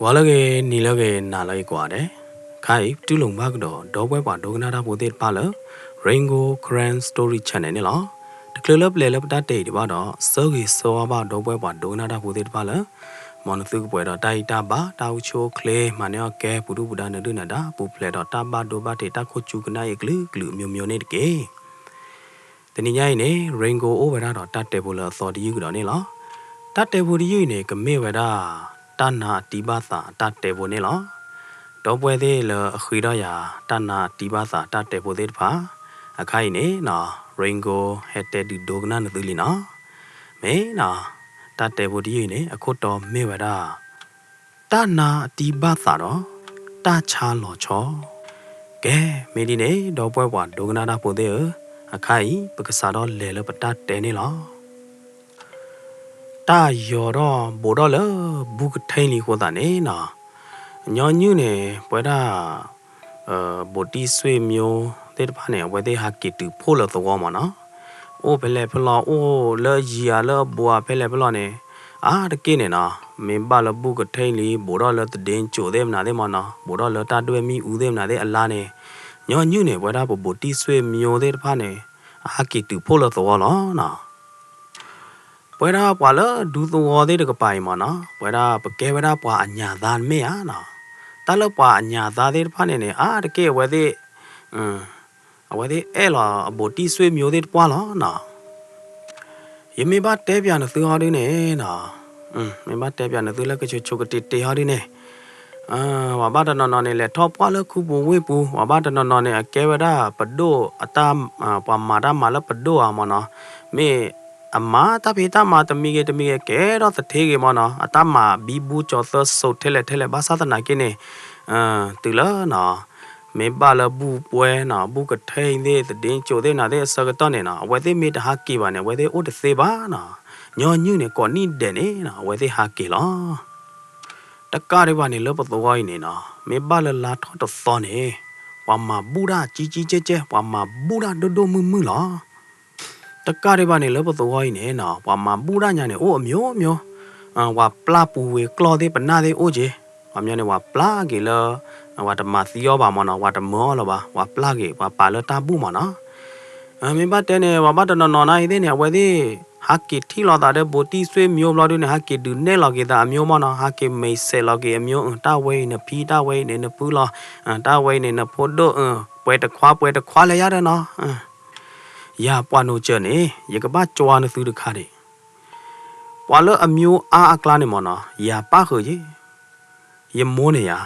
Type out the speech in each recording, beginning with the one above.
ဂီၤလၢအဂ့ၤ နံၤလၢအဂ့ၤ နၤလၢအဂ့ၤကိးဂၤဒဲး, ခါအံၤ ပတူၢ်လိာ်ဘၣ်ကဒီး ဒီပုၢ်ဝဲၢ်ပှၤဒိကနၣ်တၢ်ဖိသ့ၣ်တဖၣ်လၢ Rain Gold Karen Story Channel န့ၣ်လီၤ. တချုးလၢပလဲၤလၢပတၢ်တဲအံၤဒံးဘၣ်ဒီး ဆၢဂ့ၤဆၢဝါဘၣ်ဒီပုၢ်ဝဲၢ်ပှၤဒိကနၣ်တၢ်ဖိသ့ၣ်တဖၣ်လၢ မ်နသုကပှဲၤဒီးတၢ်အံၣ်တၢ်ဘါ တၢ်အိၣ်ဆူၣ်အိၣ်ချ့ မၤန့ၢ်အီၣ်ကဲ ပူၤဒုၣ်ပူၤဒါ နဒုၣ်နဒါ ပူၤဖျဲးဒီးတၢ်ဘၣ်ဒိဘၣ်ထံးတၢ်ခိၣ်ကၠူကနၣ်အံၤအကလုာ်ကလုာ်အမျိုးမျိုးန့ၣ်တက့ၢ်. တနံၤညါအံၤန့ၣ် Rain Gold အိၣ်ဝဲဒၣ်ဒီးတၢ်တဲဖိလၢအသီတယုၢ်ကဒီးန့ၣ်လီၤ. တၢ်တဲဖိတယုၢ်အံၤန့ၣ် ကမ့ၢ်ဝဲဒၣ် တၢ်နါအတံဘၣ်သးအတၢ်တဲဖိန့ၣ်လီၤ. ဒီပုၢ်ဝဲၢ်သ့ၣ်လၢအဃ့ထီၣ်ယၤ တၢ်နါအတံဘၣ်သးတၢ်တဲဖိသ့ၣ်တဖၣ် အခါအံၤန့ၣ် Rain Gold ဟဲတဲဒုးဒိကနၣ်နသုလံနီၤ. မ့ၢ်နီၤ, တၢ်တဲဖိတယုၢ်အံၤန့ၣ် အခိၣ်တီမ့ၢ်ဝဲဒၣ် တၢ်နါအတံဘၣ်သးဒီး တၢ်ဆါလီၤဆီ. ကဲ, မ့ၢ်ဒ်န့ၣ် ဒီပုၢ်ဝဲၢ်ပှၤဒိကနၣ်တၢ်ဖိသ့ၣ်ဧၢ, အခါအံၤ ပကစးထီၣ်လဲၤလၢပတၢ်တဲန့ၣ်လီၤ. တၢ်ယီၤထီၣ်ဘူးထီၣ်လၢဘူးကထံၣ်လံအဃိသတးန့ၣ်နီၤ, ညီနုၢ်န့ၣ် ပဝဲဒၣ် ဘူးတံၢ်ဆွေမျိုးသ့ၣ်တဖၣ်န့ၣ် အဝဲသ့ၣ်ဟးက့ၤတုၤဖှိၣ်လၢသဝီမ့ၢ်နီၤ, အိၣ်ဖဲလဲၣ်ဖဲလဲၣ် အိၣ်လၢယံၤဧါလၢအဘူးဧါ ဖဲလဲၣ်ဖဲလဲၣ်န့ၣ် အါတက့ၢ်န့ၣ်နီၤ, မ့ၢ်ဘၣ်လၢဘူးကထံၣ်လံ ဘူးထီၣ်လၢသဒ့ကၠိးသ့ၣ်မနုၤသ့ၣ်မ့ၢ်နီၤ, ဘူးထီၣ်လၢတၢ်ဒွဲၣ်မ့ၣ်အူသ့ၣ်မနုၤသ့ၣ်အလါန့ၣ်, ညီနုၢ်န့ၣ် ပဝဲဒၣ်ပဘူးတံၢ်ဆွေမျိုးသ့ၣ်တဖၣ်န့ၣ် အဟးက့ၤတုၤဖှိၣ်လၢသဝီလီၤနီၤ. ပဝဲဒၣ်ပှၤလၢဒူသဝီသ့ၣ်တကပၤအံၤမ့ၢ်နီၤ, ပဝဲဒၣ်ပကဲဝဲဒၣ်ပှၤအညၣ်သါမ့ၢ်ဧါနီၤ, တၢ်လၢပှၤအညၣ်သါသ့ၣ်တဖၣ်န့ၣ်န့ၣ် အါတက့ၢ်အဝဲသ့ၣ် အဝဲသ့ၣ်အဲၣ်လီၤအဘူးတံၢ်ဆွေမျိုးသ့ၣ်တပှၢ်လီၤနီၤ. ယမ့ၢ်ဘၣ်တဲပၠးနသုဟီဒုန့ၣ်နီၤ, မ့ၢ်ဘၣ်တဲပၠးနသုလၢကဆိးဆိးကတ့ၤတ့ၤဟီဒုန့ၣ်, ပှၤဘၣ်တနီၤနီၤန့ၣ် လဲၤထီၣ်ပှၢ်လၢခူပူၤဝ့ၢ်ပူၤ, ပှၤဘၣ်တနီၤနီၤန့ၣ် အကဲဝဲဒၣ်ပဒိၣ်အတၢ်, ပှၤမၤတၢ်မၤလၢပဒိၣ်ဧါမ့ၢ်နီၤ, မ့ၢ်အမၤတၢ်ဖံးတၢ်မၤတမံၤဂ့ၤတမံၤဂ့ၤ ကဲထီၣ်သထ့ဂ့ၤမ့ၢ်နီၤ, အတၢ်မၤဘံဘူကၠီၤသၢစိးထဲလဲၣ်ထဲလဲၣ် ဘၣ်ဆၣ်သနာ်က့န့ၣ်, တုၤလၢနီၤ မ့ၢ်ဘၣ်လၢဘူးပွဲနီၤ, ဘူးကထံၣ်သ့ၣ် သဒ့ကၠိးသ့ၣ်နၤသ့ၣ်အဆၢကတီၢ်န့ၣ်နီၤ, အဝဲသ့ၣ်မ့ၢ်တဟးက့ၤဘၣ်န့ၣ် အဝဲသ့ၣ်အိၣ်တသ့ဘၣ်နီၤ, ညီနုၢ်န့ၣ် ကိးနံၣ်ဒဲးန့ၣ်နီၤ အဝဲသ့ၣ်ဟးက့ၤလီၤ. တကးဒံးဘၣ်န့ၣ် လၢပသဝီအံၤန့ၣ်နီၤ, မ့ၢ်ဘၣ်လၢလါထီၣ်တသီန့ၣ်, ပှၤမၤဘူၣ်တၢ်ကံကံကဲကဲ, ပှၤမၤဘူၣ်တၢ်ဒိၣ်ဒိၣ်မုၢ်မုၢ်လီၤ. တကးဒံးဘၣ်န့ၣ် လၢပသဝီအံၤန့ၣ်နီၤ, ပှၤမၤဘူၣ်တၢ်ညါန့ၣ် အိၣ်အမျိုးမျိုး, ပှၤပျၢ်ပူၤဝ့ၤကျီၢ်သ့ၣ် ပနၢ်သ့ၣ်အိၣ်က့ၤ, ပှၤမၤန့ၣ် ပှၤပျၢ်က့ၤလၢ ပှၤတမၤသံအီၤဘၣ်မ့ၢ်နီၤ, ပှၤတမၢအီၤလၢၤဘၣ်, ပှၤပျၢ်က့ၤ ပှၤပာ်လၢတၢ်ဘူၣ်မ့ၢ်နီၤ. မ့ၢ်ဘၣ်တဲန့ၣ် ပှၤဘၣ်တနီၤနီၤနၤအံၤသ့ၣ်န့ၣ် အဝဲသ့ၣ် ဟးက့ၤထံၣ်လိာ်သးဒီးဘူးတံၢ်ဆွေမျိုးဘျီဒုန့ၣ် ဟးက့ၤဒုးနဲၣ်လီၤက့ၤသးအမျိုးမ့ၢ်နီၤ, ဟးက့ၤမဲာ်ဆဲးလီၤက့ၤအမျိုး, တၢ်ဝဲအံၤနဖံ တၢ်ဝဲအံၤန့ၣ်နဖုလီၤ, တၢ်ဝဲအံၤန့ၣ်နဖိဒိၣ်, ပှဲၤတခွါ ပှဲၤတခွါလဲၣ်ယါဒီးနီၤ. ယၤပှၤနိးစၢၤန့ၣ် ယကဘၣ်ကွၢ်နသုတခါဒံး, ပှၤလၢအမျိုးအါအကျါန့ၣ်မ့ၢ်နီၤ ယၤပၣ်ဃုာ်ယ့ၣ်, ယမိၢ်န့ၣ်ယၤ,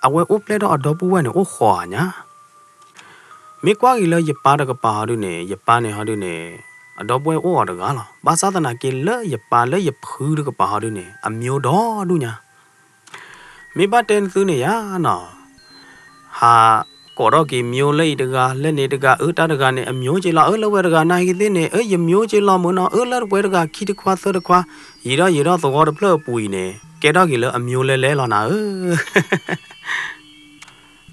အဝဲအိၣ်ဖျဲၣ်ထီၣ်အဒီပုၢ်ဝဲၢ်န့ၣ် အိၣ်ဃိးဂၤညါ. မ့ၢ်ကွၢ်က့ၤလၢယပၢ်တကပၤဟီဒုန့ၣ် ယပၢ်န့ၣ်ဟီဒုန့ၣ် အဒီပုၢ်ဝဲၢ်အိၣ်အီၤတဂၤလီၤ. ဘၣ်ဆၣ်သနာ်က့လၢယပၢ်လၢယဖုတကပၤဟီဒုန့ၣ် အမျိုးဒီဒူၣ်ညါ. မ့ၢ်ဘၣ်တဲနသုန့ၣ်ယၤနီၤ, ဟးကိးထီၣ်က့ၤမျိုးလၢအံၤတဂၤ လၢန့ၣ်တဂၤ အၢ တၢ်တဂၤန့ၣ် အမျိုးက့လီၤ အၢ လၢဝဲတဂၤနၤဟံသ့ၣ်န့ၣ် အၢ ယမျိုးက့လီၤမုၢ်နီၤ အၢ လၢတပှဲၤတဂၤ ခံတခွါ သၢတခွါ ယံာ်ထီၣ်ယံာ်ထီၣ်သဝီတဖျၢၣ်အပူၤအံၤန့ၣ် ကဲထီၣ်က့ၤလၢအမျိုးလဲလဲလီၤနၤဧၢ.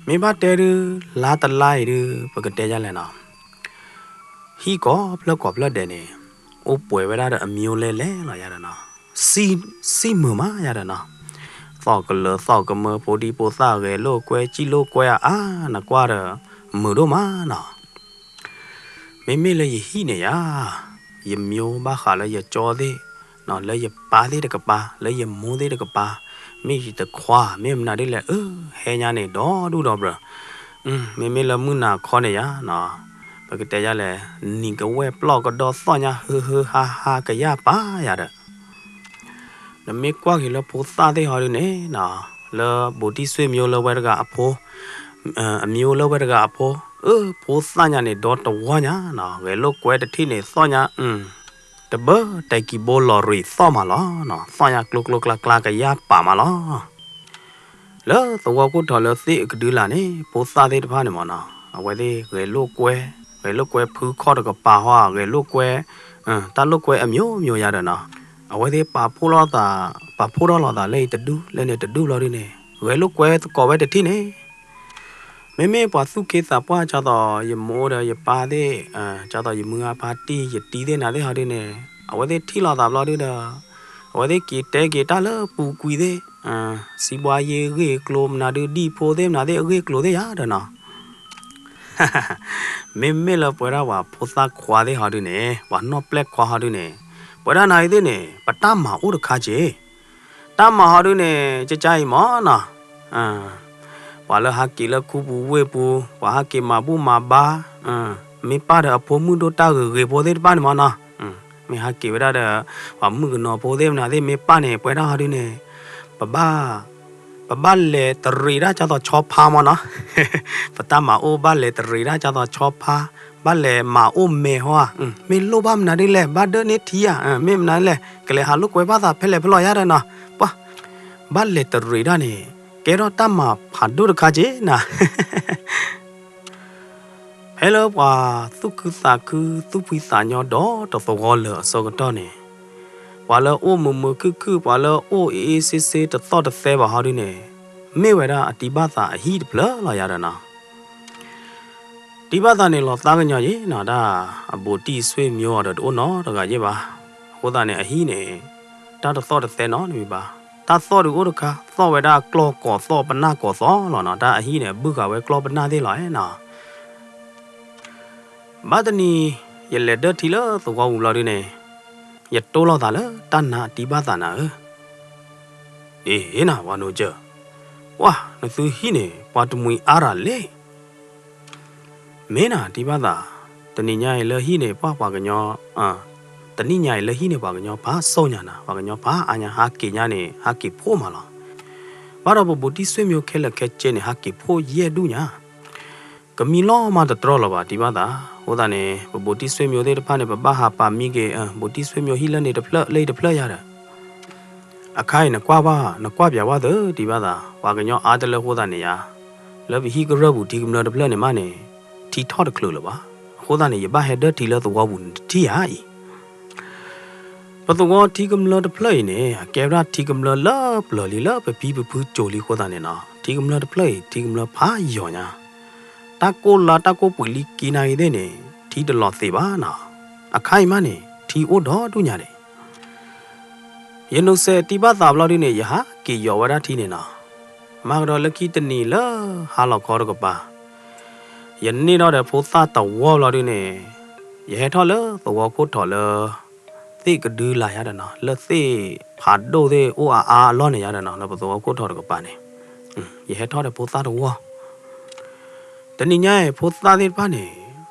မ့ၢ်ဘၣ်တဲဒု လါတလါအံၤဒု ပကတဲယၤလဲၣ်နီၤ, ဟံၣ်ကိးဖျၢၣ်ကိးဖျၢၣ်ဒဲးန့ၣ် အိၣ်ပှဲၤဝဲဒၣ်ဒီးအမျိုးလဲလဲလီၤယၤဒီးနီၤ, စံၣ်မုာ်မးယၤဒီးနီၤ, သီၣ်ကလၢၤသီၣ်ကမၢ ဖိဒံဖိသၣ်ဂဲၤလိာ်ကွဲ စံၣ်လိာ်ကွဲအါအါ နကွၢ်ဒီး မုာ်ဒိၣ်မးနီၤ. မ့မ့ၢ်လၢယဟံၣ်န့ၣ်ယၤ, ယမျိုးဘၣ်ဃးလၢယကၠီသ့ၣ်, လၢယပၢ်သ့ၣ်တကပၤ လၢယမိၢ်သ့ၣ်တကပၤ, မ့ၢ်ယတခွါ မ့ၢ်မနုၤဒ်လဲၣ် အၢ ဟဲညါန့ၣ် ဒီဒူၣ်ဒီဘျၢ, မ့မ့ၢ်လၢမုၢ်နၤခီန့ၣ်ယၤ, ပကတဲယၤလဲၣ်, နံၤကဝဲၢ်ပျီၢ်ကဒီသီၣ်ညါ ဟုဟၢဟါဟါကယၢ်ပာ်ယၤဒီး နမ့ၢ်ကွၢ်က့ၤလၢဖိသၣ်သ့ၣ်ဟီဒုန့ၣ်, လၢဘူးတံၢ်ဆွေမျိုးလၢဝဲတဂၤအဖိ, အမျိုးလၢဝဲတဂၤအဖိ, အၢ ဖိသၣ်ညါန့ၣ် ဒီတဝီညါ, ဂဲၤလိာ်ကွဲတထံၣ်န့ၣ် သီၣ်ညါ, တဘၢတဲာ်ကံဘိလီၤရံၣ်သီၣ်မးလီၤ, သီၣ်ညါကျိကျိကျါကျါကယၢ်ပာ်မးလီၤ. လၢသဝီခိၣ်ထီၣ်လၢသ့ၣ်အကဒုလာ်န့ၣ် ဖိသၣ်သ့ၣ်တဖၣ်န့ၣ်မ့ၢ်နီၤ အဝဲသ့ၣ်ဂဲၤလိာ်ကွဲ, ဂဲၤလိာ်ကွဲဖုခီၣ်တကပၤဟီ ဂဲၤလိာ်ကွဲ, တၢ်လိာ်ကွဲအမျိုးမျိုးယၤဒီးနီၤ, အဝဲသ့ၣ်ပာ်ဖှိၣ်လိာ်သး, ပာ်ဖှိၣ်ထီၣ်လိာ်သးလၢအံၤတဒူၣ် လၢန့ၣ်တဒူၣ်ဘျီဒုန့ၣ် ဂဲၤလိာ်ကွဲသကိးဝဲတထံၣ်န့ၣ် မ့မ့ၢ်ပှၤသူၣ်က့သးပှၢ် ဒ်သိးယမိၢ်ဒီးယပၢ်သ့ၣ်, ဒ်သိးယမုၢ်ဂၤဖါတံၢ် ယတံၤသ့ၣ်နၤသ့ၣ်ဟီဒုန့ၣ် အဝဲသ့ၣ်ထံၣ်လိာ်သးဘျီဒုဒီး အဝဲသ့ၣ်က့ၤတဲက့ၤတၢ်လၢပူၤကွံာ်သ့ၣ်, စံးဘှါယ့အဂ့ၢ်အကျိၤ မနုၤဒုးဒံၣ်ဖိသ့ၣ် မနုၤသ့ၣ်အဂ့ၢ်အကျိၤသ့ၣ်ယၤဒီးနီၤ. မ့မ့ၢ်လၢပဝဲဒၣ်ပှၤဖိသၣ်ခွါသ့ၣ်ဟီဒုန့ၣ် ပှၤနီၢ်ပျဲၢ်ခွါဟီဒုန့ၣ် ပဝဲဒၣ်နၤအံၤသ့ၣ်န့ၣ် ပတၢ်မၤအိၣ်တခါက့ၤ တၢ်မၤဟီဒုန့ၣ် ကကါအံၤမ့ၢ်နီၤ, ပှၤလၢဟးက့ၤလၢခူပူၤဝ့ၢ်ပူၤ ပှၤဟးက့ၤမၤဘူၣ်မၤဘါ, မ့ၢ်ပၢ်ဒီးအဖိမုၣ်ဒိၣ်တၢ်ဂ့ၤဂ့ၤဖိသ့ၣ်တဖၣ်န့ၣ်မ့ၢ်နီၤ, မ့ၢ်ဟးက့ၤဝဲဒၣ်ဒီး ပှၤမုၣ်ကနီၤဖိသ့ၣ်မနုၤသ့ၣ် မ့ၢ်ပၢ်န့ၣ် ပဝဲဒၣ်ဟီဒုန့ၣ် ပဘၣ် ပဘၣ်လဲၤတရံးတၢ်ကၢ်သိးဆီဖါမ့ၢ်နီၤ, ပတၢ်မၤအိၣ်ဘၣ်လဲၤတရံးတၢ်ကၢ်သိးဆီဖါ, ဘၣ်လဲၤမၤအိၣ်မဲာ်ဟီဧါ, မ့ၢ်လိၣ်ဘၣ်မနုၤဒ်လဲၣ် ဘၣ်ဒၢးန့ၢ်ထံဧါ, မ့ၢ်မနုၤလဲၣ် ကလဲၤဟးလိာ်ကွဲဘၣ်သးဖဲလဲၣ်ဖဲလဲၣ်ယၤဒီးနီၤ, ပှၤ ဘၣ်လဲၤတရံးတၢ်န့ၣ် ကဲထီၣ်တၢ်မၤဖးဒိၣ်တခါက့ၤနၤ ဖဲလၢပှၤသူၣ်ခုသးခု သူၣ်ဖှံသးညီဒီးတသဝီလၢာ်အဆၢကတီၢ်န့ၣ်, ပှၤလၢအိၣ်မုာ်မုာ်ခုၣ်ခုၣ် ပှၤလၢအိၣ်အ့ၣ်အ့ၣ်စ့စ့တသီၣ်တသဲဘၣ်ဟီဒုန့ၣ်, မ့ၢ်ဝဲဒၣ်အတံၤဘၣ်သးအဟံၣ်တဖျၢၣ်လီၤယၤဒီးနီၤ. တံၤဘၣ်သးန့ၣ်လီၤသးကညီၤယံၤနီၤ, တၢ်အဘူးတံၢ်ဆွေမျိုးအီၤဒီးတအိၣ်နီတဂၤယ့ၢ်ဘၣ်. အဃိသတးန့ၣ် အဟံၣ်န့ၣ် တၢ်တသီၣ်တသဲနီတမံၤဘၣ်. တၢ်သီၣ်ဒုးအိၣ်တခါ သီၣ်ဝဲဒၣ်ကျီၢ်ကီၤသီၣ်ပနၢ်ကီၤသီၣ်လီၤနီၤ, တၢ်အဟံၣ်န့ၣ် အဘုၣ်ဃာ်ဝဲကျီၢ်ပနၢ်သ့ၣ်လီၤနီၤ. ဘၣ်တနံၤ ယလဲၤဒၢထံလၢသဝီပူၤဘျီဒုန့ၣ်, ယတိၢ်လိာ်သးလၢတၢ်နါအတံၤဘၣ်သးနၤဧၢ, အ့ၣ်နၤ ပှၤနိကၢၢ်, ပှၤနသုဟံၣ်န့ၣ် ပှၤတမှံၤအါရၤလဲၣ်. မ့ၢ်နၤတံၤဘၣ်သး, တနံၤညါအံၤလၢဟံၣ်န့ၣ် ပှၤပှၤကညီ, တနံၤညါအံၤလၢဟံၣ်န့ၣ် ပှၤကညီဖးစိညါနၤ, ပှၤကညီဖးအါညါ ဟးက့ၤညါန့ၣ် ဟးက့ၤဖိမးလီၤ. ဘၣ်ဒီးပဘူးတံၢ်ဆွေမျိုးခဲလၢာ်ခဲဆ့န့ၣ် ဟးက့ၤဖိယဲၢ်ဒူၣ်ညါ ကမံလီၤမးတတြီလၢၤဘၣ်တံၤဘၣ်သး. အဃိသတးန့ၣ် ပဘူးတံၢ်ဆွေမျိုးသ့ၣ်တဖၣ်န့ၣ် ပဘၣ်ဟးပာ်မံက့ၤ ဘူးတံၢ်ဆွေမျိုးဟံၣ်လၢန့ၣ်တဖျၢၣ်လၢအံၤတဖျၢၣ်ယၤဒီး အခါအံၤနကွၢ်ဘၣ် နကွၢ်ပၠးဝဲသ့ၣ်တံၤဘၣ်သး ပှၤကညီအါတလၢအဃိသတးန့ၣ်ယါ, လၢပဟံၣ်ကရၢၢ်ပူၤထံကမျၢၢ်တဖျၢၣ်န့ၣ်မးန့ၣ် ထံထီၣ်တချုးလၢၤဘၣ်. အဃိသတးန့ၣ် ယဘၣ်ဟဲဒၢထံလၢသဝီပူၤန့ၣ်တထံၣ်ဧါအံၤ ပသဝီထံကမျၢၢ်တဖျၢၣ်အံၤန့ၣ် အကဲဝဲဒၣ်ထံကမျၢၢ်လၢပျၢၤလံလၢပဖံပဖုစိၤလံအဃိသတးန့ၣ်နီၤ, ထံကမျၢၢ်တဖျၢၣ်အံၤ ထံကမျၢၢ်ဖးယိာ်ညါ, တၢ်ကိၢ်လါတၢ်ကိၢ်ပှ့ၤလံက့ၤနာ်ဂ့ၤသ့ၣ်န့ၣ် ထံတလီၤသ့းဘၣ်နီၤ, အခါအံၤမးန့ၣ် ထံအိၣ်ဒီဒူၣ်ညါဒံး ယနိးစဲးတံၤဘၣ်သးဘျီဒုန့ၣ် ယဟးက့ၤယီၤဝဲဒၣ်ထံန့ၣ်နီၤ, မၤကဒီးလၢခံတနံၤလၢဟါလီၤခီတကပၤ, ယန့ၢ်ထီၣ်ဒီးဖိသၣ်တဝီဘျီဒုန့ၣ်, ယဟဲထီၣ်လၢသဝီခိၣ်ထီၣ်လၢ သ့ၣ်ကဒုလာ်ယါဒီးနီၤ, လၢသ့ၣ်ဖးဒိၣ်သ့ၣ်အိၣ်အါအါအလီၢ်န့ၣ်ယါဒီးနီၤ, လၢပသဝီခိၣ်ထီၣ်တကပၤန့ၣ်, ယဟဲထီၣ်ဒီးဖိသၣ်တဝီ တနံၤညါအံၤ ဖိသၣ်သ့ၣ်တဖၣ်န့ၣ်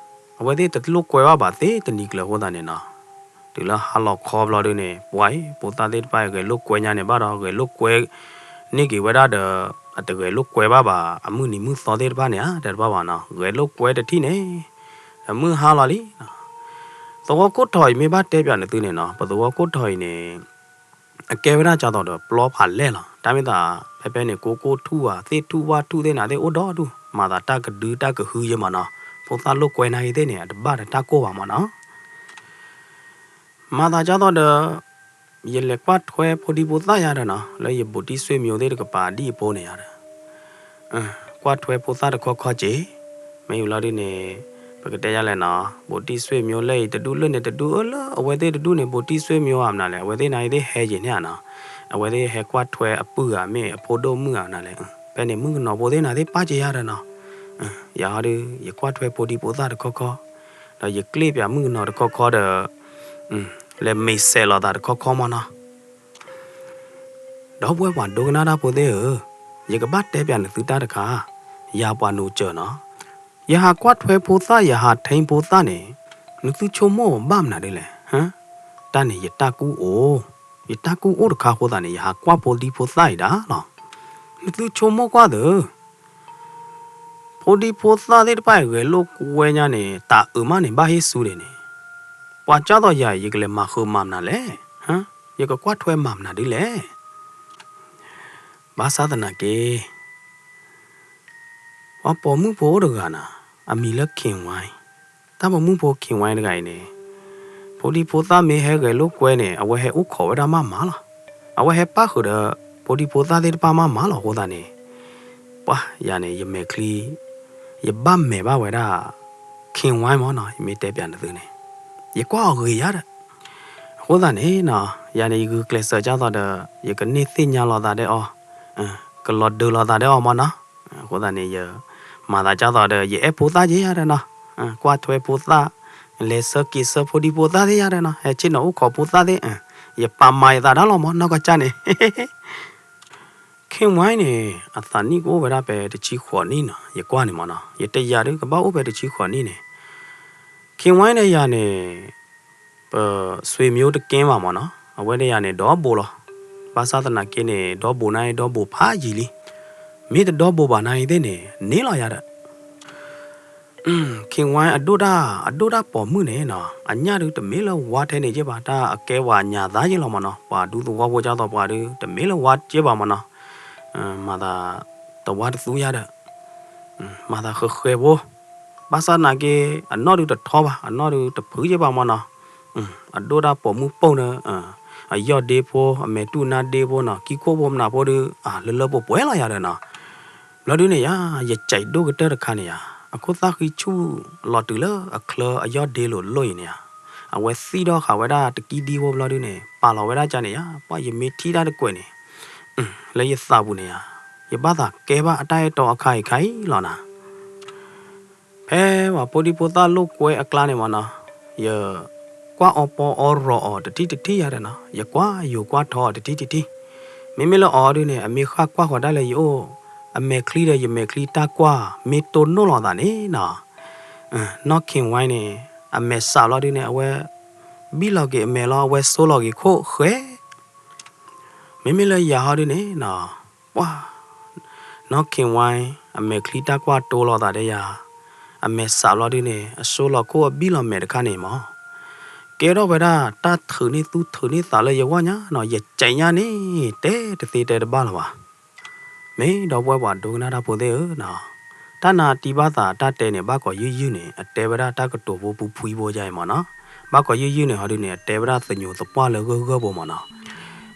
အဝဲသ့ၣ်တလိာ်ကွဲဘၣ်ဘၣ်သ့ၣ်တနံၤကျၢၤအဃိသတးန့ၣ်နီၤ, တုၤလၢဟါလီၤခီဘျီဒုန့ၣ် ပှၤအံၤ ဖိသၣ်သ့ၣ်တဖၣ်အံၤ ဂဲၤလိာ်ကွဲညါန့ၣ်ဘၣ်ဒီး ဂဲၤလိာ်ကွဲန့ၢ်က့ၤဝဲဒၣ်ဒီး အတဂဲၤလိာ်ကွဲဘၣ်ဘၣ် အမုၢ်နံၤမုၢ်သီသ့ၣ်တဖၣ်န့ၣ်ဧါ တဲတဘၣ်ဘၣ်နီၤ, ဂဲၤလိာ်ကွဲတထံၣ်န့ၣ် အမုၢ်ဟါလီၤလံ သဝီခိၣ်ထီၣ်အံၤမ့ၢ်ဘၣ်တဲပၠးနသုန့ၣ်နီၤ, ပသဝီခိၣ်ထီၣ်အံၤန့ၣ် အကဲဝဲဒၣ်ကၢ်သိးဒီးပျီဖးလဲၢ်လီၤ. တၢ်မ့ၢ်သး ဖဲဖဲန့ၣ် ကိကိၢ်ထူၣ်ဧါ သ့ၣ်ထူၣ်ဝၣ်ထူၣ်သ့ၣ်နၤသ့ၣ်အိၣ်ဒီဒူၣ်, မၤသးတၢ်ကဒုတၢ်ကဟုယဲမးနီၤ, ဖိသၣ်လိာ်ကွဲနာ်ဂ့ၤသ့ၣ်န့ၣ် အတဘၣ်ဒီးတၢ်ကိၢ်ဘၣ်မးနီၤ မၤသးကၢ်သိးဒီး ယလဲၤကွၢ်ထွဲဖိဒံဖိသၣ်ယါဒီးနီၤ, လၢယဘူးတံၢ်ဆွေမျိုးသ့ၣ်တကပၤဒ်အဖိန့ၣ်ယါဒီး ကွၢ်ထွဲဖိသၣ်တခီခီက့ၤ, မ့ၢ်ဝံၤလီၤဒုန့ၣ် ပကတဲယါလဲၣ်နီၤ, ဘူးတံၢ်ဆွေမျိုးလၢအံၤတဒူၣ်လၢန့ၣ်တဒူၣ်အၢလၢအဝဲသ့ၣ်တဒူၣ်န့ၣ် ဘူးတံၢ်ဆွေမျိုးဧါမနုၤလဲၣ်, အဝဲသ့ၣ်နာ်ဂ့ၤသ့ၣ်ဟဲက့ၤန့ၣ်ဧါနီၤ, အဝဲသ့ၣ်ဟဲကွၢ်ထွဲအပုၢ်ဧါ မ့ၢ်အဖိဒိၣ်မုၣ်ဧါမနုၤလဲၣ်, ဖဲန့ၣ်မုၣ်ကနီၤဖိသ့ၣ်နၤသ့ၣ်ပၢ်က့ၤယါဒီးနီၤ, ယၤဟီဒု ယကွၢ်ထွဲဖိဒံဖိသၣ်တခီခီ, ဒီးယကျ့ပၠးမုၣ်ကနီၤတခီခီဒီး လဲၤမ့ၢ်စဲးလီၤသးတခီခီမးနီၤ ဒီပုၢ်ဝဲၢ်ပှၤဒိကနၣ်တၢ်ဖိသ့ၣ်ဧၢ, ယကဘၣ်တဲပၠးနသုတၢ်တခါ, ယၤပှၤနိးစၢၤနီၤ, ယဟးကွၢ်ထွဲဖိသၣ် ယဟးထံဖိသၣ်န့ၣ်, နသုဆိကမိၣ်ဘၣ်မနုၤဒ်လဲၣ်, တၢ်န့ၣ်ယတၢ်ကူၣ်အိၣ်, ယတၢ်ကူၣ်အိၣ်တခါအဃိသတးန့ၣ် ယဟးကွၢ်ဖိဒံဖိသၣ်အံၤဒၣ်လီၤ. နသုဆိကမိၣ်ကွၢ်သု ဖိဒံဖိသၣ်သ့ၣ်တဖၣ်အံၤ ဂဲၤလိာ်ကွဲညါန့ၣ် တၢ်အုးမးန့ၣ် ဘၣ်ဟ့ၣ်ဆူဒံးန့ၣ်, ပှၤကၢ်သိးယၤ ယကလဲၤမၤဃုာ်မၤမနုၤလဲၣ်, ယကကွၢ်ထွဲမၤမနုၤဒ်လဲၣ်. ဘၣ်ဆၣ်သနာ်က့ ပှၤပိာ်မုၣ်ဖိအိၣ်တဂၤနီၤ, အမံၤလၢ ခင်ဝိုင်း, တၢ်ပိာ်မုၣ်ဖိ ခင်ဝိုင်း တဂၤအံၤန့ၣ်, ဖိဒံဖိသၣ်မ့ၢ်ဟဲဂဲၤလိာ်ကွဲန့ၣ် အဝဲဟဲအိၣ်ခိးဝဲဒၣ်မးမးလီၤ. အဝဲဟဲပၣ်ဃုာ်ဒီး ဖိဒံဖိသၣ်သ့ၣ်တဖၣ်မးမးလီၤအဃိသတးန့ၣ်, ပှၤယၤန့ၣ် ယမဲာ်ချံ, ယဘၣ်မဲာ်ဘၣ်ဝဲဒၣ် ခင်ဝိုင်း မးနီၤ, ယမ့ၢ်တဲပၠးနသုန့ၣ်, ယကွၢ်အီၤဂ့ၤယါဒီး, အ အဃိသတးန့ၣ်နီၤ, ယၤန့ၣ် ယဂုာ်ကျဲးစၢးဒ်သိးဒီး ယကန့ၢ်သ့ၣ်ညါလိာ်သးဒီးအီၤ, ကလီၤဒုးလိာ်သးဒီးအီၤမၢ်နီၤ. အဃိသတးန့ၣ် ယမၤသးဒ်သိးဒီး ယအဲၣ်ဖိသၣ်က့ယၤဒီးနီၤ, ကွၢ်ထွဲဖိသၣ်, လဲၤဆှၢက့ၤဆှၢဖိဒံဖိသၣ်သ့ၣ်ယၤဒီးနီၤ, ဟဲဆ့ၣ်နီၤအိၣ်ခိးဖိသၣ်သ့ၣ်, ယပာ်မၤယသးဒၣ်လီၤမၢ် နီၢ်ကီၢ်ကၢ်န့ၣ် ခ့ၣ်ဝါန့ၣ် အသးနံၣ်ကအိၣ်ဝဲဒၣ်ဖဲတဆံဃိးနံၣ်နီၤ, ယကွၢ်န့ၣ်မၢ်နီၤ, ယတယာ်ဒုးကဘၣ်အိၣ်ဖဲတဆံဃိးနံၣ်န့ၣ်, ခ့ၣ်ဝါန့ၣ်ယၤန့ၣ်, ပဆွေမျိုးတကဲဘၣ်မၢ်နီၤ, အဝဲန့ၣ်ယၤန့ၣ် ဒီဘိလီၤ. ဘၣ်ဆၣ်သနာ်က့န့ၣ် ဒီဘိန့ၣ် ဒီဘိဖးယံာ်လံ, မ့ၢ်တဒီဘိဘၣ်န့ၣ်သ့ၣ်န့ၣ် န့ၢ်လီၤယၤဒီး ခ့ၣ်ဝါအဒိၣ်ဒၣ်, အဒိၣ်ဒၣ်ပိာ်မုၣ်န့ၣ်နီၤ, အညၣ်ဒုးတမ့ၢ်လၢဝါထဲန့ၣ်က့ဘၣ်, တၢ်အကဲဝဲညၣ်သါယ့လီၤမၢ်နီၤ, ပှၤဒူသဝီဖိဒ်သိးပှၤဒုး တမ့ၢ်လၢဝါက့ဘၣ်မၢ်နီၤ, မၤသးတဝါတသူယၤဒီး မၤသးဃဲးဃဲးဖိ, ဘၣ်ဆၣ်သနာ်က့ အနီၢ်ဒုးတထီဘၣ်, အနီၢ်ဒုးတဖုးက့ဘၣ်မၢ်နီၤ, အဒိၣ်ဒၣ်ပိာ်မုၣ်ပိၢ်န့ၣ်, အယီၢ်ဒ့ဖိ, အမဲာ်တူၢ်နါဒ့ဖိနီၤ, ကံၢ်ခိၣ်ဖိမနၤဖိဒုး လၢလၢပှဲၤပှဲၤလီၤယၤဒီးနီၤ, ဘျီဒုးန့ၣ်ယၤ ယကဲးဒိၣ်ကတၢၢ်တခါန့ၣ်ယၤ, အခိၣ်သၣ်ဃံဆူၣ်လီၤတုၤလၢအချၢအယီၢ်ဒ့လိၤလိၤအံၤန့ၣ်ဧါ, အဝဲသံၣ်ထီၣ်ဃာ်ဝဲဒၣ်တကံဒံဖိဘျီဒုးန့ၣ် ပာ်လီၤဝဲဒၣ်ကန့ၣ်ယၤ, ပှၤယမ့ၢ်ထံၣ်တၢ်တကွဲးန့ၣ် လၢယသးပူၤန့ၣ်ယၤ, ယဘၣ်သးကဲဘၣ်အတၢ်အဲၣ်တီအခါအံၤခါအံၤလီၤနၤ. ဖဲပှၤဖိဒံဖိသၣ်လိာ်ကွဲအကျါန့ၣ်မၢ်နီၤ, ယကွၢ်အီပီအီရီၤအီၤတထံၣ်တထံၣ်ယၤဒီးနီၤ, ယကွၢ်ယိၤကွၢ်ထီအီၤတထံၣ်တထံၣ်, မ့မ့ၢ်လၢအီၤဒုးန့ၣ် အမ့ၢ်ဃၣ်ကွၢ်ဃီၤဒၣ်လၢယအိၣ်, အမဲာ်ချံဒီးယမဲာ်ချံတၢ်ကွၢ် မ့ၢ်တိၢ်နီၣ်လိာ်သးန့ၣ်နီၤ, နီၢ်ခ့ၣ်ဝါန့ၣ် အမဲာ်စးလီၤဒုးန့ၣ် အဝဲ ဘံၣ်လီၤက့ၤအမဲာ်လီၤ, အဝဲဆိလီၤက့ၤခိၣ်ဃဲ မ့မ့ၢ်လၢယၤဟီဒုးန့ၣ်နီၤ, ပှၤ နီၢ်ခ့ၣ်ဝါ အမဲာ်ချံတၢ်ကွၢ်တိၢ်လိာ်သးဒီးယၤ, အမဲာ်စးလီၤဒုးန့ၣ် အဆိလီၤခိၣ်အဘံၣ်လီၤမဲာ်တခါန့ၣ်မၢ်, ကဲထီၣ်ဝဲဒၣ်တၢ်ထုးန့ၢ်သူထုးန့ၢ်သးလၢယဂီၢ်ညါနီၤ, ယကဲးညါန့ၣ် တဲတသ့တဲတဘၣ်လၢၤဘၣ်. မ့ၢ်ဒီပုၢ်ဝဲၢ်ပှၤဒိကနၣ်တၢ်ဖိသ့ၣ်ဧၢနီၤ, တၢ်နၤတံၢ်ဘၣ်သးတၢ်တဲန့ၣ် ဘၣ်ကီးယုၢ်ယုၢ်န့ၣ် အတဲဝဲဒၣ်တၢ်ကတိၤဖိဖှံဖိယါအံၤမၢ်နီၤ, ဘၣ်ကီးယုၢ်ယုၢ်န့ၣ်ဟီဒုးန့ၣ် အတဲဝဲဒၣ်သညူးသပှၢ်လၢဂၢၢ်ဂၢၢ်ဖိမၢ်နီၤ,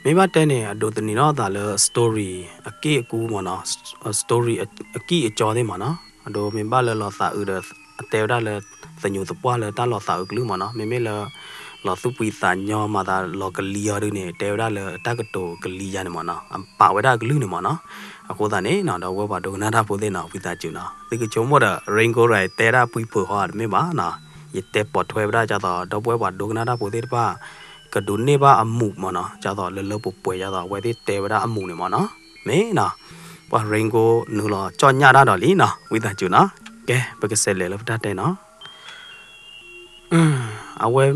မ့ၢ်ဘၣ်တဲန့ၣ် အဒိးသန့ၤထီၣ်သးလၢ story အက့ၢ်အကူမၢ်နီၤ, story အကံၢ်အကီသ့ၣ်မၢ်နီၤ, အဒိမ့ၢ်ဘၣ်လၢလီၤသးအုးဒီး အတဲဝဲဒၣ်လၢ သညူးသပှၢ်လၢတၢ်လီၤသးအုးကလုၢ်မၢ်နီၤ, မ့မ့ၢ်လၢ လီၤသူၣ်ဖှံသးညီမၤသးလီၤကလံၤအီၤဒုးန့ၣ် တဲဝဲဒၣ်လၢတၢ်ကတိၤကလံၤယါန့ၣ်မၢ်နီၤ, အပာ်ဝဲဒၣ်အကလုၢ်န့ၣ်မၢ်နီၤ, အဃိသတးန့ၣ်နီၤ ဒီပုၢ်ဝဲၢ်ပှၤဒိကနၣ်တၢ်ဖိသ့ၣ်နီၤ ဝံသးစူၤနီၤ သုကဆိကမိၣ်ဒီး Rain Gold တဲဒၣ်ပှံၤဖုးဃီတမ့ၢ်ဘၣ်နီၤ, ယတဲပိာ်ထွဲဝဲဒၣ်ဒ်သိး ဒီပုၢ်ဝဲၢ်ပှၤဒိကနၣ်တၢ်ဖိသ့ၣ်တဖၣ် ကဒိးန့ၢ်ဘၣ်အမူးမၢ်နီၤ, ဒ်သိးလၢလၢပှဲၤပှဲၤဒ်သိး အဝဲသ့ၣ်တဲဝဲဒၣ်အမူးန့ၣ်မၢ်နီၤ, မ့ၢ်နီၤ, ပှၤ Rain Gold နုာ်လီၤကၠီၣ်ညၣ်တၢ်ဒီးလံနီၤ ဝံသးစူၤနီၤ, ကဲ ပကစးလဲၤလၢပတၢ်တဲနီၤ အဝဲ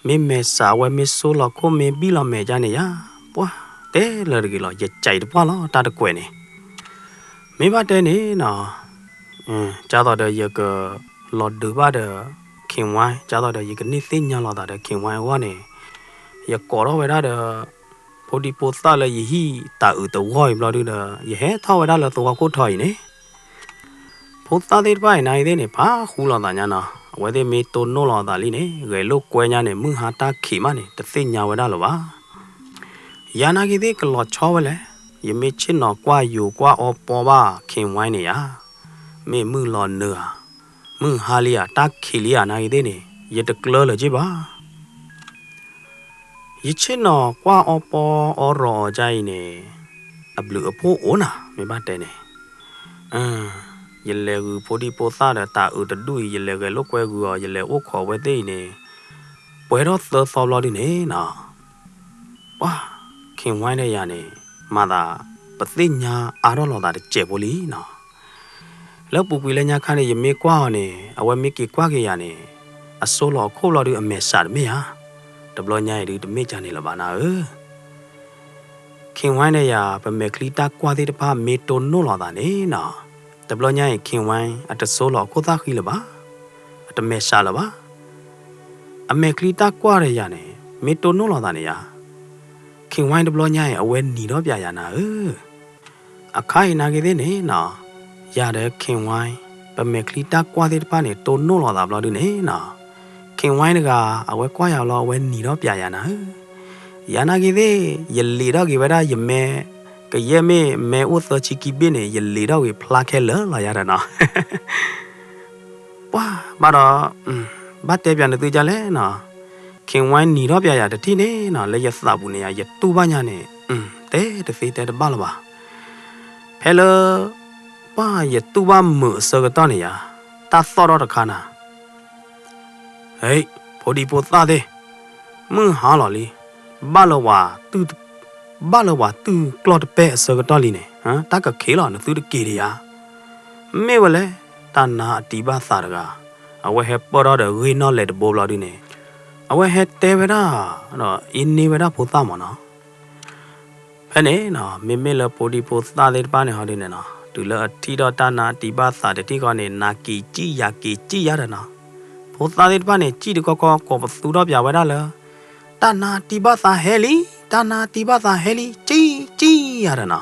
မ့ၢ်မဲာ်ဆှး အဝဲမ့ၢ်ဆိလီၤခိၣ်မ့ၢ်ဘံၣ်လီၤမဲာ်ဒ်န့ၣ်ယါ, ပှၤတဲလၢတဂ့ၤလီၤ ယကဲးတပှၢ်လီၤ တၢ်တကွဲးန့ၣ်, မ့ၢ်ဘၣ်တဲန့ၣ်နီၤ, ဒ်သိးဒီးယကလီၤဒုးဘၣ်ဒီး ခ့ၣ်ဝါ, ဒ်သိးဒီးယကန့ၢ်သ့ၣ်ညါလိာ်သးဒီး ခ့ၣ်ဝါအဂီၢ်န့ၣ်, ယကိးထီၣ်ဝဲဒၣ်ဒီး ဖိဒံဖိသၣ်လၢယဟံၣ်တၢ်အုးတဝီၢ်အံၤဘျီဒုဒီး ယဟဲထီၣ်ဝဲဒၣ်လၢသဝီခိၣ်ထီအံၤန့ၣ် ဖိသၣ်သ့ၣ်တဖၣ်အံၤ နၤအံၤသ့ၣ်န့ၣ် ဖးဃူလိာ်သးညါနီၤ, အဝဲသ့ၣ်မ့ၢ်တိၢ်နီၣ်လိာ်သးလံန့ၣ် ဂဲၤလိာ်ကွဲညါန့ၣ် မုၢ်ဟါတၢ်ခံးမးန့ၣ် တသ့ၣ်ညါဝဲဒၣ်လၢၤဘၣ်. ယၤနာ်က့ၤသ့ၣ်ကလီၤဆီဝဲလဲၣ်, ယမ့ၢ်ဆ့ၣ်နီၤကွၢ်ယိၤကွၢ်အီပီဘၣ် ခ့ၣ်ဝါန့ၣ်ယါ, မ့ၢ်မုၢ်လီၤနုၤဧါ, မုၢ်ဟါလံဧါ, တၢ်ခံးလံဧါ နာ်က့ၤသ့ၣ်န့ၣ် ယတကျၢလၢၤက့ၤဘၣ် ယဆ့ၣ်နီၤကွၢ်အီပီအီရီၤအီၤဒ်အံၤန့ၣ် အဘျုးအဖှိၣ်အိၣ်နၤ မ့ၢ်ဘၣ်တဲန့ၣ်, ယလဲၤဂုာ်ဖိဒံဖိသၣ်ဒီးတၢ်အုးတဒူၣ်အံၤ ယလဲၤဂဲၤလိာ်ကွဲဂုာ်အီၤ ယလဲၤအိၣ်ခိးအဝဲသ့ၣ်အံၤန့ၣ်, ပှဲၤထီၣ်သၢသီဘျီဒုန့ၣ်နီၤ, ပှၤ ခ့ၣ်ဝါဒီးယၤန့ၣ် မၤသး ပသ့ၣ်ညါအါထီၣ်လိာ်သးတစဲးဖိလံနီၤ လၢပူၤကွံာ်လၢညါခါန့ၣ် ယမ့ၢ်ကွၢ်အီၤန့ၣ် အဝဲမ့ၢ်က့ၤကွၢ်က့ၤယၤန့ၣ် အဆိလီၤအခိၣ်ဘျီဒု အမဲာ်ဆှးတမ့ၢ်ဧါ, တဘျီညါအံၤဒု တမ့ၢ်ကန့ၣ်လၢၤဘၣ်နၤဧၢ, ခ့ၣ်ဝါဒီးယၤ ပမဲာ်ချံတၢ်ကွၢ်သ့ၣ်တဖၣ်မ့ၢ်တိၢ်နီၣ်လိာ်သးန့ၣ်နီၤ, တဘျီညါအံၤ ခ့ၣ်ဝါ အတဆိလီၤအခိၣ်သၣ်ဃံလၢၤဘၣ်, အတမဲာ်ဆှးလၢၤဘၣ် အမဲာ်ချံတၢ်ကွၢ်ဒီးယၤန့ၣ် မ့ၢ်တိၢ်နီၣ်လိာ်သးန့ၣ်ယါ, ခ့ၣ်ဝါတဘျီညါအံၤ အဝဲနံၤထီၣ်ပၠးယၤနၤဧၢ, အခါအံၤနာ်က့ၤသ့ၣ်န့ၣ်နီၤ, ယၤဒီးခ့ၣ်ဝါ ပမဲာ်ချံတၢ်ကွၢ်သ့ၣ်တဖၣ်န့ၣ် တိၢ်နီၣ်လိာ်သးဘျီဒုန့ၣ်နီၤ, ခ့ၣ်ဝါတဂၤ အဝဲကွၢ်ယၤလီၤ အဝဲနံၤထီၣ်ပၠးယၤနၤဧၢ, ယၤနာ်က့ၤသ့ၣ် ယလံာ်ထီၣ်က့ၤဝဲဒၣ်ယမဲ, ကယဲၢ်မ့ၢ်မဲအိၣ်သၢဆံခံဘ့ၣ်န့ၣ် ယလံာ်ထီၣ်က့ၤဖျါခဲလၢာ်လီၤယၤဒီးနီၤ ပှၤဘၣ်ဒီး ဘၣ်တဲပၠးနသုဒ်လဲၣ်နီၤ, ခ့ဝါနံၤထီၣ်ပျဲယၤတထံၣ်န့ၣ်နီၤ လၢယသးပူၤန့ၣ်ယၤ ယတူၢ်ဘၣ်ညါန့ၣ် တဲတသ့တဲတဘၣ်လၢၤဘၣ်. ဖဲလၢ ပှၢ်ယတူၢ်ဘၣ်မုာ်အဆၢကတီၢ်န့ၣ်ယၤ တၢ်သီၣ်ထီၣ်တခါနၤ ဟ့ ဖိဒံဖိသၣ်သ့ၣ်, မုၢ်ဟါလီၤလံ, ဘၣ်လၢဝၤ ဘၣ်လၢဝၤတုၢ်ကျီၢ်တပဲၢ်အဆၢကတီၢ်လံန့ၣ် တၢ်ကခံးလီၤ နသုတက့ၤဒံးဧါ. မ့ၢ်ဝဲလဲၣ်, တၢ်နါအတံၤဘၣ်သးတဂၤ အဝဲဟဲပၢၢ်ထီၣ်ဒီးဂ့ၢ်နီၣ်လဲၤတဘိဘျီဒုန့ၣ် အဝဲဟဲတဲဝဲဒၣ် ဒီးအ့န့ဝဲဒၣ်ဖိသၣ်မၢ်နီၤ. ဖဲန့ၣ်နီၤ မ့မ့ၢ်လၢဖိဒံဖိသၣ်သ့ၣ်တဖၣ်န့ၣ်ဟီဒုန့ၣ်နီၤ တုၤလၢအထံၣ်ဒီးတၢ်နါအတံၤဘၣ်သးတထံၣ်ဃီန့ၣ် နၤက့ၤကံၣ်ယၤက့ၤကံၣ်ယၤဒီးနီၤ ဖိသၣ်သ့ၣ်တဖၣ်န့ၣ် ကံၣ်တကီကီ ကိးပသူထီၣ်ပၠးဝဲဒၣ်လၢ တၢ်နါတံၤဘၣ်သးဟဲလံ, တၢ်နါတံၤဘၣ်သးဟဲလံ, ကံၣ်ကံၣ်ယၤဒီးနီၤ.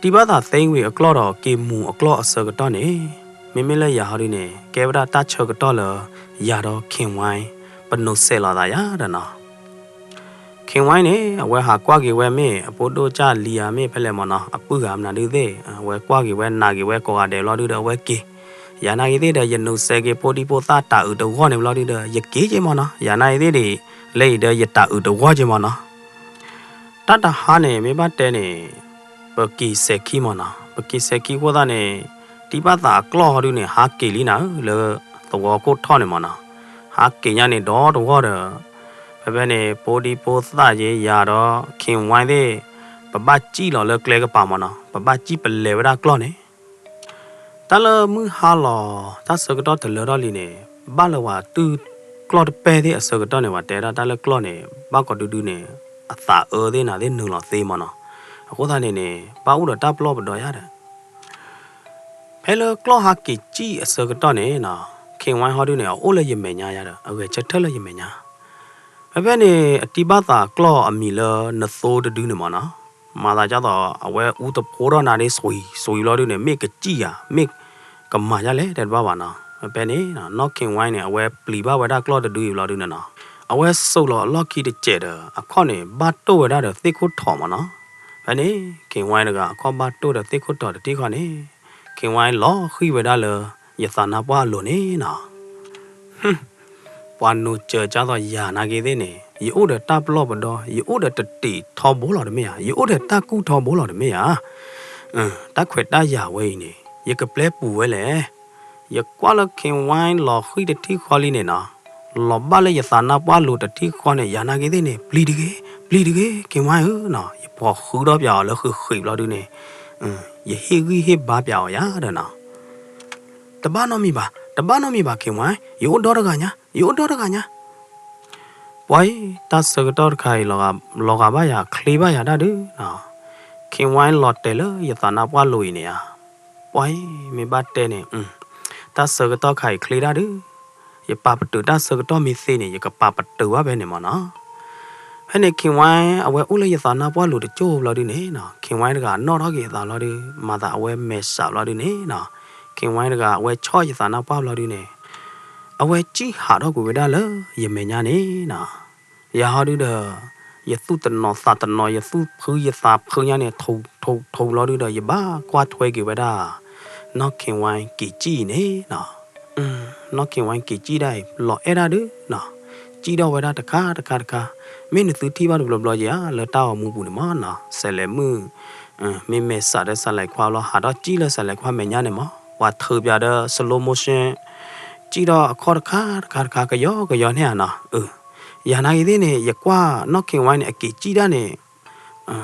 တံၤဘၣ်သးသ့ဝံၤအကျီၢ်ဒီးက့ၤမူၤအကျီၢ်အဆၢကတီၢ်န့ၣ် မ့မ့ၢ်လၢယၤဟီဒုန့ၣ် ကဲဝဲဒၣ်တၢ်ဆၢကတီၢ်လၢ ယၤဒီးခ့ဝါ ပနိးစဲးလီၤသးယၤဒီးနီၤ. ခ့ဝါန့ၣ် အဝဲဟးကွၢ်က့ၤဝဲမ့ၢ် အဖိဒိၣ်ကၢ်လံဧါမ့ၢ်ဖဲလဲၣ်မၢ်နီၤ အပုၢ်ဂၤမနုၤဒုသ့ၣ် အဝဲကွၢ်က့ၤဝဲနာ်က့ၤဝဲကိးဂၤဒဲးဘျီဒုဒီး အဝဲက့ၤ ယၤနာ်က့ၤသ့ၣ်ဒီး ယနိးစဲးက့ၤဖိဒံဖိသၣ်တၢ်အုးတဂီၢ်န့ၣ်ဘျီဒုဒီး ယက့ၤက့ၤမၢ်နီၤ ယၤနာ်က့ၤသ့ၣ်ဒံး လၢအံၤဒီးယတၢ်အုးတဂီၢ်က့ၤမၢ်နီၤ. တၢ်တဟါန့ၣ် မ့ၢ်ဘၣ်တဲန့ၣ် ပက့ၤစဲးခံမၢ်နီၤ ပက့ၤစဲးခံအဃိသတးန့ၣ် တံၤဘၣ်သးအကျီၢ်ဟီဒုန့ၣ် ဟးက့ၤလံနၤဧၢ လၢသဝီခိၣ်ထီၣ်န့ၣ်မၢ်နီၤ ဟးက့ၤညါန့ၣ်ဒီတဝီၢ်ဒီး ဖဲဖဲန့ၣ် ဖိဒံဖိသၣ်က့ၤယၤဒီး ခ့ဝါသ့ၣ် ပဘၣ်ကံၣ်လီၤလၢကျဲကပၤမၢ်နီၤ ပဘၣ်ကံၣ်ပလဲၤဝဲဒၣ်ကျီၢ်န့ၣ် တၢ်လၢမုၢ်ဟါလီၤ တၢ်ဆၢကတီၢ်တလၢထီၣ်လံန့ၣ် ဘၣ်လၢဝၤတုၢ်ကျီၢ်တပဲၢ်သ့ၣ်အဆၢကတီၢ်န့ၣ် ပှၤတဲဒၣ်တၢ်လၢကျီၢ်န့ၣ် ဘၣ်ကိးဒုဒုန့ၣ် အသးအၢသ့ၣ်နၤသ့ၣ်နုာ်လီၤသ့မၢ်နီၤ အဃိသတးန့ၣ်န့ၣ် ဘၣ်အိၣ်ဒီးတၢ်ပလီၢ်ပဒီယါဒီး ဖဲလၢကျီၢ်ဟးက့ၤကံၣ်အဆၢကတီၢ်န့ၣ်နီၤ ခ့ဝါဟီဒုန့ၣ် အအိၣ်လၢယမဲာ်ညါယါဒီး အဂဲၤဆၢထၢၣ်လၢယမဲာ်ညါ ဖဲဖဲန့ၣ် အတံၤဘၣ်သးကျီၢ်အမံၤလၢနသိတဒုန့ၣ်မၢ်နီၤ မၤသးဒ်သိး အဝဲအူတဖိထီၣ်နၤဒ် စွံစွံလီၤဒုန့ၣ် မ့ၢ်ကစံၣ်ယၤ မ့ၢ်ကမၤယါလဲၣ်တဲတဘၣ်ဘၣ်နီၤ ဖဲဖဲန့ၣ် နီၢ်ခ့ဝါန့ၣ် အဝဲပျံၤဘၣ်ဝဲဒၣ်ကျီၢ်တဒုအံၤဘျီဒုန့ၣ်နီၤ အဝဲစိာ်လီၤအလီၢ်ခံတစဲးဒီး အခီၣ်န့ၣ် ဘၣ်တိၢ်ဝဲဒၣ်ဒီးသ့ၣ်ခိၣ်ထီးမၢ်နီၤ ဖဲန့ၣ် ခ့ဝါတဂၤ အခီၣ်ဘၣ်တိၢ်ဒီးသ့ၣ်ခိၣ်ထီးတထံၣ်ဃီန့ၣ် ခ့ဝါလီၤဃံၤဝဲဒၣ်လၢ ယသးနါပှၢ်အလိၤန့ၣ်နီၤ ပှၤနိးစၢၤကၢ်သိးယၤနာ်က့ၤသ့ၣ်န့ၣ် ယအိၣ်ဒီးတၢ်ပလီၢ်ပဒီ ယအိၣ်ဒီးတတ့ၤထီဘိလီၤတမ့ၢ်ဧါ ယအိၣ်ဒီးတၢ်ကူၣ်ထီဘိလီၤတမ့ၢ်ဧါ တၢ်ခွဲးတၢ်ယာ်ဝဲအံၤန့ၣ် ယကပျဲပူၤဝဲလဲၣ် ယကွၢ်လၢခ့ဝါလီၤဃံၤတထံၣ်ဃီလံန့ၣ်နီၤ လီၤဘၣ်လၢယသးနါပှၢ်လိၤတထံၣ်ဃီန့ၣ် ယၤနာ်က့ၤသ့ၣ်န့ၣ် ပျံၤတဂ့ၤ ပျံၤတဂ့ၤ ခ့ဝါဧၢနီၤ ယဖီၣ်ဃုဒီးပၠးအီၤလၢဃံးဃံးဘျီဒုန့ၣ် ယဟ့ၣ်ဂံၢ်ဟ့ၣ်ဘါပၠးအီၤယၤဒီးနီၤ တဘၣ်နီတမံၤဘၣ် တဘၣ်နီတမံၤဘၣ် ခ့ဝါ ယအိၣ်ဒီတဂၤညါ ယအိၣ်ဒီတဂၤညါ ပှၤအံၤ တၢ်ဆၢကတီၢ်တခါအံၤ လီၤဂာ်ဘၣ်ယၤ ချ့ဘၣ်ယၤဒၣ်ဒုးနီၤ ခ့ဝါလီၤတဲာ်လၢယသးနါပှၢ်လိၤအံၤန့ၣ်ဧါ ပှၤအံၤ မ့ၢ်ဘၣ်တဲန့ၣ် တၢ်ဆၢကတီၢ်ခါအံၤချ့ဒၣ်ဒုး ယပာ်ပတုာ်တၢ်ဆၢကတီၢ်မ့ၢ်သ့န့ၣ် ယကပာ်ပတုာ်ဘၣ်ဖဲန့ၣ်မၢ်နီၤ ဖဲန့ၣ် ခ့ဝါ အဝဲအိၣ်လၢယသးနါပှၢ်လိၤတကၠိၢ်ဘျီဒုန့ၣ်နီၤ ခ့ဝါတဂၤနီၣ်ထီၣ်က့ၤအသးဘျီဒု မၤသးအဝဲမဲာ်ဆှးဘျီဒုန့ၣ်နီၤ ခ့ဝါတဂၤ အဝဲဆီၣ်ယသးနါပှၢ်ဘျီဒုန့ၣ် အဝဲစံၣ်ဟးထီၣ်ကွံာ်ဝဲဒၣ်လၢယမဲာ်ညါန့ၣ်နီၤ ယၤဟီဒုဒီး ယသူၣ်တနီၤသးတနီၤ ယသူၣ်ဖုယသးဖုညါန့ၣ် ထိးထိးထိးဘျီဒုဒီး ယဘၣ်ကွၢ်ထွဲက့ၤဝဲဒၣ် နီၢ်ခ့ဝါက့ၤစံၣ်အံၤန့ၣ်နီၤ နီၢ်ခ့ဝါက့ၤစံၣ်ဒၣ်အံၤ လီၤအဲၣ်ဒၣ်ဒုနီၤ စံၣ်ထီၣ်ဝဲဒၣ်တခါတခါတခါ မ့ၢ်နသုထံၣ်ဘၣ်တဘျီဘျီဧါ လၢတၢ်ဂီၤမူပူၤန့ၣ်မၢ်နီၤ စဲးလဲၤမုၣ် မ့ၢ်မဲာ်ဆှးဒီးစးလဲၤခွါဘျီ ဟးထီၣ်စံၣ်လၢစးလဲၤခွါမဲာ်ညါန့ၣ်မၢ် ပှၤထုးပၠးဒီး slow motion စံၣ်ထီၣ်အခီၣ်တခါတခါတခါ ကယီကယီန့ၣ်ဧါနီၤ ယၤနာ်က့ၤသ့ၣ်န့ၣ် ယကွၢ်နီၢ်ခ့ဝါန့ၣ် အက့ၤစံၣ်ဒၣ်န့ၣ်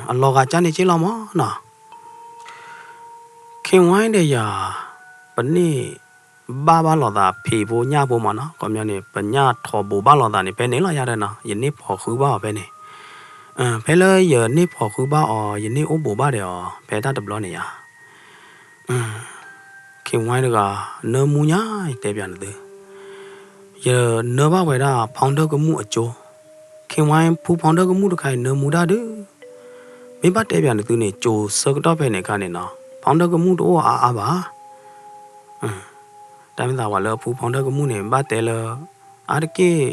အလီၤဂာ်ကၢ်န့ၣ်က့လီၤမၢ်နီၤ ခ့ဝါဒီးယၤ ပန့ၢ်ဘၣ်ဘၣ်လိာ်သးဖံးဖိညၣ်ဖိမၢ်နီၤ ခီပညီန့ၣ် ပညၣ်ထီဘိးဘၣ်လိာ်သးန့ၣ် ဖဲန့ၣ်လီၤယၤဒီးနီၤ ယန့ၢ်ဖီၣ်ဃုဘၣ်အီၤဖဲန့ၣ် ဖဲလၢယန့ၢ်ဖီၣ်ဃုဘၣ်အီၤ ယန့ၢ်အိၣ်ဘိးဘၣ်ဒီးအီၤ ဖဲတၢ်တဘျီန့ၣ်ယၤ ခ့ဝါတဂၤ နၢမူညါ ယတဲပၠးနသု ယနၢဘၣ်ဝဲဒၣ် ဖီဒၢကမူၣ်အကၠိ ခ့ဝါဖူဖီဒၢကမူၣ်တခါအံၤ နၢမူဒၣ်ဒု မ့ၢ်ဘၣ်တဲပၠးနသုန့ၣ် ကၠိဆၢကတီၢ်ဖဲန့ၣ်အခါန့ၣ်နီၤ ဖီဒၢကမူၣ်တအိၣ်အါအါဘၣ် တၢ်မ့ၢ်သးပှၤလၢအဖူဖီဒၢကမူၣ်န့ၣ် ဘၣ်တဲလၢ အါတက့ၢ်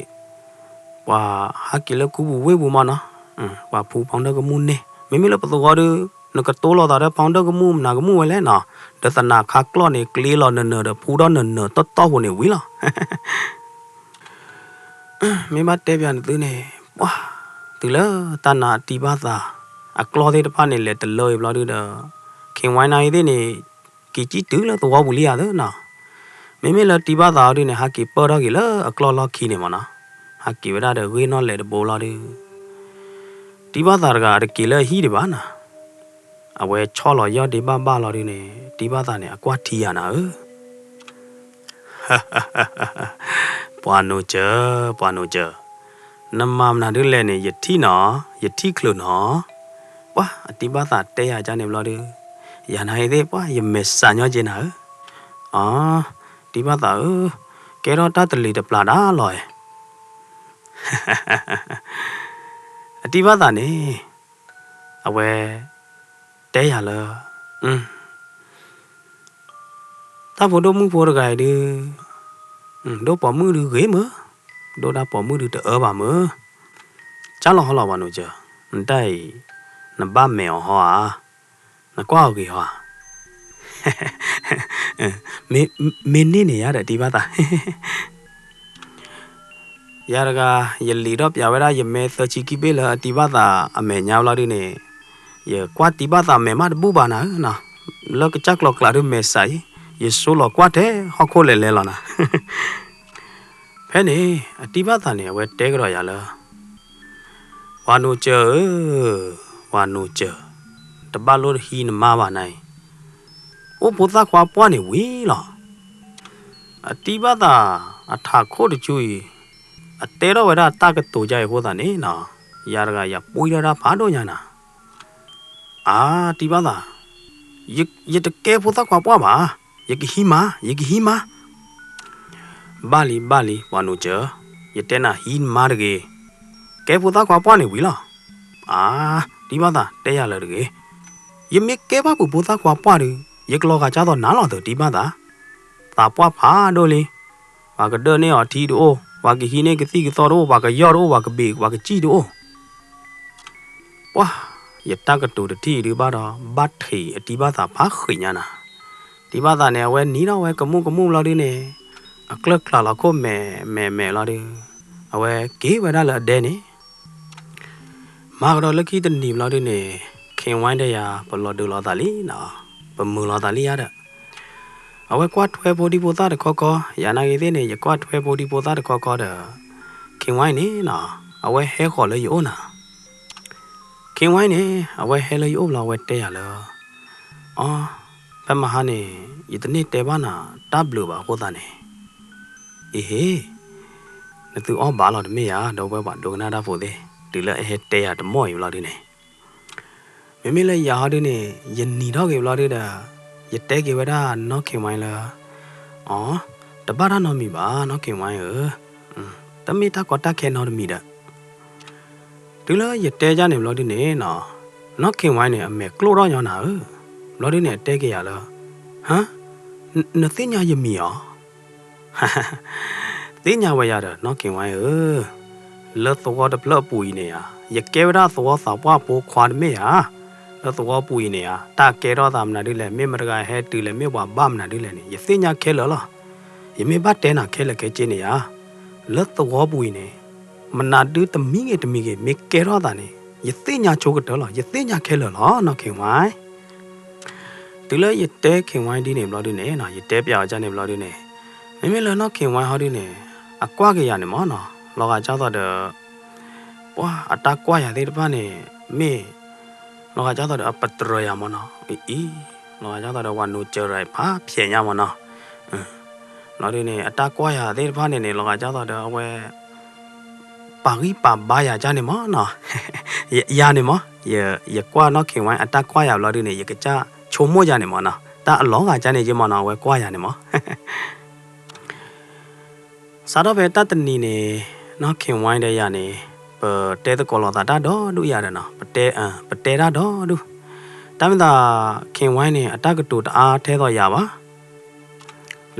ပှၤဟးက့ၤလၢခူပူၤဝ့ၢ်ပူၤမၢ်နီၤ ပှၤဖူဖီဒၢကမူၣ်န့ၣ် မ့မ့ၢ်လၢပသဝီဒီး နကတိလိာ်သးဒီးဖီဒၢကမူၣ် မနၤကမူၣ်ဝဲလဲၣ်နီၤ ဒီးသနာ်ခါကျီၢ်န့ၣ် ကျ့လီၤနၢၤနၢၤဒီး ဖူထီၣ်နၢၤနၢၤတီတီၢ်ဖိန့ၣ်ဝံၤလီၤ မ့ၢ်ဘၣ်တဲပၠးနသုန့ၣ်, ပှၤ, တုၤလၢတၢ်နါအတံၤဘၣ်သး, အကျီၢ်သ့ၣ်တဖၣ်န့ၣ် လဲၤတလၢအံၤဘျီဒုဒီး, ခ့ဝဲနၤအံၤသ့ၣ်န့ၣ်, က့ၤကံတုၤလၢသဝီပူၤလံဧါသနီၤ, မ့မ့ၢ်လၢတံၤဘၣ်သးအီၤဒုန့ၣ် ဟးက့ၤပၢၢ်ထီၣ်က့ၤလၢအကျီၢ်လီၢ်ခံန့ၣ်မ့ၢ်နီၤ, ဟးက့ၤဝဲဒၣ်ဒီးဂ့ၢ်နီၣ်လဲၤတဘိလီၤဒု တံၤဘၣ်သးတဂၤတက့ၤလၢအဟံၣ်ဒံးဘၣ်နၤ, အဝဲဆီၣ်လီၤယီၢ်ဒ့ဘၣ်ဘၣ်လီၤဒုန့ၣ် တံၤဘၣ်သးန့ၣ် အကွၢ်ထံယၤနၤဧၢ, ပှၤနိစၢၤ, ပှၤနိစၢၤ, နမၤမနုၤဒုလဲၣ်န့ၣ် ယထံၣ်နီၤ, ယထံၣ်ချုးနီၤ, ပှၤအတံၤဘၣ်သးတဲယၤကန့ၣ်ဘျီဒု, ယၤနၤအံၤသ့ၣ် ပှၤ ယမဲာ်ဆှးညီက့နၤဧၢ, အ, တံၤဘၣ်သးဧၢ, ကဲထီၣ်တၢ်တလံၤတပျၢ်ဒၣ်လီၤဧါ အတံၤဘၣ်သးန့ၣ်, အဝဲ, တဲယၤလၢ, တၢ်ဖိဒိၣ်မုၣ်ဖိတဂၤအံၤဒု, ဒိၣ်ပိာ်မုၣ်ဒုဂ့ၤမၢ, ဒိၣ်တၢ်ပိာ်မုၣ်ဒုတအၢဘၣ်မၢ, ကၢ်လီၤဟီလီၤပှၤနိစၢၤ, နတၢ်အံၤ, နဘၣ်မဲာ်အီၤဟီဧါ, နကွၢ်အီၤဂ့ၤဟီဧါ မ့ၢ်န့ၢ်န့ၣ်ယါဒီးတံၤဘၣ်သး, ယၤတဂၤ, ယလံၤထီၣ်ပၠးဝဲဒၣ်ယမဲသၢဆံခံဘ့ၣ်လၢအတံၤဘၣ်သးအမဲာ်ညါဘျီဒုန့ၣ်, ယကွၢ်တံၤဘၣ်သးမဲာ်မးတဘူၣ်ဘၣ်နၤဧၢ, လၢကစၢ်ကျီၤကျးဒုမဲာ်ဆှးအံၤ, ယဆိလီၤကွၢ်ထဲဟီၣ်ခိၣ်လဲၤလဲၤလီၤနၤ ဖဲန့ၣ်, အတံၤဘၣ်သးန့ၣ် အဝဲတဲကဒီးယၤလၢ, ပှၤနိစၢၤဧၢ, ပှၤနိစၢၤ, တဘၣ်လိၣ်တဟံးနမါဘၣ်နၤအံၤ, အိၣ်ဖိသၣ်ခွါပှၢ်န့ၣ်ဝံၤလီၤ. အတံၤဘၣ်သးအထးခိၣ်တဆူအံၤ, အတဲထီၣ်ဝဲဒၣ်တၢ်ကတိၤယါအံၤအဃိသတးန့ၣ်နီၤ, ယၤတဂၤယပှံထီၣ်ဒၣ်ဖးဒိၣ်ညါနၤ. အါ, တံၤဘၣ်သး, ယတကဲဖိသၣ်ခွါပှၢ်ဘၣ်, ယကဟံးမါ, ယကဟံးမါ. ဘၣ်လံ ဘၣ်လံ ပှၤနိစၢၤ, ယတဲနၤဟံးနမါတဂ့ၤ, ကဲဖိသၣ်ခွါပှၢ်န့ၣ်ဝံၤလီၤ. အါ, တံၤဘၣ်သး တဲယၤလၢတဂ့ၤ, ယမ့ၢ်ကဲဘၣ်ပှၤဖိသၣ်ခွါပှၢ်ဒီး ယကလီၤဂာ်ကၢ်သိးနၤလီၤသၢ တံၤဘၣ်သး, သးပှၢ်ဖးဒိၣ်လံ. ပှၤကဒၢးန့ၢ်အီၤထံတအိၣ်, ပှၤကဟံးန့ၢ်ကသံၣ်ကသီတအိၣ်, ပှၤကယီၢ်တအိၣ်, ပှၤကဘ့ၣ်ပှၤကစံၣ်တအိၣ်. ပှၤ, ယတၢ်ကတိၤတထံၣ်အံၤဒုးဘၣ်ဒီး ဘၣ်ထံးအတံၤဘၣ်သးဖးဃံးညါနၤ. တံၤဘၣ်သးန့ၣ် အဝဲနံၤထီၣ်ဝဲကမူၣ်ကမူၣ်လီၤဒုန့ၣ်, အကျၢၢ်ကျးလီၤခိၣ်မဲာ်မဲာ်မဲာ်လီၤဒု, အဝဲက့ၤဝဲဒၣ်လၢအဒဲန့ၣ် မၤကဒီးလၢခံတနံၤဘျီဒုန့ၣ်, ခ့ဝါဒီးယၤ ပလီၤဒုးလိာ်သးလံနီၤ, ပမုာ်လိာ်သးလံယါဒီး, အဝဲကွၢ်ထွဲဖိဒံဖိသၣ်တခီခီ, ယၤနာ်ဂ့ၤသ့ၣ်န့ၣ် ယကွၢ်ထွဲဖိဒံဖိသၣ်တခီခီဒီး, ခ့ဝါန့ၣ်နီၤ, အဝဲဟဲဃီၤလၢယအိၣ်နၤ. ခ့ဝါန့ၣ် အဝဲဟဲလၢယအိၣ်ဘျီ အဝဲတဲယၤလၢ, အီ, ဖဲမဟါန့ၣ် ယတန့ၢ်တဲဘၣ်နၤတၢ်ဘျုးဘၣ်အဃိသတးန့ၣ်, အ့ဟ့, နသုအီၣ်ဘၣ်လီၤတမ့ၢ်ဧါ, ဒီပုၢ်ဝဲၢ်ပှၤဒိကနၣ်တၢ်ဖိသ့ၣ်, တုၤလၢအဟဲတဲယၤတမီၢ်အံၤဘျီဒုန့ၣ်, မ့မ့ၢ်လၢယၤဟီဒုန့ၣ် ယနံၤထီၣ်က့ၤဘျီဒုဒီး, ယတဲက့ၤဝဲဒၣ်နီၢ်ခ့ဝါလၢ, အီ, တဘၣ်တၢ်နီတမံၤဘၣ် နီၢ်ခ့ဝါဧၢ, တမ့ၢ်တၢ်ကီတၢ်ခဲနီတမံၤဒီး တုၤလၢယတဲဒ်န့ၣ်ဘျီဒုန့ၣ်နီၤ, နီၢ်ခ့ဝါန့ၣ် အမဲာ်ကျိၣ်ထီၣ်ညီနၤဧၢ, ဘျီဒုန့ၣ် အတဲက့ၤယၤလၢ, ဟါ, နသ့ၣ်ညါယမံၤအီၤ, သ့ၣ်ညါဝဲယၤဒီး နီၢ်ခ့ဝါဧၢ, လၢသဝီတဖျၢၣ်အပူၤအံၤန့ၣ်ဧါ, ယကဲဝဲဒၣ်သဝီသးပှၢ်ဖိခွါတမ့ၢ်ဧါ, လၢသဝီပူၤအံၤန့ၣ်ဧါ, တၢ်ကဲထီၣ်သးမနုၤဒ်လဲၣ်, မ့ၢ်မတဂၤဟဲတုၤလဲၣ်, မ့ၢ်ပှၤဘၣ်မနုၤဒ်လဲၣ်န့ၣ် ယသ့ၣ်ညါခဲလၢာ်လီၤ. ယမ့ၢ်ဘၣ်တဲနၤခဲလၢာ်ခဲဆ့န့ၣ်ဧါ, လၢသဝီပူၤအံၤန့ၣ်, မနုၤဒုတမံၤဂ့ၤတမံၤဂ့ၤ မ့ၢ်ကဲထီၣ်သးန့ၣ် ယသ့ၣ်ညါဆိကတၢၢ်လီၤ, ယသ့ၣ်ညါခဲလၢာ်လီၤ နီၢ်ခ့ဝါ တုၤလၢယတဲခ့ဝါဒ်န့ၣ်ဘျီဒုန့ၣ်နီၤ, ယတဲပၠးအီၤဒ်န့ၣ်ဘျီဒုန့ၣ်, မ့မ့ၢ်လၢနီၢ်ခ့ဝါဟီဒုန့ၣ်, အကွၢ်က့ၤယၤန့ၣ်မ့ၢ်နီၤ, လီၤဂာ်ဒ်သိးဒီး, ပှၤအတၢ်ကွၢ်ယၤသ့ၣ်တဖၣ်န့ၣ်, မ့ၢ်, လီၤဂာ်ဒ်သိးဒီးအပတြၢၤယၤမ့ၢ်နီၤ, အအံၤ, လီၤဂာ်ဒ်သိးဒီးပှၤနိစၢၤရၤဖးဖျဲးညါမ့ၢ်နီၤ, လီၤဒုန့ၣ် အတၢ်ကွၢ်ယၤသ့ၣ်တဖၣ်န့ၣ်န့ၣ် လီၤဂာ်ဒ်သိးဒီးအဝဲ ပာ်ဂံၢ်ပာ်ဘါယၤဒ်န့ၣ်မ့ၢ်နီၤ, ယၤန့ၣ်မ့ၢ်, ယကွၢ်နီၢ်ခ့ဝါအတၢ်ကွၢ်ယၤဘျီဒုန့ၣ် ယကစၢ်ဆိကမိၣ်ယၤန့ၣ်မ့ၢ်နီၤ, တၢ်အလီၤဂာ်ဒ်န့ၣ်က့မ့ၢ်နီၤ, အဝဲကွၢ်ယၤန့ၣ်မ့ၢ် စးထီၣ်ဖဲတၢ်တနံၤန့ၣ်, နီၢ်ခ့ဝါဒီးယၤန့ၣ်, ပတဲသကိးလိာ်သးတၢ်ဒီဒူၣ်ယၤဒီးနီၤ, ပတဲ, ပတဲတၢ်ဒီဒူၣ်, တၢ်မ့ၢ်သး, ခ့ဝါန့ၣ် အတၢ်ကတိၤတအါထဲသိးယၤဘၣ်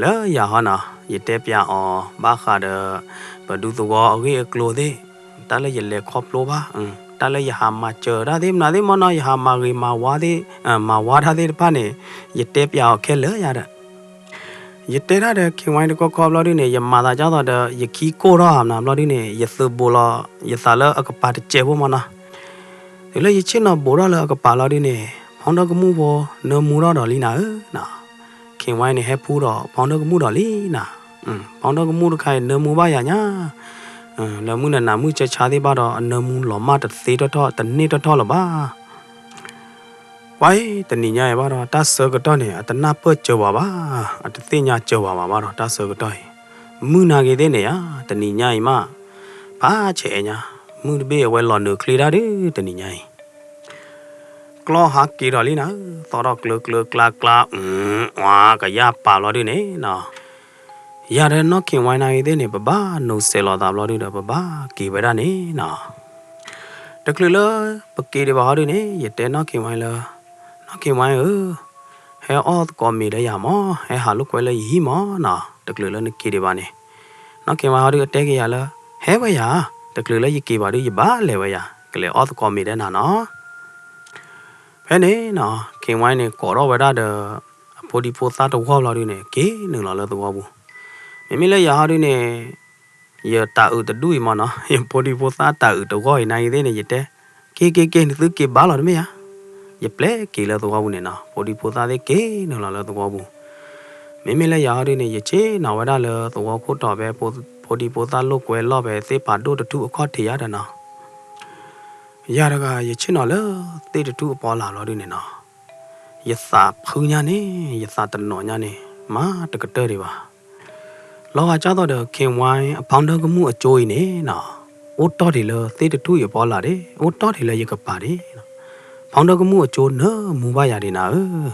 လၢယၤဟီနီၤ, ယတဲပၠးအီၤဘၣ်ဃးဒီး, ပဒူသဝီအဂ့ၢ်အကျိၤသ့ၣ်, တၢ်လၢယလဲၤခီဖျိဘၣ်, တၢ်လၢယဟးမၤစၢၤတၢ်သ့ၣ်မနုၤသ့ၣ်မ့ၢ်နီၤ, ယဟးမၤဂ့ၤမၤဝါသ့ၣ်, မၤဝါတၢ်သ့ၣ်တဖၣ်န့ၣ်, ယတဲပၠးအီၤခဲလၢာ်ယၤဒီး ယတဲတၢ်ဒီး King Wine တခီခီဘျီဒုန့ၣ် ယမၤသးဒ်သိးဒီး ယခံကိၢ်ထီၣ်ဧါမနုၤဘျီဒုန့ၣ် ယသုးဘူးလီၤယသးလၢအကပၤတစဲးဖိမၢ်နီၤ. တုၤလၢယဆ့ၣ်နီၤဘူးထီၣ်လၢအကပၤလီၤဒုန့ၣ် ဖီဒိၣ်ကမူၣ်ဖိ နၢမူထီၣ်ဒီးလံနၤဧၢနီၤ. King Wine န့ၣ် ဟဲဖှူဒီးဖီဒိၣ်ကမူၣ်ဒီးလံနၤ. ဖီဒိၣ်ကမူၣ်တခါအံၤ နၢမူဘၣ်ယၤညါ လၢမုၢ်နၤနၤမုၢ်ဆါဆါသ့ၣ်ဘၣ်ဒီး အနၢမူလီၤမၢ်တသ့ထီၣ်ထီၣ် တန့ၢ်ထီၣ်ထီၣ်လၢၤဘၣ်. ပှၤအံၤ တနံၤညါအံၤဘၣ်ဒီး တၢ်ဆၢကတီၢ်န့ၣ် အတနၢ်ပၢၢ်စၢၤဝဲဘၣ်, အတသ့ၣ်ညါစၢၤဝဲဘၣ်ဘၣ်ဒီး တၢ်ဆၢကတီၢ်အံၤ မုၢ်နၤဂ့ၤသ့ၣ်န့ၣ်ဧါ, တနံၤညါအံၤမး ဖးဆဲးညါ မုၢ်တဘ့ၣ်အဝဲလီၤနုာ်ချ့တၢ်ဒု တနံၤညါအံၤ ကျီၢ်ဟးက့ၤဒီးလံနၤ, သီၣ်ထီၣ်ကျၢၤကျၢၤကျါကျါ အကယၢ်ပာ်ဘျီဒုန့ၣ်နီၤ. ယၤဒီးနီၢ် King Wine နၤဂ့ၤသ့ၣ်န့ၣ် ပဘၣ်နိးစဲးလီၤသးဘျီဒုဒီး ပဘၣ်က့ၤဝဲဒၣ်န့ၣ်နီၤ. တချုးလၢပက့ၤဒံးဘၣ်ဟီဒုန့ၣ် ယတဲနီၢ် King Wine လၢ နီၢ် King Wine ဧၢ, ဟဲအီၣ်သကိးမ့ၤဒီးယၤမၢ်, ဟဲဟးလိာ်ကွဲလၢယဟံၣ်မၢ်နီၤ. တချုးလၢနက့ၤဒံးဘၣ်န့ၣ် နီၢ် King Wine ဟီဒုအတဲက့ၤယၤလၢ ဟဲဝဲယၤ, တချုးလၢယက့ၤဘၣ်ဒု ယဘၣ်လဲၤဝဲယၤ ကလဲၤအီၣ်သကိးမ့ၤဒီးနၤနီၤ. ဖဲန့ၣ်နီၤ King Wine န့ၣ် ကိးထီၣ်ဝဲဒၣ်ဒီး အဖိဒံဖိသၣ်တဂီၢ်ဘျီဒုန့ၣ် က့ၤနုာ်လီၤလၢသဝီပူၤ. မ့မ့ၢ်လၢယၤဟီဒုန့ၣ် ယတၤအုးတဒူၣ်အံၤမၢ်နီၤ, ယဖိဒံဖိသၣ်တၤအုးတဂီၢ်အံၤ နၤဂ့ၤသ့ၣ်န့ၣ် ယတဲ က့ၤက့ၤက့ၤ နသုက့ၤဘၣ်လီၤတမ့ၢ်ဧါ. ယပျဲက့ၤလၢသဝီပူၤန့ၣ်နီၤ, ဖိဒံဖိသၣ်သ့ၣ်က့ၤနုာ်လီၤလၢသဝီပူၤ. မ့မ့ၢ်လၢယၤဟီဒုန့ၣ် ယဆ့ၣ်နီၤဝဲဒၣ်လၢသဝီခိၣ်တီၤဖဲ ဖိဒံဖိသၣ်လိာ်ကွဲလီၢ်ဖဲသ့ၣ်ဖးဒိၣ်တထူၣ်အခီၣ်ထံးယၤဒီးနီၤ. ယၤတဂၤ ယဆ့ၣ်နီၤလၢသ့ၣ်တထူၣ်အပီးလၢ်ဘျီဒုန့ၣ်နီၤ, ယသးဖုညါန့ၣ် ယသးတနီၤညါန့ၣ် မၤတကတၢၢ်ဒံးဘၣ်. လီၤဂာ်ဒ်သိးဒီး King Wine အ ဖီဒိၣ်ကမူၣ်အကၠိအံၤန့ၣ် အိၣ်တီၢ်ဒံးလၢသ့ၣ်တထူၣ်အပီးလၢ်ဒံး, အိၣ်တီၢ်ဒံးလၢယကပၤဒံး, ဖီဒိၣ်ကမူၣ်အကၠိနၢမူဘၣ်ယၤဒံးနၤဧၢ.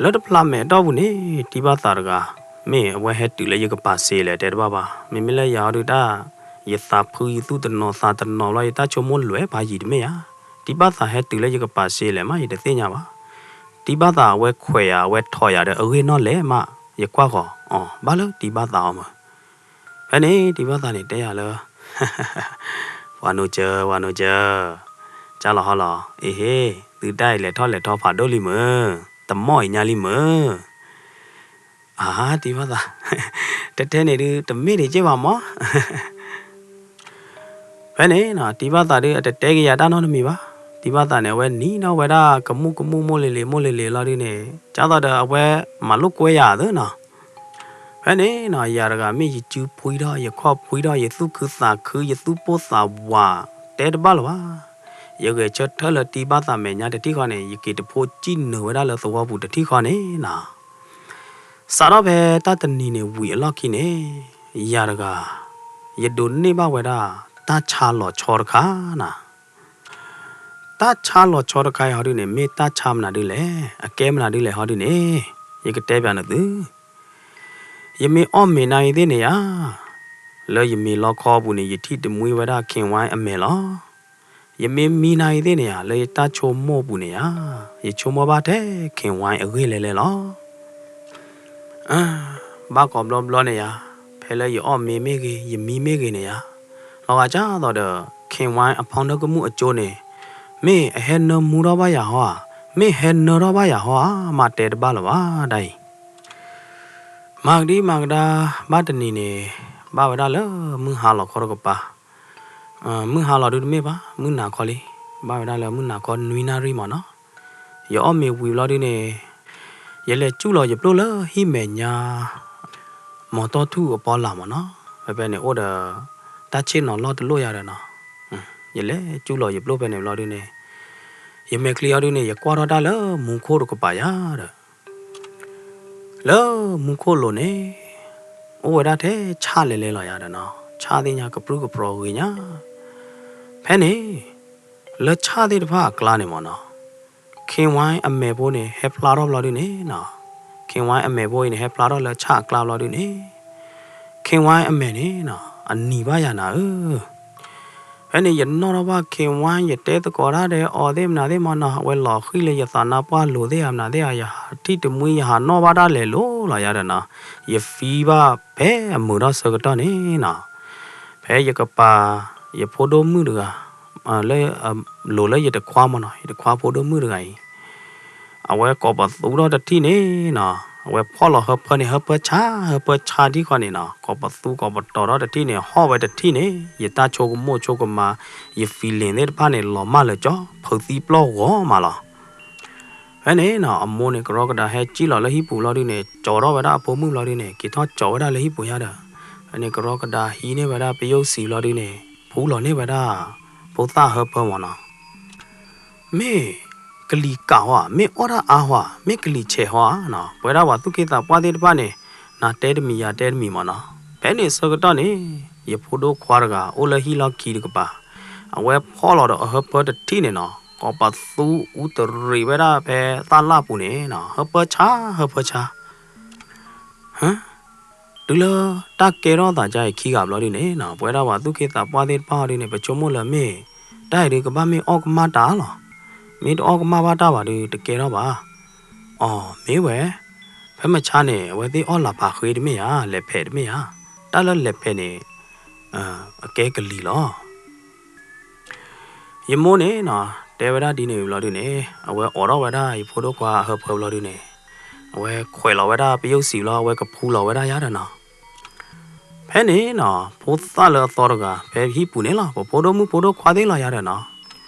လၢတဖျးမဲာ်အတီၢ်ပူၤန့ၣ် တံၢ်ဘၣ်သးတဂၤ မ့ၢ်အဝဲဟဲတုၤလၢယကပၤစ့လဲၣ် တဲတဘၣ်ဘၣ်. မ့မ့ၢ်လၢယၤဟီဒုတၢ် ယသးဖုယသူၣ်တနီၤသးတနီၤဘျီ ယတၢ်ဆိကမိၣ်လွဲၢ်ဖးယံာ်တမ့ၢ်ဧါ. တံၢ်ဘၣ်သးဟဲတုၤလၢယကပၤစ့လဲၣ်မး ယတသ့ၣ်ညါဘၣ်. တံၢ်ဘၣ်သးအဝဲခွဲးယၤ အဝဲထိးယၤဒီးအဂ့ၢ်နီၣ်လဲၣ်မး ယကွၢ်ဃီၤအီၤ ဘၣ်လၢတံၢ်ဘၣ်သးအီၤမး. ဖဲန့ၣ် တံၢ်ဘၣ်သးန့ၣ်တဲယၤလၢ ပှၤနိစၢၤ ပှၤနိစၢၤ, ကၢ်လီၤဟီလီၤ, အ့ဟ့, သုတၢ်အံၤလဲၤထီၣ်လဲၤထီဖးဒိၣ်လံမၢ်, တမီၢ်အံၤညါလံမၢ်. အါ တံၢ်ဘၣ်သး, တဲတဲန့ၣ်ဒု တမ့ၢ်ဒံးက့ၢ်ဘၣ်မၢ်. ဖဲန့ၣ်နီၤ တံၢ်ဘၣ်သးဒု အတတဲက့ၤယၤတၢ်နီတမံၤဘၣ်. တံၢ်ဘၣ်သးန့ၣ် အဝဲနံၤဒီးဝဲဒၣ်ကမူၣ်ကမူၣ်မိၢ်လ့ၤလ့ၤမိၢ်လ့ၤလ့ၤလီၤဒုန့ၣ် ကၢ်သိးဒီးအဝဲမၤလိာ်ကွဲယၤသ့နီၤ. ဖဲန့ၣ်နီၤ ယၤတဂၤမ့ၢ်ယစုဖှံထီၣ် ယခီၣ်ဖှံထီၣ် ယသူၣ်ခုသးခု ယသူၣ်ပိၢ်သးဝး တဲတဘၣ်လၢၤဘၣ်. ယဂဲၤဆၢထၢၣ်လၢတံၢ်ဘၣ်သးမဲာ်ညါတထံၣ်ဃီန့ၣ် ယက့ၤတဖိစံၣ်နုာ်ဝဲဒၣ်လၢသဝီပူၤတထံၣ်ဃီန့ၣ်နီၤ. စးထီၣ်ဖဲတၢ်တနံၤန့ၣ်ဝံၤအလီၢ်ခံန့ၣ် ယၤတဂၤ ယဒိးန့ၢ်ဘၣ်ဝဲဒၣ် တၢ်ဆါလီၤဆီတခါနီၤ. တၢ်ဆါလီၤဆီတခါအံၤဟီဒုန့ၣ် မ့ၢ်တၢ်ဆါမနုၤဒုလဲၣ်, အကဲမနုၤဒုလဲၣ်ဟီဒုန့ၣ် ယကတဲပျးနသု. ယမ့ၢ်အီၣ်မ့ၤနၤဂ့ၤသ့ၣ်န့ၣ်ဧါ, လၢယမ့ၢ်လီခီပူၤန့ၣ် ယထံၣ်တမှံဝဲဒၣ် King Wine အမဲာ်လီၤ. ယမ့ၢ်မံနၤဂ့ၤသ့ၣ်န့ၣ်ဧါ, လၢယတၢ်ဆိကမိၣ်ပူၤန့ၣ်ဧါ, ယဆိကမိၣ်ဘၣ်ထဲ King Wine အဂ့ၢ်လဲၤလဲၤလီၤ. ဘၣ်ကိးဘျီဘျီန့ၣ်ဧါ, ဖဲလၢယအီၣ်မ့ၤမ့ၢ်ဂ့ၤ ယမံမ့ၢ်ဂ့ၤန့ၣ်ဧါ, လီၤဂာ်ဒ်သိးဒီး King Wine အ ဖီဒိၣ်ကမူၣ်အကၠိန့ၣ် မ့ၢ်အဟဲနၢမူထီၣ်ဘၣ်ယၤဟီဧါ, မ့ၢ်ဟဲနၢထီၣ်ဘၣ်ယၤဟီဧါ, မ့ၢ်တဲတဘၣ်လၢၤဘၣ်ဒ်အံၤ. မၤကဒံမၤကဒါ ဘၣ်တနံၤန့ၣ် ဘၣ်ဝဲဒၣ်လၢမုၢ်ဟါလီၤခီတကပၤ, မုၢ်ဟါလီၤဒုတမ့ၢ်ဘၣ်, မုၢ်နၤခီလံ, ဘၣ်ဝဲဒၣ်လၢမုၢ်နၤခီနွံနၣ်ရံၣ်မၢ်နီၤ. ယအီၣ်မ့ၤဝံၤဘျီဒုန့ၣ် ယလဲၤစူၢ်လီၤယပျိၢ်လၢဟံၣ်မဲာ်ညါ မီၤတီၢ်ထူၣ်အပီးလၢ်မၢ်နီၤ, ဖဲဖဲန့ၣ်အိၣ်ဒီး တၢ်ဆ့ၣ်နီၤလီၢ်တလိၣ်ယၤဒီးနီၤ, ယလဲၤစူၢ်လီၤယပျိၢ်ဖဲန့ၣ်ဘျီဒုန့ၣ် ယမဲာ်ချံအီၤဒုန့ၣ် ယကွၢ်ထီၣ်တၢ်လၢမူခိၣ်တကပၤယၤဒီး လၢမူခိၣ်လိၤန့ၣ် အိၣ်ဝဲဒၣ်ထဲဆၣ်လဲၤလဲၤလီၤယၤဒီးနီၤ, ဆၣ်သ့ၣ်ညါကပြုၢ်ကပြီၤဂ့ၤညါ, ဖဲန့ၣ် လၢဆၣ်သ့ၣ်တဖၣ်အကျါန့ၣ်မၢ်နီၤ King Wine အမဲာ်ဖိန့ၣ် ဟဲဖျါထီၣ်ဘျီဒုန့ၣ်နီၤ, King Wine အမဲာ်ဖိအံၤန့ၣ် ဟဲဖျါထီၣ်လၢဆၣ်အကျါဘျီဒုန့ၣ် King Wine အမဲာ်န့ၣ်နီၤ အနံၤဘၣ်ယၤနၤဧၢ. ဖဲန့ၣ်ယနီၣ်ထီၣ်ဘၣ် King Wine ယတဲသကိးတၢ်ဒီးအီၤသ့ၣ်မနုၤသ့ၣ်မၢ်နီၤ, အဝဲလီၤဃံၣ်လၢယသးနါပှၢ်လိၤသ့ၣ်ဧါမနုၤသ့ၣ်ဧါ, ယဟးထံၣ်တမှံ ယဟးနီၣ်ဘၣ်တၢ်လဲၤလိၤလီၤယၤဒီးနီၤ, ယဖံဘၣ်ဖဲအမုာ်ထီၣ်ဆၢကတီၢ်န့ၣ်နီၤ, ဖဲယကပၤ ယဖိဒိၣ်မုၣ်တဂၤ လၢ လိၤလၢယတခွါမၢ်နီၤ, ယတခွါဖိဒိၣ်မုၣ်တဂၤအံၤ အဝဲကိးပသူထီၣ်တထံၣ်န့ၣ်နီၤ, အဝဲဖီၣ်လီၤဟၢဖၢန့ၣ် ဟၢဖၢဆါ ဟၢဖၢဆါထံဃီန့ၣ်နီၤ ကိးပသူကိးပတီၤထီၣ်တထံၣ်န့ၣ် ဟီၣ်ဝဲတထံၣ်န့ၣ် ယတၢ်ဆိကမိၣ်ဆိကမး ယ feeling သ့ၣ်တဖၣ်န့ၣ် လီၤမၢ်လၢာ်ကၠီ ဖုးသံပျီၢ်ဂီၤမးလီၤ. ဖဲန့ၣ်နီၤ အမိၢ်န့ၣ် ကရီကဒါဟဲစံၣ်လီၤလၢဟံၣ်ပူၤဘျီဒုန့ၣ် ကၠီထီၣ်ဝဲဒၣ်အဖိမုၣ်ဘျီဒုန့ၣ် က့ၤထီၣ်ကၠီဝဲဒၣ်လၢဟံၣ်ပူၤညါဒီး ဖဲန့ၣ် ကရီကဒါဟံးန့ၢ်ဝဲဒၣ်ပယိၣ်စံၤဘျီဒုန့ၣ် ဖူလီၤန့ၢ်ဝဲဒၣ် ဖိသၣ်ဟၢဖၢမးနီၤ မ့ၢ်ကလံၤကးဟီဧါ, မ့ၢ်အီၣ်တၢ်အါဟီဧါ, မ့ၢ်ကလံၤဆဲးဟီဧါနီၤ, ပဝဲဒၣ်ပှၤသူၣ်က့သးပှၢ်သ့ၣ်တဖၣ်န့ၣ် နၤတဲတမံၤယၤတဲတမံၤမးနီၤ. ဖဲန့ၣ်ဆၢကတီၢ်န့ၣ် ယဖိဒိၣ်ခွါတဂၤ အိၣ်လၢဟံၣ်လီၢ်ခံတကပၤ, အဝဲဖီၣ်လီၤဒီးအဟၢဖၢတထံၣ်န့ၣ်နီၤ, ကိးပသူအူတရံးဝဲဒၣ်ဖဲသၣ်လၣ်ပူၤန့ၣ်နီၤ, ဟၢဖၢဆါ ဟၢဖၢဆါ ဟၢ တုၤလၢတၢ်ကဲထီၣ်သးကါအံၤခံဂၤဘျီဒုန့ၣ်နီၤ, ပဝဲဒၣ်ပှၤသူၣ်က့သးပှၢ်သ့ၣ်တဖၣ်အီၤဒုန့ၣ် ပဆိကမိၣ်လၢမ့ၢ် တၢ်အံၤဒုကဘၣ်မ့ၢ်အီၣ်ကမၣ်တၢ်လီၤ. မ့ၢ်တအီၣ်ကမၣ်ဘၣ်တၢ်ဘၣ်ဒု တကဲထီၣ်ဘၣ်. အီၤ မ့ၢ်ဝဲ ဖဲမဆါန့ၣ် အဝဲသ့ၣ်အီၣ်လၤဖးဃ့တမ့ၢ်ဧါ, လဲၤဖဲးတမ့ၢ်ဧါ, တၢ်လၢလဲၤဖဲးန့ၣ် အကဲကလံၤလီၤ. ယမိၢ်န့ၣ်နီၤ တဲဝဲဒၣ်ဒ်န့ၣ်ဘျီဒုန့ၣ် အဝဲအိးထီၣ်ဝဲဒၣ်ယဖိဒိၣ်ခွါအဟၢဖၢဘျီဒုန့ၣ် အဝဲခွဲးလီၤဝဲဒၣ်ပယိၣ်စံာ်ဘျီ အဝဲကဖူလီၤဝဲဒၣ်ယါဒီးနီၤ. ဖဲန့ၣ်နီၤ ဖိသၣ်လၢအသီတဂၤ ဖဲဟံၣ်ပူၤန့ၣ်လီၤ, ပဖိဒိၣ်မုၣ်ဖိဒိၣ်ခွါသ့ၣ်လီၤယါဒီးနီၤ,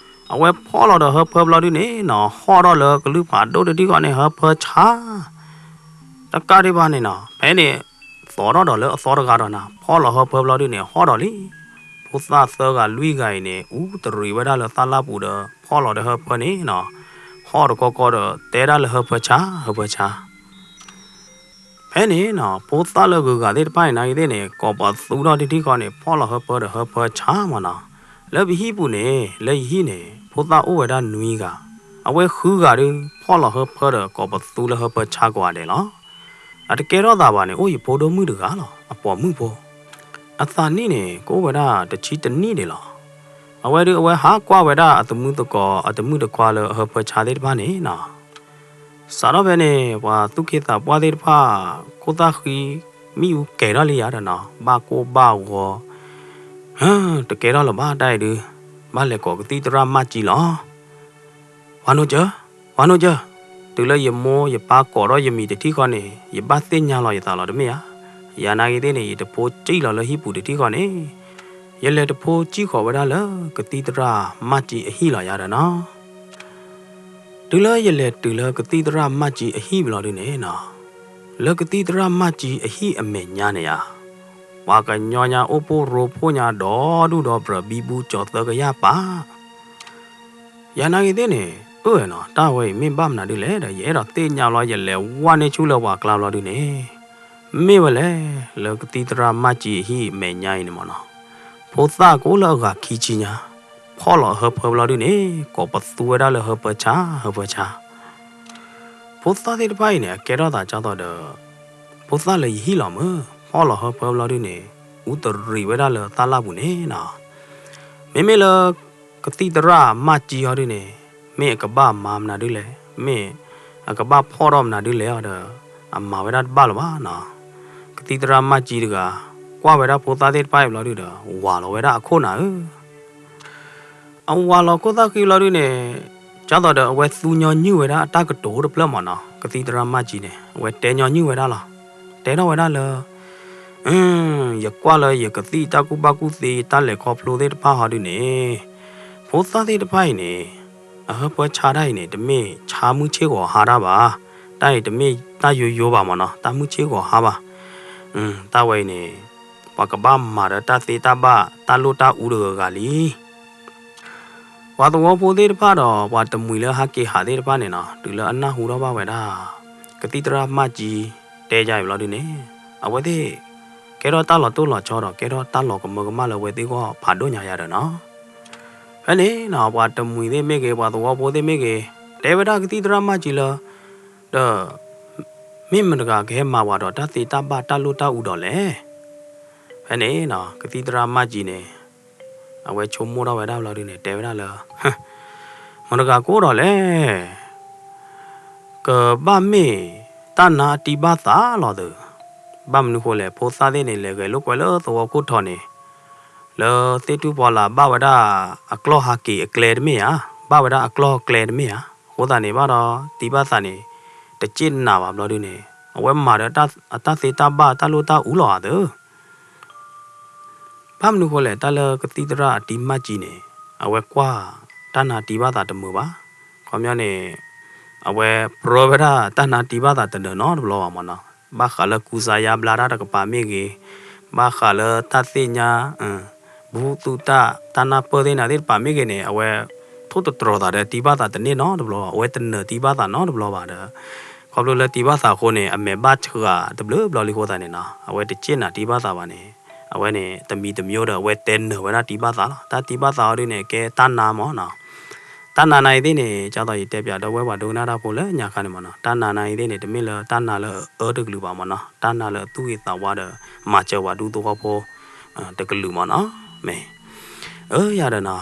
အဝဲဖီၣ်လီၤဒီးဟၢဖၢဘျီဒုန့ၣ်နီၤ ဟီၣ်ထီၣ်လၢကလုၢ်ဖးဒိၣ်တထံၣ်ဃီန့ၣ် ဟၢဖၢဆါ တကးဒံးဘၣ်န့ၣ်နီၤ ဖဲန့ၣ် သီထီၣ်ဒီးလၢအသီတဂၤဒီးနၤ ဖီၣ်လီၤဟၢဖၢဘျီဒုန့ၣ် ဟီၣ်ဒီးလံ. ဖိသၣ်သၢဂၤလွံၢ်ဂၤအံၤန့ၣ် အူတရံးဝဲဒၣ်လၢသၣ်လၣ်ပူၤဒီး ဖီၣ်လီၤဒီးဟၢဖၢန့ၣ်နီၤ ဟီၣ်တကီကီဒီး တဲဒၣ်လၢဟၢဖၢဆါ ဟၢဖၢဆါ ဖဲန့ၣ်နီၤ ဖိသၣ်လၢဂုၤဂၤသ့ၣ်တဖၣ်န့ၣ် နာ်ဂ့ၤသ့ၣ်န့ၣ် ကိးပသူထီၣ်တထံၣ်ဃီန့ၣ် ဖီၣ်လီၤဟၢဖၢဒီးဟၢဖၢဆါမးနီၤ. လၢပဟံၣ်ပူၤန့ၣ် လၢယဟံၣ်န့ၣ် ဖိသၣ်အိၣ်ဝဲဒၣ်နွံဂၤ, အဝဲဃုဂၤဒု ဖီၣ်လီၤဟၢဖၢဒီးကိးပသူလၢဟၢဖၢဆါကိးဂၤဒဲးလီၤ. အတကဲထီၣ်သးဘၣ်န့ၣ် အိၣ်ယဖိဒိၣ်မုၣ်တဂၤလီၤ, အပိာ်မုၣ်ဖိ အသးနံၣ်န့ၣ် ကအိၣ်ဝဲဒၣ်တဆံတနံၣ်ဒဲးလီၤ. အဝဲဒု အဝဲဟးကွၢ်ဝဲဒၣ်အတမုၣ်သကိး အတမုၣ်တခွါလၢအဟၢဖၢဆါသ့ၣ်တဖၣ်န့ၣ်နီၤ စးထီၣ်ဖဲန့ၣ် ပှၤသူၣ်က့သးပှၢ်သ့ၣ်တဖၣ် ခိၣ်သၣ်ဃံ မ့ၣ်အူကဲၤထီၣ်လံယၤဒီးနီၤ ဘၣ်ကိၢ်ဘၣ်ဂီၤ, တကဲထီၣ်လၢၤဘၣ်တၢ်အံၤဒု, ဘၣ်လဲၤကိးကသံၣ်သရၣ်မၢ်ကၠံလီၤ. ပှၤနိကၢ, ပှၤနိကၢ, တုၤလၢယမိၢ်ယပၢ်ကိးထီၣ်ယမံၤတထံၣ်ဃီန့ၣ် ယဘၣ်သ့ၣ်ညါလီၤယသးလီၤတမ့ၢ်ဧါ. ယၤနာ်ဂ့ၤသ့ၣ်န့ၣ် ယတဖိစံၣ်လီၤလၢဟံၣ်ပူၤတထံၣ်ဃီန့ၣ် ယလဲၤတဖိစံၣ်ဃီၤဝဲဒၣ်လၢကသံၣ်သရၣ်မၢ်ကၠံအဟံၣ်လီၤယၤဒီးနီၤ တုၤလၢယလဲၤတုၤလၢကသံၣ်သရၣ်မၢ်ကၠံအဟံၣ်ဘျီဒုန့ၣ်နီၤ, လၢကသံၣ်သရၣ်မၢ်ကၠံအဟံၣ်အမဲာ်ညါန့ၣ်ဧါ, ပှၤကညီညါအိၣ်ဖှိၣ်ရိဖှိၣ်ညါဒီဒူၣ်ဒီပြၢၤဘံဘူကၠီၤသၢကယၢ်ပာ် ယၤနာ်ဂ့ၤသ့ၣ်န့ၣ် အၢၣ်နီၤ တၢ်ဝဲအံၤမ့ၢ်ဘၣ်မနုၤဒ်လဲၣ်ဒီး ယအဲၣ်ဒိးသ့ၣ်ညါလီၤ ယလဲၤဝဲန့ၢ်ဆူၣ်လၢပှၤကျါဘျီဒုန့ၣ် မ့ၢ်ဝဲလဲၣ် လၢကသံၣ်သရၣ်မၢ်ကၠံအဟံၣ်အမဲာ်ညါအံၤန့ၣ်မ့ၢ်နီၤ, ဖိသၣ်ကအိၣ်လၢအဂၤခံဆံညါ, ဖီၣ်လီၤအဟၢဖၢဘျီဒုန့ၣ် ကိးပသူဝဲဒၣ်လၢဟၢဖၢဆါ ဟၢဖၢဆါ ဖိသၣ်သ့ၣ်တဖၣ်အံၤန့ၣ် အကဲထီၣ်သးကၢ်သိးဒီး ဖိသၣ်လၢယဟံၣ်လီၤမုၢ် ဖီၣ်လီၤဟၢဖၢဘျီဒုန့ၣ် အူတရံးဝဲဒၣ်လၢသၣ်လၣ်ပူၤန့ၣ်နီၤ, မ့မ့ၢ်လၢ ကသံၣ်သရၣ်မၢ်ကၠံအီၤဒုန့ၣ် မ့ၢ်အကဘၣ်မၤမနုၤဒ်လဲၣ်, မ့ၢ်အကဘၣ်ဖီၣ်ထီၣ်မနုၤဒ်လဲၣ်အီၤဒီး အမၤဝဲဒၣ်တဘၣ်လၢၤဘၣ်နီၤ, ကသံၣ်သရၣ်မၢ်ကၠံတဂၤ ကွၢ်ဝဲဒၣ်ဖိသၣ်သ့ၣ်တဖၣ်အံၤဘျီဒုဒီး ဝၤလီၤဝဲဒၣ်အခိၣ်နၢ်ဧၢ အဝၤလီၤခိၣ်သၣ်ဃံဘျီဒုန့ၣ် ကၢ်သိးဒီးအဝဲသူညီနုၢ်ဝဲဒၣ်အတၢ်ကတိၤတဖျၢၣ်မ့ၢ်နီၤ, ကသံၣ်သရၣ်မၢ်ကၠံန့ၣ် အဝဲတဲညီနုၢ်ဝဲဒၣ်လီၤ, တဲထီၣ်ဝဲဒၣ်လၢ ယကွၢ်လၢယကသံၣ်တၢ်ကူၣ်ဘၣ်ကူၣ်သ့ တၢ်လဲၤခီဖျိသ့ၣ်တဖၣ်ဟီဒုန့ၣ် ဖိသၣ်သ့ၣ်တဖၣ်အံၤန့ၣ် အဟၢဖၢဆါတၢ်အံၤန့ၣ် တမ့ၢ်ဆါမုၢ်ဆ့ၣ်ဂီၤဟါတၢ်ဘၣ်, တၢ်အံၤတမ့ၢ်တၢ်ယိယိဘၣ်မ့ၢ်နီၤ, တၢ်မုၢ်ဆ့ၣ်ဂီၤဟါဘၣ်, တၢ်ဝဲအံၤန့ၣ် ပှၤကဘၣ်မၤဒီးတၢ်သ့တၢ်ဘၣ် တၢ်လိၣ်တၢ်အူတဂၤဂၤလံ ပှၤသဝီဖိသ့ၣ်တဖၣ်ဒီး ပှၤတမှံၤလၢဟးက့ၤဟးသ့ၣ်တဖၣ်န့ၣ်နီၤ, တုၤလၢအနၢ်ဟူထီၣ်ဘၣ်ဝဲဒၣ် ကသံၣ်သရၣ်မၢ်ကၠံတဲယါအံၤဘျီဒုန့ၣ် အဝဲသ့ၣ် ကဲထီၣ်တၢ်လီၤတိၢ်လီၤဆီဒီး ကဲထီၣ်တၢ်လီၤကမၢကမၣ်လၢအဝဲသ့ၣ်ဂီၢ်ဖးဒိၣ်ညါယါဒီးနီၤ. ဖဲန့ၣ်နီၤ ပှၤတမှံၤသ့ၣ်မ့ၢ်ဂ့ၤ ပှၤသဝီဖိသ့ၣ်မ့ၢ်ဂ့ၤ တဲဝဲဒၣ်ကသံၣ်သရၣ်မၢ်ကၠံလၢ ဒီး မ့ၢ်မတၤတဂၤကဟဲမၤဝဲဒီးတၢ်သ့တၢ်ဘၣ်တၢ်လိၣ်တၢ်အူဒီးလဲၣ်. ဖဲန့ၣ်နီၤ ကသံၣ်သရၣ်မၢ်ကၠံန့ၣ် အဝဲဆိကမိၣ်ထီၣ်ဝဲဒၣ်ဘျီဒုန့ၣ် တဲဝဲဒၣ်လၢ မတၤတဂၤကအိၣ်ဒီးလဲၣ်. ကဘၣ်မ့ၢ်တၢ်နါအတံၢ်ဘၣ်သးလီၤသုး, ဘၣ်မနုၤဃိလဲၣ် ဖိသၣ်သ့ၣ်န့ၣ် လဲၤဂဲၤလိာ်ကွဲလၢသဝီခိၣ်ထီန့ၣ် လၢသ့ၣ်ထူၣ်ဖီလာ်ဘၣ်ဝဲဒၣ်အကျီၢ်ဟးက့ၤအကျဲတမ့ၢ်ဧါ, ဘၣ်ဝဲဒၣ်အကျီၢ်ကျဲတမ့ၢ်ဧါ, အဃိသတးန့ၣ်ဘၣ်ဒီး တံၢ်ဘၣ်သးန့ၣ် တစ့ၣ်နးဘၣ်ဘျီဒုန့ၣ် အဝဲမၤဒီးအတၢ်သ့တၢ်ဘၣ်တၢ်လိၣ်တၢ်အူလီၤဧါသၢ. ဘၣ်မနုၤဃိလဲၣ် တၢ်လၢကသံၣ်သရၣ်အတံၤမၢ်ကၠံန့ၣ် အဝဲကွၢ်တၢ်နါတံၤဘၣ်သးတမုာ်ဘၣ်. ခီပညီန့ၣ် အဝဲပြၢဝဲဒၣ်တၢ်နါတံၤဘၣ်သးတနၢၤနီတဘျီဘၣ်မ့ၢ်နီၤ. ဘၣ်ဃးလၢကူစါယါဘျါတၢ်တကပၤမ့ၢ်ဂ့ၤ, ဘၣ်ဃးလၢတၢ်သ့ၣ်ညါ ဘူၣ်သူၣ်တၢ် တၢ်နၢ်ပၢၢ်သ့ၣ်နၤသ့ၣ်တဖၣ်မ့ၢ်ဂ့ၤန့ၣ် အဝဲထိၣ်သတြီၤသးဒီးတံၤဘၣ်သးတန့ၢ်နီတဘျီဘၣ်, အဝဲတနၢၤတံၤဘၣ်သးနီတဘျီဘၣ်ဒီး ခီဖျိလၢတံၤဘၣ်သးအဃိန့ၣ် အမဲာ်ဘၣ်ဆှးတဘျုးဘျီလံအဃိသတးန့ၣ်နီၤ အဝဲတစ့ၣ်နၤတံၤဘၣ်သးဘၣ်န့ၣ် အဝဲန့ၣ်တမံၤတမံၤဒီး အဝဲတဲနၢၤဝဲဒၣ်တံၤဘၣ်သးလီၤ. တၢ်တံၤဘၣ်သးအီၤဒုန့ၣ် ကဲတၢ်နါမ့ၢ်နီၤ. တၢ်နါနၤအံၤသ့ၣ်န့ၣ် ဒ်သိးယတဲပၠးဒီပုၢ်ဝဲၢ်ပှၤဒိကနၣ်တၢ်ဖိလၢညါခါန့ၣ်မ့ၢ်နီၤ, တၢ်နါနၤအံၤသ့ၣ်န့ၣ် တမ့ၢ်လၢတၢ်နါလၢအအၢတကလုာ်ဘၣ်မ့ၢ်နီၤ, တၢ်နါလၢအသူၣ်ဂ့ၤသးဝါဒီး မၤစၢၤပှၤဒူသဝီဖိ တကလုာ်မ့ၢ်နီၤ, မ့ၢ် အၢ ယၤဒီးနီ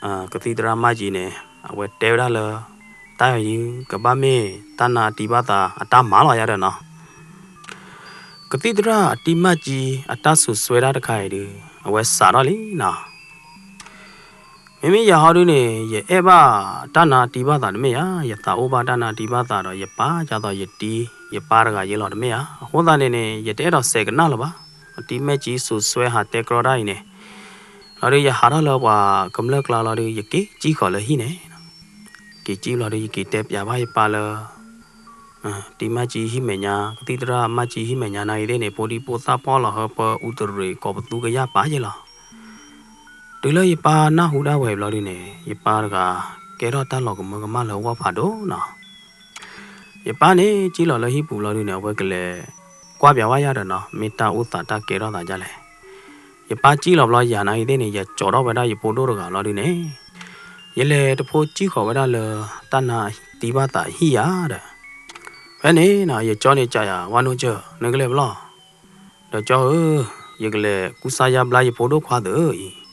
ၤ, ကသံၣ်သရၣ်မၢ်ကၠံန့ၣ် အဝဲတဲဝဲဒၣ်လၢ တၢ်အံၤကဘၣ်မ့ၢ်တၢ်နါအတံၤဘၣ်သးအတၢ်မၤလီၤယၤဒီးနီၤ. ကသံၣ်သရၣ်အတံၤမၢ်ကၠံအတၢ်စိာ်စွဲတၢ်တခါအံၤဒီး အဝဲစးထီၣ်လံနီၤ. မ့မ့ၢ်ယၤဟီဒုန့ၣ် ယအဲၣ်ဘၣ်တၢ်နါအတံၤဘၣ်သးတမ့ၢ်ဧါ, ယသးအိၣ်ဘၣ်တၢ်နါအတံၤဘၣ်သးဒီး ယပၢ်ဒ်သိးယတံၤ ယပၢ်တဂၤယဲလီၤတမ့ၢ်ဧါ. အဃိသတးန့ၣ်န့ၣ် ယတအဲၣ်ဒိးစဲးကနၣ်လၢၤဘၣ်. အတံၤမၢ်ကၠံစိာ်စွဲဟးတဲကြီတၢ်အံၤန့ၣ် လီၤဒုး ယဟးထီၣ်လၢပှၤကမျၢၢ်ကျါလီၤဒုး ယက့ၤကၠံဃီၤလၢဟံၣ်န့ၣ် က့ၤကၠံလီၤဒုး ယက့ၤတဲပၠးဘၣ်ယပၢ်လၢ တံၤမၢ်ကၠံဟံၣ်မဲာ်ညါ ကသံၣ်သရၣ်မၢ်ကၠံဟံၣ်မဲာ်ညါနၤအံၤသ့ၣ်န့ၣ် ဖိဒံဖိသၣ်ဖီၣ်လီၤဟၢဖၢ အူတရံး ကိးပသူကယၢ်ပာ်ယဲလီၤ. တုၤလၢယပၢ်နၢ်ဟူဒၣ်ဝဲဘျီဒုန့ၣ် ယပၢ်တဂၤ ကဲထီၣ်တၢ်လီၤကမၢကမၣ်လၢအဂီၢ်ဖးဒိၣ်နီၤ. ယပၢ်န့ၣ် ကၠံလီၤလၢဟံၣ်ပူၤဘျီဒုန့ၣ် အဝဲကလဲၤကွၢ်ပၠးဝဲယၤဒီးနီၤ မ့ၢ်တၢ်အိၣ်သးတၢ်ကဲထီၣ်သးဒ်လဲၣ်. ယပၢ်ကၠံလီၤဘျီယၤနၤအံၤသ့ၣ်န့ၣ် ယကၠီထီၣ်ဝဲဒၣ်ယဖိဒိၣ်တဂၤဘျီဒုန့ၣ် ယလဲၤတဖိကၠံဃီၤဝဲဒၣ်လၢ တၢ်နါတံၤဘၣ်သးဟံၣ်ယၤဒီး ဖဲန့ၣ်နီၤ ယကၠီန့ၣ်ကးယၤ ဝၤနိစၢၤ နကလဲၤဖဲလဲၣ်. ဒီးကၠီဧၢ, ယကလဲၤကူစါယါဘျါယဖိဒိၣ်ခွါသၢအံၤ.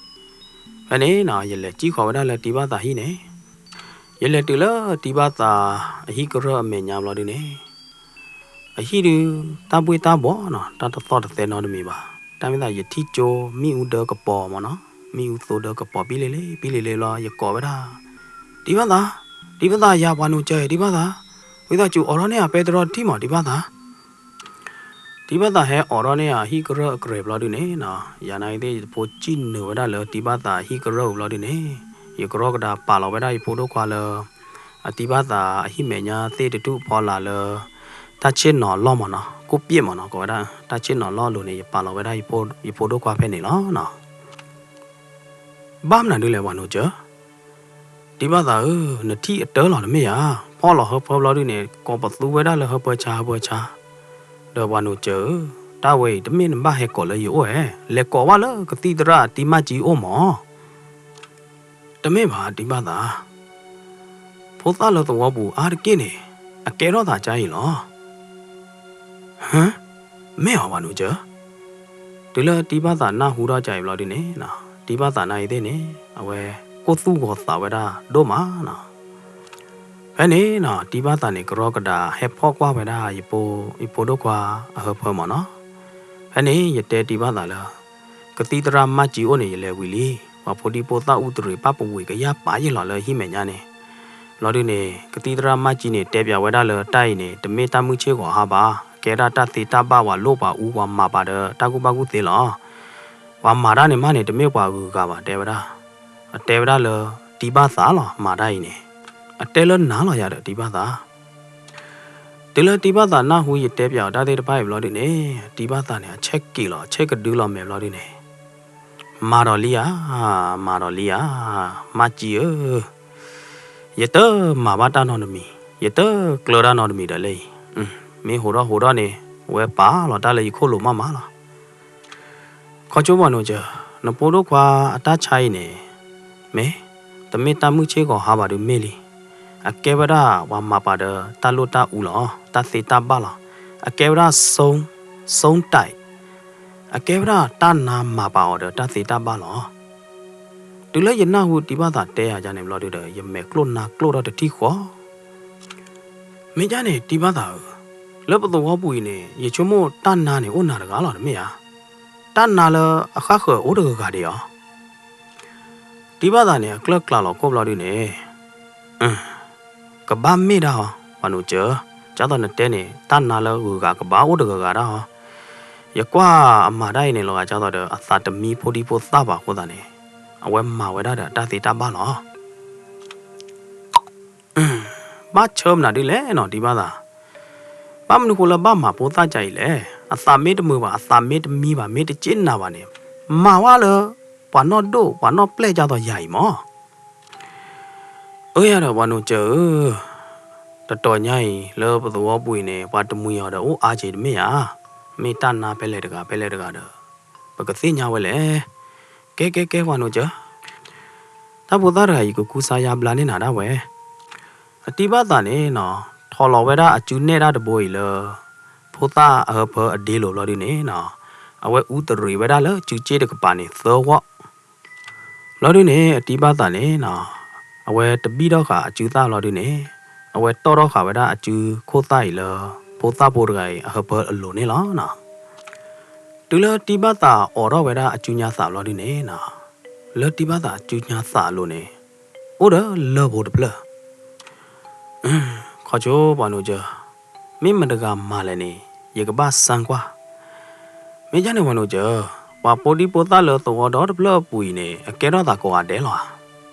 ဖဲန့ၣ်နီၤ ယလဲၤကၠံဃီၤဝဲဒၣ်လၢတံၤဘၣ်သးဟံၣ်န့ၣ် ယလဲၤတုၤလၢတံၤဘၣ်သးအဟံၣ်ကရၢၢ်အမဲာ်ညါဘျီဒုန့ၣ် အဟံၣ်ဒု တၢ်ဘှ့ၣ်တၢ်ဘှီနီၤ တၢ်တသီၣ်တသဲနီတမံၤဘၣ်. တၢ်မ့ၢ်သးယထံၣ်ကၠိ မ့ၣ်အူဒၢကပီၤမ့ၢ်နီၤ, မ့ၣ်အူသိဒၢကပီၤ ပံလ့လ့ ပံလ့လ့ဘျီ ယကိးဝဲဒၣ် တံၤဘၣ်သး, တံၤဘၣ်သး ယၤပှၤနိစၢၤ တံၤဘၣ်သး, ဝံသးစူၤအိးထီၣ်န့ၢ်အပဲတြီတထံၣ်မး တံၤဘၣ်သး. တံၤဘၣ်သးဟဲအိးထီၣ်န့ၢ်အဟံၣ်ကရၢၢ်အကြဲးဘျီဒုန့ၣ်နီၤ, ယၤနၤအံၤသ့ၣ်ယဖိကၠံနုာ်ဝဲဒၣ်လၢတံၤဘၣ်သးအဟံၣ်ကရၢၢ်အူဘျီဒုန့ၣ်, ယကရီကဒါပာ်လီၤဝဲဒၣ်ယဖိဒိၣ်ခွါလၢ အတံၤဘၣ်သးအဟံၣ်မဲာ်ညါသ့ၣ်တထူၣ်ဖီလာ်လၢ တၢ်ဆ့ၣ်နီၤလီၢ်မ့ၢ်နီၤ, ကိးပံာ်မ့ၢ်နီၤ ကိးဝဲဒၣ် တၢ်ဆ့ၣ်နီၤလီၢ်အလိၤန့ၣ် ယပာ်လီၤဝဲဒၣ်ယဖိဒိၣ်ခွါဖဲန့ၣ်လီၤ. ဘၣ်မနုၤဒ်လဲၣ်ပှၤနိစၢၤ, တံၤဘၣ်သးဧၢ, နထံၣ်အတၢလီၤတမ့ၢ်ဧါ, ဖီၣ်လီၤဟၢဖၢဘျီဒုန့ၣ် ကိးပသူဝဲဒၣ်လၢဟၢဖၢဆါဟၢဖၢဆါ, ဒီးပှၤနိစၢၤဧၢ, တၢ်ဝဲအံၤတမ့ၢ်နဘၣ်ဟဲကိးလၢယအိၣ်ဧါ, လဲၤကိးဘၣ်လၢကသံၣ်သရၣ်အတံၤမၢ်ကၠံအိၣ်မး. တမ့ၢ်ဘၣ်တံၤဘၣ်သး, ဖိသၣ်လၢသဝီပူၤအါတက့ၢ်န့ၣ် အကဲထီၣ်သးကအံၤလီၤ. ဟၢ, မ့ၢ်အီၤပှၤနိစၢၤ, တုၤလၢတံၤဘၣ်သးနၢ်ဟူထီၣ်ကအံၤဘျီဒုန့ၣ်, တံၤဘၣ်သးနၤအံၤသ့ၣ်န့ၣ် အဝဲကိၢ်သူၣ်ဂီၤသးဝဲဒၣ်ဒိၣ်မးနီၤ. ဖဲန့ၣ်နီၤ တံၤဘၣ်သးန့ၣ် ကရီကဒါဟဲဖီၣ်ကွၢ်ဝဲဒၣ် ယဖိဒိၣ်ခွါအဟၢဖၢမ့ၢ်နီၤ. ဖဲန့ၣ်ယတဲတံၤဘၣ်သးလၢ ကသံၣ်သရၣ်မၢ်ကၠံအိၣ်န့ၣ် ယလဲၤဝံၤလံ, ပှၤဖိဒံဖိသၣ်အူတရံးပၣ်ပဝ့ၤကယၢ်ပာ်ယဲၢ်လီၤလၢဟံၣ်မဲာ်ညါန့ၣ်. ဘျီဒုန့ၣ် ကသံၣ်သရၣ်မၢ်ကၠံန့ၣ် တဲပၠးဝဲဒၣ်လၢတၢ်အံၤန့ၣ် တမ့ၢ်တၢ်မုၢ်ဆ့ၣ်ဂီၤဟါဘၣ်, ကဲဒၣ်တၢ်သ့တၢ်ဘၣ်ပှၤလိၣ်ပှၤအူပှၤမၤပာ်ဒီးတၢ်ကူၣ်ဘၣ်ကူၣ်သ့လီၤ. ပှၤမၤတၢ်န့ၣ်မးန့ၣ် တမ့ၢ်ပှၤဂုၤဂၤဘၣ် တဲဝဲဒၣ်. အတဲဝဲဒၣ်လၢ တံၤဘၣ်သးလီၤ မၤတၢ်အံၤန့ၣ်, အတဲလၢနၤလီၤယၤဒီးတံၤဘၣ်သး. တုၤလၢတံၤဘၣ်သးနၢ်ဟူယတဲပၠးအီၤတၢ်သ့ၣ်တဖၣ်အံၤဘျီဒုန့ၣ်, တံၤဘၣ်သးန့ၣ် အဆဲးက့ၤလီၤ အဆဲးကဒုလီၤမဲာ်ဘျီဒုန့ၣ်, မၤဒီးလံဧါ, မၤဒီးလံဧါ, မၢ်ကၠံဧၢ, ယတမၤဘၣ်တၢ်နီတမံၤ, ယတကျၢၤတၢ်နီတမံၤဒီးလၢအံၤ, မ့ၢ်ဟိးထီၣ်ဟိးထီၣ်န့ၣ် ဝဲပာ်လီၤတၢ်လၢယခိၣ်လိၤမးမးလီၤ. ခီဆိပှၤနိစၢၤ, နဖိဒိၣ်ခွါအတၢ်ဆါအံၤန့ၣ်, မ့ၢ်, တမ့ၢ်တၢ်မုၢ်ဆ့ၣ်ဂီၤဟါဘၣ်ဒုးမ့ၢ်လံ. အကဲဝဲဒၣ်ပှၤမၤပာ်ဒီးတၢ်လိၣ်တၢ်အူလီၤ, တၢ်သ့တၢ်ဘၣ်လီၤ. အကဲဝဲဒၣ် စိန်း, စိန်းတိုက်, အကဲဝဲဒၣ်တၢ်နါမၤပာ်အီၤဒီးတၢ်သ့တၢ်ဘၣ်လီၤ. တုၤလၢယနၢ်ဟူတံၤဘၣ်သးတဲယၤန့ၣ်ဘျီဒုဒီး ယမဲာ်ကျိၣ်နါကျိၣ်ထီၣ်တထံၣ်ဃီ. မ့ၢ်ဒ်န့ၣ် တံၤဘၣ်သးဧၢ, လၢပသဝီပူၤအံၤန့ၣ် ယဆိကမိၣ်တၢ်နါန့ၣ်အိၣ်နၤတဂၤလီၤတမ့ၢ်ဧါ. တၢ်နါလၢအဃၣ်ဃၢၤအိၣ်တဂၤဂၤဒံးဧါ. တံၤဘၣ်သးန့ၣ် အကျၢၢ်ကျးလီၤခိၣ်ဘျီဒုန့ၣ်, ကဘၣ်မ့ၢ်ဒၣ်ဧါ, ပှၤနိစၢၤ ကၢ်သိးနတဲန့ၣ် တၢ်နါလၢဂုၤဂၤကဘၣ်အိၣ်တဂၤဂၤဒၣ်ဟီ. ယကွၢ်အမၤတၢ်အံၤန့ၣ် လီၤဂာ်ကၢ်သိးဒီး အသးတမံဖိဒံဖိသၣ်ဘၣ်အဃိသတးန့ၣ် အဝဲမၤဝဲဒၣ်ဒီးတၢ်သ့တၢ်ဘၣ်လီၤ. ဘၣ်ဆၢမနုၤဒ်လဲၣ်နီၤ တံၢ်ဘၣ်သး, ဘၣ်မနုၤဃိလၢဘၣ်မၤဖိသၣ်ကၢ်အံၤလဲၣ်. အသးမ့ၢ်တမုာ်ဘၣ် အသးမ့ၢ်တမံဘၣ် မ့ၢ်တစ့ၣ်နၤဘၣ်န့ၣ် မၤဝဲလၢ ပှၤနီၢ်ဒိၣ်ပှၤနီၢ်ပျဲၢ်ကၢ်သိးယၤအံၤမၢ်. အၢ ယၤဒီးပှၤနိးစၢၤဧၢ, တတီၤညါအံၤ လၢပသဝီပူၤအံၤန့ၣ် ပှၤတမှံၤအီၤဒီးအိၣ်အါက့ၤတမ့ၢ်ဧါ. မ့ၢ်တၢ်နါဖဲလဲၣ်တဂၤ ဖဲလဲၣ်တဂၤဒီး ပကသ့ၣ်ညါဝဲလဲၣ်. ကဲ ကဲ ကဲ ပှၤနိးစၢၤ, တၢ်ဖိသၣ်တဂၤအံၤ ကကူစါယါဘျါန့ၢ်နၤဒၣ်ဝဲ. အတံၢ်ဘၣ်သးန့ၣ်နီၤ ထိးလီၤဝဲဒၣ်အစုနဲၣ်တၢ်တဘိအံၤလၢ ဖိသၣ်အဟၢဖၢအဒ့လိၤဘျီဒုန့ၣ်နီၤ, အဝဲအူတရံးဝဲဒၣ်လၢစုစ့ၣ်တကပၤန့ၣ် သၢဝီ ဘျီဒုန့ၣ် အတံၢ်ဘၣ်သးန့ၣ်နီၤ, အဝဲတဘံၣ်ထီၣ်ဃာ်အစုသၣ်ဘျီဒုန့ၣ်, အဝဲတီၣ်ထီၣ်ဃာ်ဝဲဒၣ်အစုခိၣ်သၣ်အံၤလၢ ဖိသၣ်ဖိတဂၤအံၤ အဟၢဖၢအလိၤန့ၣ်လီၤ. တုၤလၢတံၢ်ဘၣ်သးအိးထီၣ်ဝဲဒၣ်အစုညါသးဘျီဒုန့ၣ်နီၤ, လၢတံၢ်ဘၣ်သးအစုညါသးအလိၤန့ၣ် အိၣ်ဒီးလၢၢ်ဖိတဖျၢၣ် ခီဆိပှၤနိးစၢၤ, မ့ၢ်မတဂၤမၤလဲၣ်န့ၣ် ယကဘၣ်စၢကွၢ်. မ့ၢ်ဒ်န့ၣ်ပှၤနိးစၢၤ, ပှၤဖိဒံဖိသၣ်လၢသဝီဒီတဖျၢၣ်အပူၤအံၤန့ၣ် အကဲထီၣ်သးကိးဂၤဒဲးလီၤဧါ.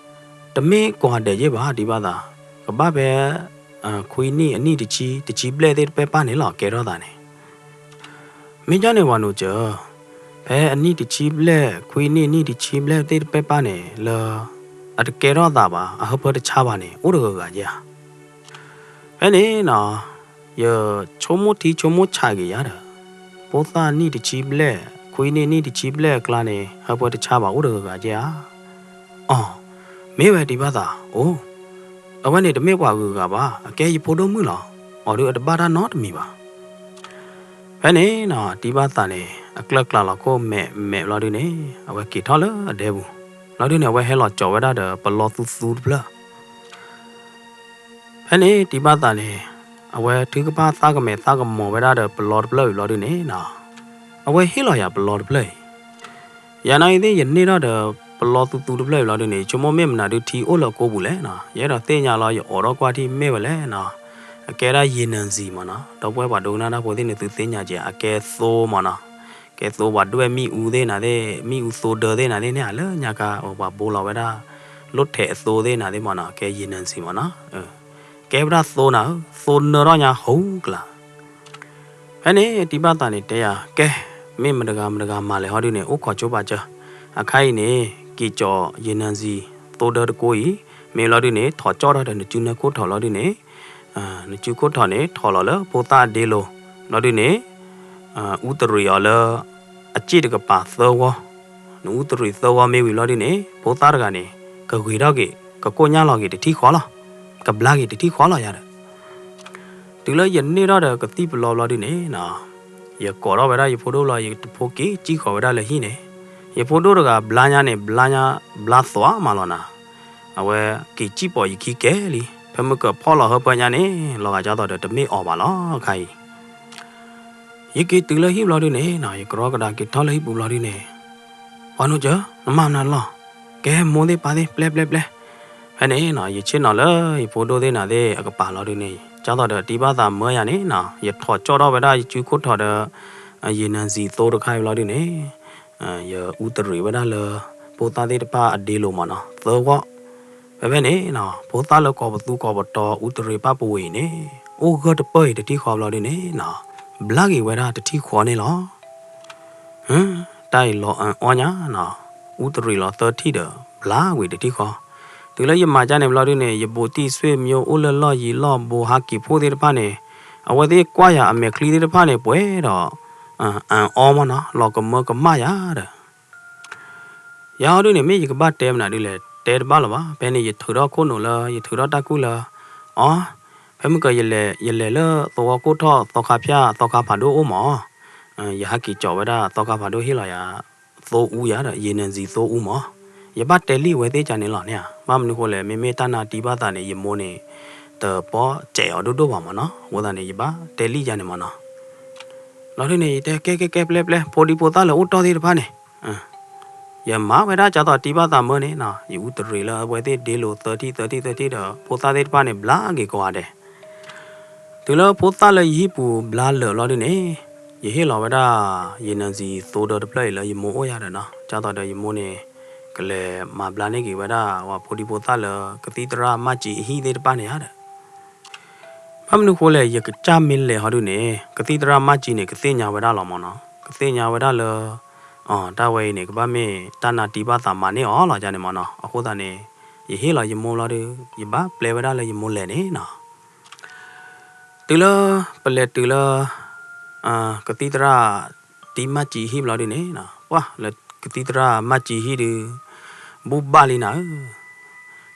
တမ့ၢ်ကိးဂၤဒဲးယဲၢ်ဘၣ် တံၢ်ဘၣ်သး, ကဘၣ်ဖဲ ခွံနံၣ်အနံၣ်တဆံ တဆံဘျဲၣ်သ့ၣ်တဖၣ်န့ၣ်လီၤ ကဲထီၣ်သးန့ၣ် မ့ၢ်ဒ်န့ၣ်ပှၤနိးစၢၤ, ဖဲအနံၣ်တဆံဘျဲၣ် ခွံနံၣ်အနံၣ်တဆံဘျဲၣ်သ့ၣ်တဖၣ်န့ၣ် လၢ အတကဲထီၣ်သးဘၣ် အဟၢဖၢတဆါဘၣ်န့ၣ် အိၣ်တဂၤဂၤဧါ. ဖဲန့ၣ်နီၤ, ယဆိကမိၣ်ထံဆိကမိၣ်ဆးက့ၤယၤဒီး, ဖိသၣ်နံၣ်တဆံဘျဲၣ် ခွံနံၣ်နံၣ်တဆံဘျဲၣ်အကျါန့ၣ် ဟၢဖၢတဆါဘၣ်အိၣ်တဂၤဂၤဧါ. အီၤ, မ့ၢ်ဝဲတံၢ်ဘၣ်သး, အိၣ်, အဝဲန့ၣ်တမ့ၢ်ပှၤဂုၤဂၤဘၣ် အကဲယဖိဒိၣ်မုၣ်လီၤ. အီၤဒုးအတဘၣ်တၢ်နီတမံၤဘၣ်. ဖဲန့ၣ်နီၤ တံၢ်ဘၣ်သးန့ၣ် အကျၢၢ်ကျါလီၤခိၣ်မဲာ်မဲာ်ဘျီဒုန့ၣ် အဝဲက့ၤထီၣ်လၢအဒဲပူၤ, ဘျီဒုန့ၣ် အဝဲဟဲလီၤကၠီၤဝဲဒၣ်ဒီးပလီသူသူတဖျၢၣ် ဖဲန့ၣ်တံၢ်ဘၣ်သးန့ၣ် အဝဲထုကဖၣ်သၣ်ကမဲာ်သၣ်ကမီၤဝဲဒၣ်ဒီးပလီတဖျၢၣ်ဝံၤဘျီဒုန့ၣ်နီၤ, အဝဲဟ့ၣ်လီၤယၤပလီတဖျၢၣ်အံၤ, ယၤနာ်အံၤသ့ၣ် ယန့ၢ်ထီၣ်ဒီးပလီသူသူတဖျၢၣ်အံၤဘျီဒုန့ၣ် ယဆိကမိၣ်မ့ၢ်မနုၤဒုထံအိၣ်လၢအကိပူၤလဲၣ်နီၤ, ယအဲၣ်ဒိးသ့ၣ်ညါလီၤ ယအိးထီၣ်ကွၢ်ထံၣ်မ့ၢ်ဝဲလဲၣ်နီၤ, အကဲဒၣ်ယံၤနၢၤစံၤမ့ၢ်နီၤ, ဒီပုၢ်ဝဲၢ်ပှၤဒိကနၣ်တၢ်ဖိသ့ၣ်န့ၣ် သုသ့ၣ်ညါကဲး အကဲသိမ့ၢ်နီၤ, ကဲသိပှၤဒွဲၣ်မ့ၣ်အူသ့ၣ်နၤသ့ၣ် မ့ၣ်အူသိဒၢသ့ၣ်နၤသ့ၣ်န့ၣ် လၢညါခါ ပှၤဘိလီၤဝဲဒၣ် လိၣ်ထဲးအသိသ့ၣ်နၤသ့ၣ်မ့ၢ်နီၤ ကဲယံၤနၢၤစံၤမ့ၢ်နီၤ, ကဲဝဲဒၣ်သိနၤဧၢ သိနၢထီၣ်ညါဟူကျါ ဖဲန့ၣ်တံၢ်ဘၣ်သးန့ၣ်တဲယၤ ကဲ မ့ၢ်မတဂၤမတဂၤမၤလဲၣ်ဟီဒုန့ၣ် အိၣ်ခိးဆိပာ်စၢၤ, အခါအံၤန့ၣ် က့ၤကၠီၤယံၤနၢၤစံၤ သိဒၢတကိးအံၤ, မ့ၢ်လီၤဒုန့ၣ် ထိးကၠီၣ်ထီၣ်ဒီးနစုနၢခိၣ်ထီၣ်လီၤဒုန့ၣ်, နစုခိၣ်ထီၣ်န့ၣ် ထီၣ်လီၤလၢဖိသၣ်အဒ့လိၤ, လီၤဒုန့ၣ် အူတရံးအီၤလၢ အစ့ၣ်တကပၤသၢဝီ, နအူတရံးသၢဝီမ့ၢ်ဝံၤလီၤဒုန့ၣ် ဖိသၣ်တဂၤန့ၣ် ကဂ့ၤထီၣ်က့ၤ ကကိၣ်ညၣ်လီၤက့ၤတထံၣ်ဃီလီၤ, ကဘျါက့ၤတထံၣ်ဃီလီၤယၤဒီး တုၤလၢယန့ၢ်ထီၣ်ဒီးကသံၣ်ပလီဘျီဒုန့ၣ်နီၤ, ယကိးထီၣ်ဝဲဒၣ်ယဖိဒိၣ်လီၤ ယတဖိက့ၤစံၣ်ဃီၤဝဲဒၣ်လၢဟံၣ်န့ၣ်, ယဖိဒိၣ်တဂၤဘျါညါန့ၣ် ဘျါညါ ဘျါသွါမးလီၤနၤ, အဝဲက့ၤစံၣ်ပိာ်ယခံကဲလံ, ဖဲမုၢ်ကဖီၣ်လီၤဟၢဖၢညါန့ၣ် လီၤဂာ်ကၢ်သိးဒီးတမ့ၢ်အီၤဘၣ်လီၤခါအံၤ ယက့ၤတုၤလၢဟံၣ်ဘျီဒုန့ၣ်နီၤ, ယကရီကဒါက့ၤထီၣ်လၢဟံၣ်ပူၤဘျီဒုန့ၣ်, ပှၤနိကၠၢ, နမၤမနုၤလီၤ, ကဲမိၢ်သ့ၣ်ပၢ်သ့ၣ်ပျဲပျဲပျဲ, ဖဲန့ၣ်နီၤ ယဆ့ၣ်နီၤလၢယဖိဒိၣ်သ့ၣ်နၤသ့ၣ်အကပၤလီၤဒုန့ၣ်, ကၢ်သိးဒီးတံၢ်ဘၣ်သးမၢယၤန့ၣ်နီၤ, ယထိးကၠီၣ်ထီၣ်ဝဲဒၣ်ယစုခိၣ်ထီၣ်ဒီး ယံၤနၢၤစံၤသိတခါအံၤဘျီဒုန့ၣ်, ယအူတရံးဝဲဒၣ်လၢ ဖိသၣ်သ့ၣ်တဖၣ်အဒ့လိၤမးနီၤ သၢဂီၢ်, ဖဲဖဲန့ၣ်နီၤ ဖိသၣ်လၢကီၢ်ပသူကီၢ်ပတီၤအူတရံးပၣ်ပူၤအံၤန့ၣ် အိၣ်ဂၢၢ်တပၢၢ်အံၤတထံၣ်ဃီဘျီဒုန့ၣ်နီၤ, ဘျါက့ၤဝဲဒၣ်တထံၣ်ဃီန့ၣ်လီၤ. တၢ်အံၤလီၤအီၣ်ညါနီၤ, အူတရံးလီၤသၢထံၣ်ဒီး ဘျါဝံၤတထံၣ်ဃီ, တုၤလၢယမၤကၢ်န့ၣ်ဘျီဒုန့ၣ် ယဘူးတံၢ်ဆွေမျိုးအိၣ်လၢလီၢ်ယံၤလီၢ်ဘူးဟးက့ၤဖိသ့ၣ်တဖၣ်န့ၣ်, အဝဲသ့ၣ်ကွၢ်ယၤအမဲာ်ချံသ့ၣ်တဖၣ်န့ၣ် ပှဲၤဒီး အီၣ်မးနီၤ လီၤကမၢကမၣ်ယၤဒီး ယၤဟီဒုန့ၣ် မ့ၢ်ယကဘၣ်တဲမနုၤဒုလဲၣ် တဲတဘၣ်လၢၤဘၣ်. ဖဲန့ၣ် ယထုးထီၣ်ခိၣ်နူာ်လၢ ယထုးထီၣ်တၢ်ကူၣ်လၢ အီ, ဖဲမုၢ်က ယလဲၤလၢသဝီကိၢ်ထီၣ် သီခါဖၠၣ် သီခါဖးဒိၣ်အိၣ်မး, ယဟးက့ၤကၠီၤဝဲဒၣ် သီခါဖးဒိၣ်ဟ့ၣ်လီၤယၤ သိအူယၤဒီး ယံၤနၢၤစံၤသိအူမး, ယဘၣ်တဲလံဝဲသ့ၣ်ကန့ၣ်လီၤန့ၣ်ဧါ. ဘၣ်မနုၤဃိလဲၣ် မ့မ့ၢ်တၢ်နါတံၢ်ဘၣ်သးန့ၣ် ယမိၢ်န့ၣ် တပီၢ်စဲးအီၤဒိၣ်ဒိၣ်ဘၣ်မးနီၤ. အဃိသတးန့ၣ် ယဘၣ်တဲလံယၤန့ၣ်မးနီၤ. လီၤဒုန့ၣ် ယတဲကဲကဲကဲပျဲပျဲ ဖိဒံဖိသၣ်လၢအိၣ်တီၢ်သ့ၣ်တဖၣ်န့ၣ်, ယမၤဝဲဒၣ်ကၢ်သိးတံၢ်ဘၣ်သးမၢန့ၣ်နီၤ, ယအူတရံးလၢအဝဲသ့ၣ်ဒ့လိာ်သၢထံၣ်သၢထံၣ်သၢထံၣ်ဒီး ဖိသၣ်သ့ၣ်တဖၣ်န့ၣ် ဘျါက့ၤကိးဂၤဒဲး. တုၤလၢဖိသၣ်လၢယဟံၣ်ပူၤဘျါလၢာ်ဘျီဒုန့ၣ်, ယဟ့ၣ်လီၤဝဲဒၣ် ယနံၤစံသိဒီတဖျၢၣ်အံၤလၢယမိၢ်အိၣ်ယၤဒီးနီၤ, ကၢ်သိးဒီးယမိၢ်န့ၣ် ကလဲၤမၤဘျါန့ၢ်က့ၤဝဲဒၣ် ပှၤဖိဒံဖိသၣ်လၢ ကသံၣ်သရၣ်မၢ်ကၠံအဟံၣ်သ့ၣ်တဖၣ်န့ၣ်ဧါဒီး ဘၣ်မနုၤဃိလဲၣ် ယကစၢ်မ့ၢ်လဲၤဟီဒုန့ၣ် ကသံၣ်သရၣ်မၢ်ကၠံန့ၣ် ကသ့ၣ်ညါဝဲဒၣ်လီၤမၢ်နီၤ, ကသ့ၣ်ညါဝဲဒၣ်လၢ တၢ်ဝဲအံၤန့ၣ် ကဘၣ်မ့ၢ်တၢ်နါတံၢ်ဘၣ်သးမၤန့ၢ်အီၤလီၤန့ၣ်မၢ်နီၤ, အဃိသတးန့ၣ် ယဟ့ၣ်လီၤယမိၢ်လီၤဒီး ယဘၣ်ပျဲဝဲဒၣ်လၢယမိၢ်လဲၤန့ၣ်နီၤ. တုၤလၢ ပလဲၤတုၤလၢ ကသံၣ်သရၣ် တံၢ်မၢ်ကၠံဟံၣ်ဘျီဒုန့ၣ်, ပှၤလၢကသံၣ်သရၣ်မၢ်ကၠံဟံၣ်ဒု ဘူၣ်ဘၣ်လံနၤဧၢ,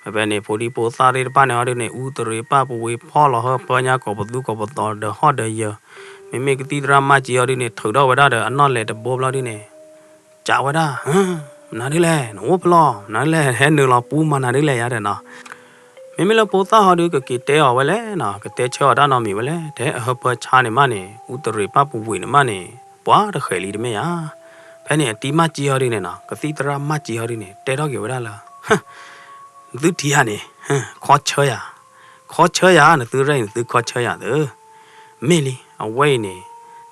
ဖဲဖဲန့ၣ် ဖိဒံဖိသၣ်သ့ၣ်တဖၣ်န့ၣ်ဟီဒုန့ၣ် အူတရံးပၢ်ပဝ့ၤဖီၣ်လီၤဟၢဖၢညါကိးပသူကိးပသီဒီးဟီၣ်ဒီးယၢၤ, မ့မ့ၢ်ကသံၣ်သရၣ်မၢ်ကၠံဟီဒုန့ၣ် ထုးထီၣ်ဝဲဒၣ်ဒီးအနီၣ်လဲၤတဘိဘျီဒုန့ၣ် ကးဝဲဒၣ်, မနုၤဒုလဲၣ် နအိၣ်ဖျီၣ် မနုၤလဲၣ် ဟဲနုာ်လီၤပူမၤနၤဒုလဲၣ်ယၤဒီးနီၤ, မ့မ့ၢ်လၢဖိသၣ်ဟီဒု ကက့ၤတဲအီၤဝဲလဲၣ်နီၤ, ကတဲဆၢအီၤတၢ်နီတမံၤဝဲလဲၣ်, ထဲအဟၢဖၢဆါန့ၣ်မးန့ၣ် အူတရံးပၢ်ပဝ့ၤန့ၣ်မးန့ၣ် ပှၤတဃဲးလံတမ့ၢ်ဧါ. ဖဲန့ၣ်အတံၢ်မၢ်ကၠံဟီဒုန့ၣ်နီၤ, ကသံၣ်သရၣ်မၢ်ကၠံဟီဒုန့ၣ် တဲထီၣ်က့ၤဝဲဒၣ်လၢ နသုထံၣ်ဧါန့ၣ်, ခီဆၢယၤ, ခီဆၢယၤ နသုရဲၣ်အံၤ နသုခီဆၢယၤသၢ, မ့ၢ်လံ အဝဲအံၤန့ၣ်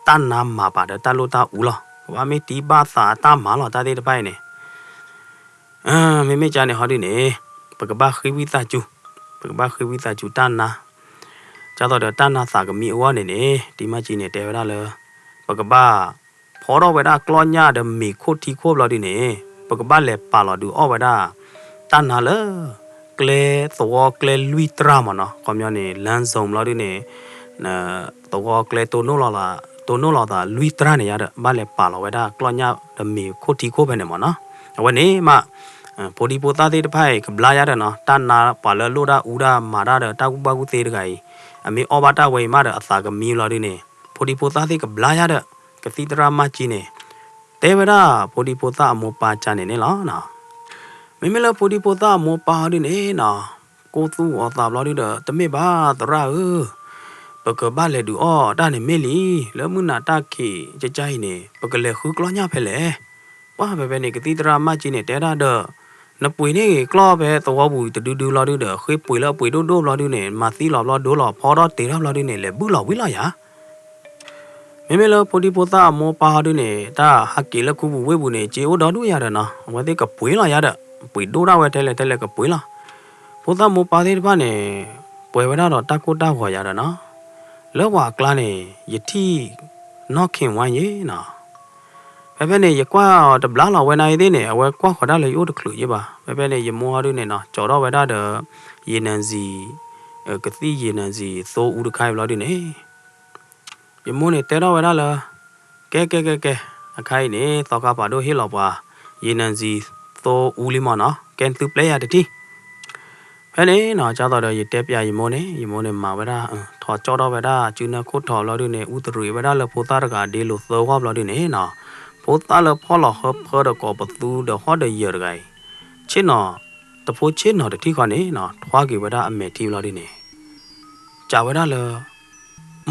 တၢ်နါမၤပာ်ဒီးတၢ်လိၣ်တၢ်အူလီၤ, ကဘၣ်မ့ၢ်တံၢ်ဘၣ်သးအတၢ်မၤလီၤ တၢ်သ့ၣ်တဖၣ်အံၤန့ၣ် မ့မ့ၢ်ကန့ၣ်ဟီဒုန့ၣ် ပကဘၣ်ဃ့ဝံသးစူၤ, ပကဘၣ်ဃ့ဝံသးစူၤတၢ်နါ, ကၢ်သိးဒီးတၢ်နါသးကမံအဂီၢ်န့ၣ်န့ၣ် တံၢ်မၢ်ကၠံန့ၣ် တဲဝဲဒၣ်လၢ ပကဘၣ် ဖီထီၣ်ဝဲဒၣ်ကျီၢ်ညၣ်ဒီးမ့ၤခိၣ်ထံခိၣ်ဘျီဒုန့ၣ် ပကဘၣ်လဲၤပာ်လီၤဒုးအီၣ်ဝဲဒၣ် တၢ်နါလၢ ကျဲသဝီကျဲလွံၢ်တြၢ်မၢ်နီၤ, ခီပညီန့ၣ် လမ်းစုံဘျီဒုန့ၣ် သဝီကျဲ တိၢ်နီၣ်လိာ်သးလွံၢ်တြၢ်န့ၣ်ယါဒီး ဘၣ်လဲၤပာ်လီၤဝဲဒၣ်ကျီၢ်ညၣ်ဒီးမ့ၤခိၣ်ထံခိၣ်ဖဲန့ၣ်မၢ်နီၤ, အဝဲန့ၣ်မး ဖိဒံဖိသၣ်သ့ၣ်တဖၣ်အံၤ ကဘျါယါဒီးနီၤ, တၢ်နါပှၤလၢလိၣ်တၢ်အူတၢ်မၤတၢ်ဒီးတၢ်ကူၣ်ဘၣ်ကူၣ်သ့တဂၤအံၤ အမ့ၢ်အီၣ်ဘၣ်တၢ်ဝဲအံၤမးဒီးအသးကမံဘျီဒုန့ၣ် ဖိဒံဖိသၣ်သ့ၣ်ကဘျါယါဒီး ကသံၣ်သရၣ်မၢ်ကၠံန့ၣ် တဲဝဲဒၣ်ဖိဒံဖိသၣ်အမိၢ်ပၢ်ကန့ၣ်န့ၣ်လီၤ. မ့မ့ၢ်လၢဖိဒံဖိသၣ်အမိၢ်ပၢ်ဟီဒုန့ၣ်နီၤ, ကိၢ်သူၣ်အီၤသးဘျီဒုဒီး တမ့ၢ်ဘၣ်သရၣ်ဧၢ, ပကဘၣ်လဲၤဒုးအီၣ်တၢ်န့ၣ်မ့ၢ်လံ, လၢမုၢ်နၤတၢ်ခံးကကအံၤန့ၣ် ပကလဲၤဃုကျီၢ်ညၣ်ဖဲလဲၣ်. ပှၤဖဲဖဲန့ၣ် ကသံၣ်သရၣ်မၢ်ကၠံန့ၣ် တဲဒၣ်ဒီး နပှ့ၤန့ၢ်ဂ့ၤကျီၢ်ဖဲသဝီပူၤတဒုဒုဘျီဒုဒီး ဃ့ပှ့ၤလၢအပှ့ၤဒိၣ်ဒိၣ်ဘျီဒုန့ၣ် မၤသံလီၤဘျီဒိလီၤ ဖီထီၣ်တ့ၤထီၣ်ဘျီဒုန့ၣ် လဲၤဘုၣ်လီၤဝံၤလီၤယၤ မ့မ့ၢ်လၢဖိဒံဖိသၣ်အမိၢ်ပၢ်ဟီဒုန့ၣ် တၢ်ဟးက့ၤလၢခူပူၤဝ့ၢ်ပူၤန့ၣ် က့အိၣ်ဒီဒူၣ်ယၤဒီးနီၤ, အဝဲသ့ၣ်ကပှ့ၤလီၤယၤဒီး ပှ့ၤဒိၣ်ဒၣ်ဝဲထဲလဲၣ်ထဲလဲၣ်ကပှ့ၤလီၤ. ဖိသၣ်မိၢ်ပၢ်သ့ၣ်တဖၣ်န့ၣ် ပှဲၤဝဲဒၣ်ဒီးတၢ်ကိၢ်တၢ်ဂီၤယၤဒီးနီၤ, လၢပှၤအကျါန့ၣ် ယထံၣ်နီၢ်ခ့ဝါယ့နီၤ ဖဲဖဲန့ၣ် ယကွၢ်အီၤတဘျါလီၤ ဝဲနၤအံၤသ့ၣ်န့ၣ် အဝဲကွၢ်ဃီၤဒၣ်လၢယအိၣ်တချုးယ့ဘၣ်. ဖဲဖဲန့ၣ် ယမိၢ်ဟီဒုန့ၣ်နီၤ ကၠီထီၣ်ဝဲဒၣ်ဒီး ယနံၤစံၤ ကသံၣ်ယနံၤစံၤသိအူတခါအံၤဘျီဒုန့ၣ် ယမိၢ်န့ၣ်တဲထီၣ်ဝဲဒၣ်လၢ ကဲကဲကဲကဲ အခါအံၤန့ၣ် သီခါဖးဒိၣ်ဟ့ၣ်လီၤပှၤ ယနံၤစံၤသိအူလံမၢ်နီၤ, ကဲနသုပျဲယၤတထံၣ် ဖဲန့ၣ်နီၤ ကၢ်သိးဒီးယတဲပျးယမိၢ်န့ၣ် ယမိၢ်န့ၣ်မၤဝဲဒၣ် ထီၣ်ကၠီၣ်ထီၣ်ဝဲဒၣ် စုနၢခိၣ်ထီၣ်ဘျီဒုန့ၣ် အူတရံးဝဲဒၣ်လၢဖိသၣ်တဂၤဒ့လိာ်သၢဂီၢ်ဘျီဒုန့ၣ်နီၤ, ဖိသၣ်လၢဖီၣ်လီၤဟၢဖၢဒီးကိးပသူဒီးဟီၣ်ဒီးယၢၤတဂၤအံၤ ဆ့ၣ်နီၤ တဖိဆ့ၣ်နီၤတထံၣ်ဃီန့ၣ်နီၤ ထွါက့ၤဝဲဒၣ်အမဲာ်ထံဘျီဒုန့ၣ် ကးဝဲဒၣ်လၢ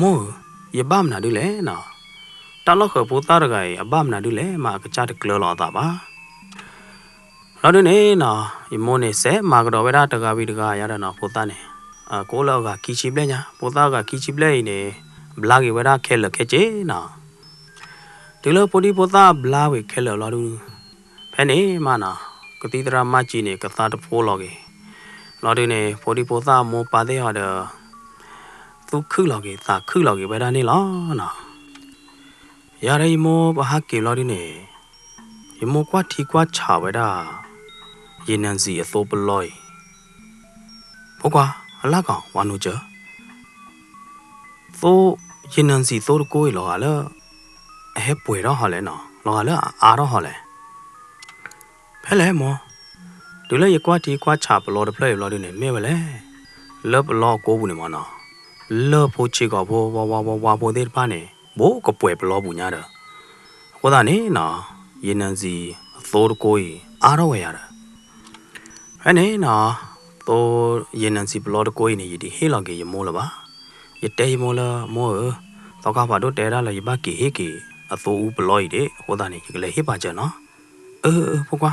မိၢ်ဧၢ, ယဘၣ်မနုၤဒုလဲၣ်နီၤ, တၢ်လီၢ်ဃၢၤဖိသၣ်တဂၤအံၤ အဘၣ်မနုၤဒုလဲၣ် မ့ၢ်အကစၢ်တကျၢၤလီၤအသးဘၣ်. ဘျီဒုန့ၣ်နီၤ ယမိၢ်န့ၣ်စဲးမၤကဒီးဝဲဒၣ်တဂၤဝံၤတဂၤယါဒီးနီၤ ဖိသၣ်န့ၣ် ကအိၣ်လၢအဂၤခံဆံဘျဲၣ်ညါ ဖိသၣ်အဂၤခံဆံဘျဲၣ်အံၤန့ၣ် ဘျါက့ၤဝဲဒၣ်ခဲလၢာ်ခဲဆ့နီၤ တုၤလၢဖိဒံဖိသၣ်ဘျါဝံၤခဲလၢာ်ဘျီဒု ဖဲန့ၣ်မးနီၤ ကသံၣ်သရၣ်မၢ်ကၠံန့ၣ် ကသါတဖိလီၤက့ၤ ဘျီဒုန့ၣ် ဖိဒံဖိသၣ်အမိၢ်ပၢ်သ့ၣ်ဟီဒီး သူၣ်ခုၣ်လီၤက့ၤ သးခုၣ်လီၤက့ၤဝဲဒၣ်န့ၣ်လီၤနီၤ. ယၤဒီးယမိၢ်ပဟးက့ၤဘျီဒုန့ၣ် ယမိၢ်ကွၢ်ထံကွၢ်ဆးဝဲဒၣ် ယနံၤစံၤအသိပလီၢ်အံၤ ဖိခွါ အလၢ်ကီၤ ဝၤနူၤစၢၤ သိ ယနံၤစံၤသိတကိးအံၤ လီၤဂာ်လၢ အဟဲပှဲၤထီၣ်ဟီလဲၣ်နီၤ လီၤဂာ်လၢအအါထီၣ်ဟီလဲၣ် ဖဲလဲၣ်မိၢ် တုၤလၢယကွၢ်ထံကွၢ်ဆးပလီတဖျၢၣ်အံၤဘျီဒုန့ၣ် မ့ၢ်ဝဲလဲၣ် လၢပလီအကိပူၤန့ၣ်မးနီၤ လၢၢ်ဖိဆ့ကီးဖိ ဝါဝါဝါဝါဖိသ့ၣ်တဖၣ်န့ၣ် ဘိးကပှဲၤပလီပူၤညါဒီး အဃိသတးန့ၣ်နီၤ ယနံၤစံၤအသိတကိးအံၤ အါထီၣ်ဝဲယၤဒီး ဖဲန့ၣ်နီၤ သိ ယနံၤစံၤပလီတကိးအံၤန့ၣ် ယတဟ့ၣ်လီၤက့ၤယမိၢ်လၢၤဘၣ်. ယတဲယမိၢ်လၢ မိၢ်ဧၢ, သီခါဖးဒိၣ်တဲဒၣ်လၢယဘၣ်က့ၤဟ့ၣ်က့ၤအသိအူပလီအံၤဒၣ် အဃိသတးန့ၣ် ယကလဲၤဟ့ၣ်ပာ်စၢၤနီၤ. အၢ အၢ ဖိခွါ.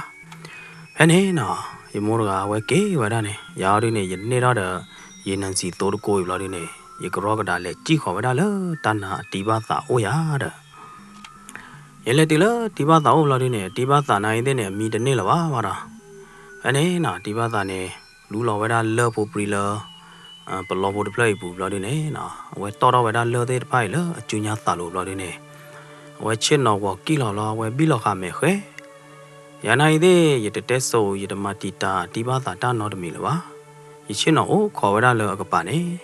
ဖဲန့ၣ်နီၤ ယမိၢ်တဂၤအဝဲက့ၤဝဲဒၣ်န့ၣ် ယၤအီၤဒုန့ၣ် ယန့ၢ်ထီၣ်ဒီး ယနံၤစံၤသိတကိးအံၤဘျီဒုန့ၣ် ယကရီကဒါလဲၤစံၣ်ဃီၤဝဲဒၣ်လၢတၢ်နါအတံၤဘၣ်သးအိၣ်ယၤဒီး ယလဲၤတုၤလၢတံၤဘၣ်သးအိၣ်ဘျီဒုန့ၣ် တံၤဘၣ်သးနါအံၤသ့ၣ်န့ၣ် အမံတန့ၢ်လၢၤဘၣ်ဘၣ်ဒီး ဖဲန့ၣ်နီၤ တံၤဘၣ်သးန့ၣ် လူလီၤဝဲဒၣ်လၢၢ်ဖိပြံလၢ ပလီဖိတဖျၢၣ်အံၤပူၤဘျီဒုန့ၣ်နီၤ အဝဲတီၣ်ထီၣ်ဝဲဒၣ်လၢၢ်သ့ၣ်တဖၣ်အံၤလၢအစုညါသးလိၤဘျီဒုန့ၣ် အဝဲဆ့ၣ်နီၤဂီၤကံၣ်လီၤလီၤ အဝဲဘံၣ်လီၤဃာ်မဲာ်ဃဲ ယၤနၤအံၤသ့ၣ် ယတတဲစိၤ ယတမၤတံာ်တာ်တံၤဘၣ်သးတၢ်နီတမံၤလၢၤဘၣ်. ယဆ့ၣ်နီၤအိၣ်ခိးဝဲဒၣ်လၢအကပၤန့ၣ်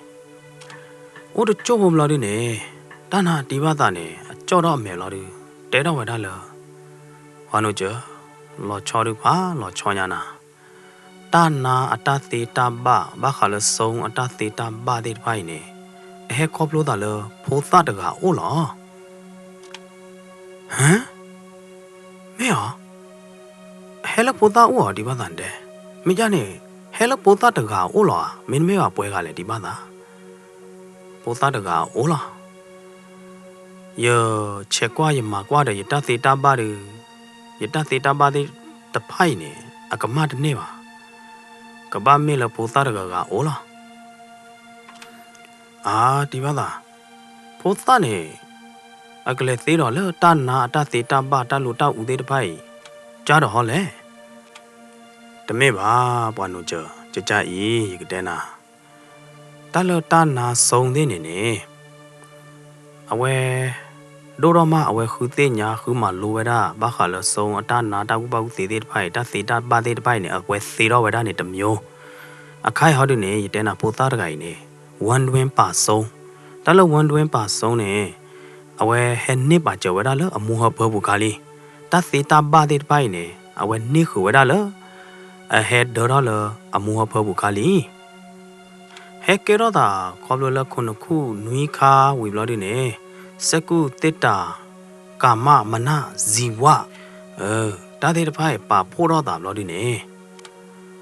အိၣ်တကၠိၢ်ဖိဘျီဒုန့ၣ် တၢ်နါတံၤဘၣ်သးန့ၣ် အကၠီၣ်ထီၣ်အမဲာ်ဘျီဒု တဲထီၣ်ဝဲဒၣ်လၢ ပှၤနိးစၢၤ လီၤဆီဒုဖးလီၤဆီညါနၤ တၢ်နါအတၢ်သ့တၢ်ဘၣ် ဘၣ်ဃးလၢစိအတၢ်သ့တၢ်ဘၣ်သ့ၣ်တဖၣ်အံၤန့ၣ် အဟဲခီဖျိသးလၢဖိသၣ်တဂၤအိၣ်လီၤ. ဟါ, မ့ၢ်ဧါ, ဟဲလၢဖိသၣ်အိၣ်ဧါ တံၤဘၣ်သးန့ၣ်တဲ, မ့ၢ်ဒ်န့ၣ် ဟဲလၢဖိသၣ်တဂၤအိၣ်လီၤဧါ, မ့တမ့ၢ်ဘၣ်ပှဲၤဂၤလဲၣ် တံၤဘၣ်သး, ဖိသၣ်တဂၤအိၣ်လီၤ. ယဆဲးကွၢ်ယမၤကွၢ်ဒီး ယတၢ်သ့တၢ်ဘၣ်ဒီး, ယတၢ်သ့တၢ်ဘၣ်သ့ၣ်တဖၣ်အံၤန့ၣ် အကမၣ်တန့ၢ်ဘၣ်, ကဘၣ်မ့ၢ်လၢဖိသၣ်တဂၤဂၤအိၣ်လီၤ. အါ တံၤဘၣ်သး, ဖိသၣ်န့ၣ် အကလဲၤသ့ဒီးလၢတၢ်နါအတၢ်သ့တၢ်ဘၣ် တၢ်လိၣ်တၢ်အူသ့ၣ်တဖၣ်အံၤ ကၢ်ဒီးဟီလဲၣ်. တမ့ၢ်ဘၣ် ပှၤနိးစၢၤ, ကကၢ်အံၤ ယကတဲနၤ, တၢ်လၢတၢ်နါစိသ့ၣ်န့ၣ်န့ၣ် အဝဲ ဒိၣ်ထီၣ်မး အဝဲဃုသ့ၣ်ညါ ဃုမၤလိဝဲဒၣ် ဘၣ်ဃးလၢစိအတၢ်နါတၢ်ကူၣ်ဘၣ်ကူၣ်သ့သ့ၣ်တဖၣ်အံၤ တၢ်သ့တၢ်ဘၣ်သ့ၣ်တဖၣ်အံၤန့ၣ် အဝဲသ့ထီၣ်ဝဲဒၣ်န့ၣ်တမျိုး, အခါအံၤဟီဒုန့ၣ် ယတဲနၤဖိသၣ်တဂၤအံၤန့ၣ် ဝၢဒဝ့ပာ်စိ, တၢ်လၢဝၢဒဝ့ပာ်စိန့ၣ် အဝဲဟဲန့ၢ်ပာ်စၢၤဝဲဒၣ်လၢအမိၢ်ဟၢဖၢပူၤခါလံ, တၢ်သ့တၢ်ဘၣ်သ့ၣ်တဖၣ်အံၤန့ၣ် အဝဲန့ၢ်ဃုာ်ဝဲဒၣ်လၢ အဟဲဒၢထီၣ်လၢအမိၢ်ဟၢဖၢပူၤခါလံ. ဟဲကဲထီၣ်သးခီဖျိလၢခိၣ်နူာ်ခူၣ်နွံခါဝံၤဘျီဒုန့ၣ် စဲကုၢ်သ့ၣ်တၢ် ကၤမၣ်မနၣ် ဇံဝၣ်, တၢ်သ့ၣ်တဖၣ်အံၤပာ်ဖှိၣ်ထီၣ်သးဘျီဒုန့ၣ်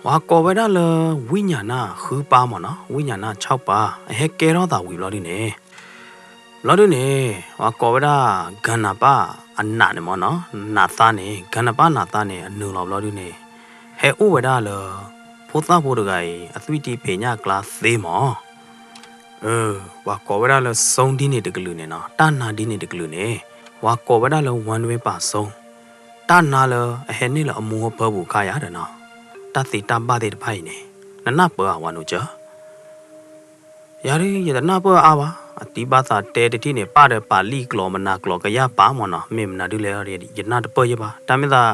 ပှၤကိးဝဲဒၣ်လၢ ဝိညာဏ ဃုပါမ့ၢ်နီၤ, ဝိညာဏ ခြောက်ပါ, အဟဲကဲထီၣ်သးဝံၤဘျီဒုန့ၣ် ဘျီဒုန့ၣ် ပှၤကိးဝဲဒၣ် ကၤနၤပၣ်အနးန့ၣ်မ့ၢ်နီၤ, နးသါန့ၣ် ကၤနၤပၣ်နးသါန့ၣ် အနုာ်လီၤဘျီဒုန့ၣ် ဟဲအိၣ်ဝဲဒၣ်လၢ ဖိသၣ်ဖိတဂၤအံၤ အသွံၣ်တံဖ့းညၣ်ကျါသ့မ့ၢ် ပှၤကိးဝဲဒၣ်လၢစိဒ်န့ၣ်တကလုာ်န့ၣ်နီၤ, တၢ်နါဒ်န့ၣ်တကလုာ်န့ၣ် ပှၤကိးဝဲဒၣ်လၢ ဝၢဒဝ့ပာ်စိ, တၢ်နါလၢအဟဲန့ၢ်လၢအမိၢ်ဟၢဖၢပူၤခါယၤဒီးနီၤ, တၢ်သ့တၢ်ဘၣ်သ့ၣ်တဖၣ်အံၤန့ၣ် နနၢ်ပၢၢ်ဧါ ပှၤနိးစၢၤ ယၤဒုး ယတနၢ်ပၢၢ်အါဘၣ်, အတံၤဘၣ်သးတဲတထံၣ်န့ၣ် ပၢ်ဒီးပာ်လံာ်ကျိာ်မနၤကျိာ်ကယၢ်ပာ်မ့ၢ်နီၤ, မ့ၢ်မနုၤဒ်လဲၣ် ယနၢ်တပၢၢ်ယဘၣ်, တၢ်မ့ၢ်သး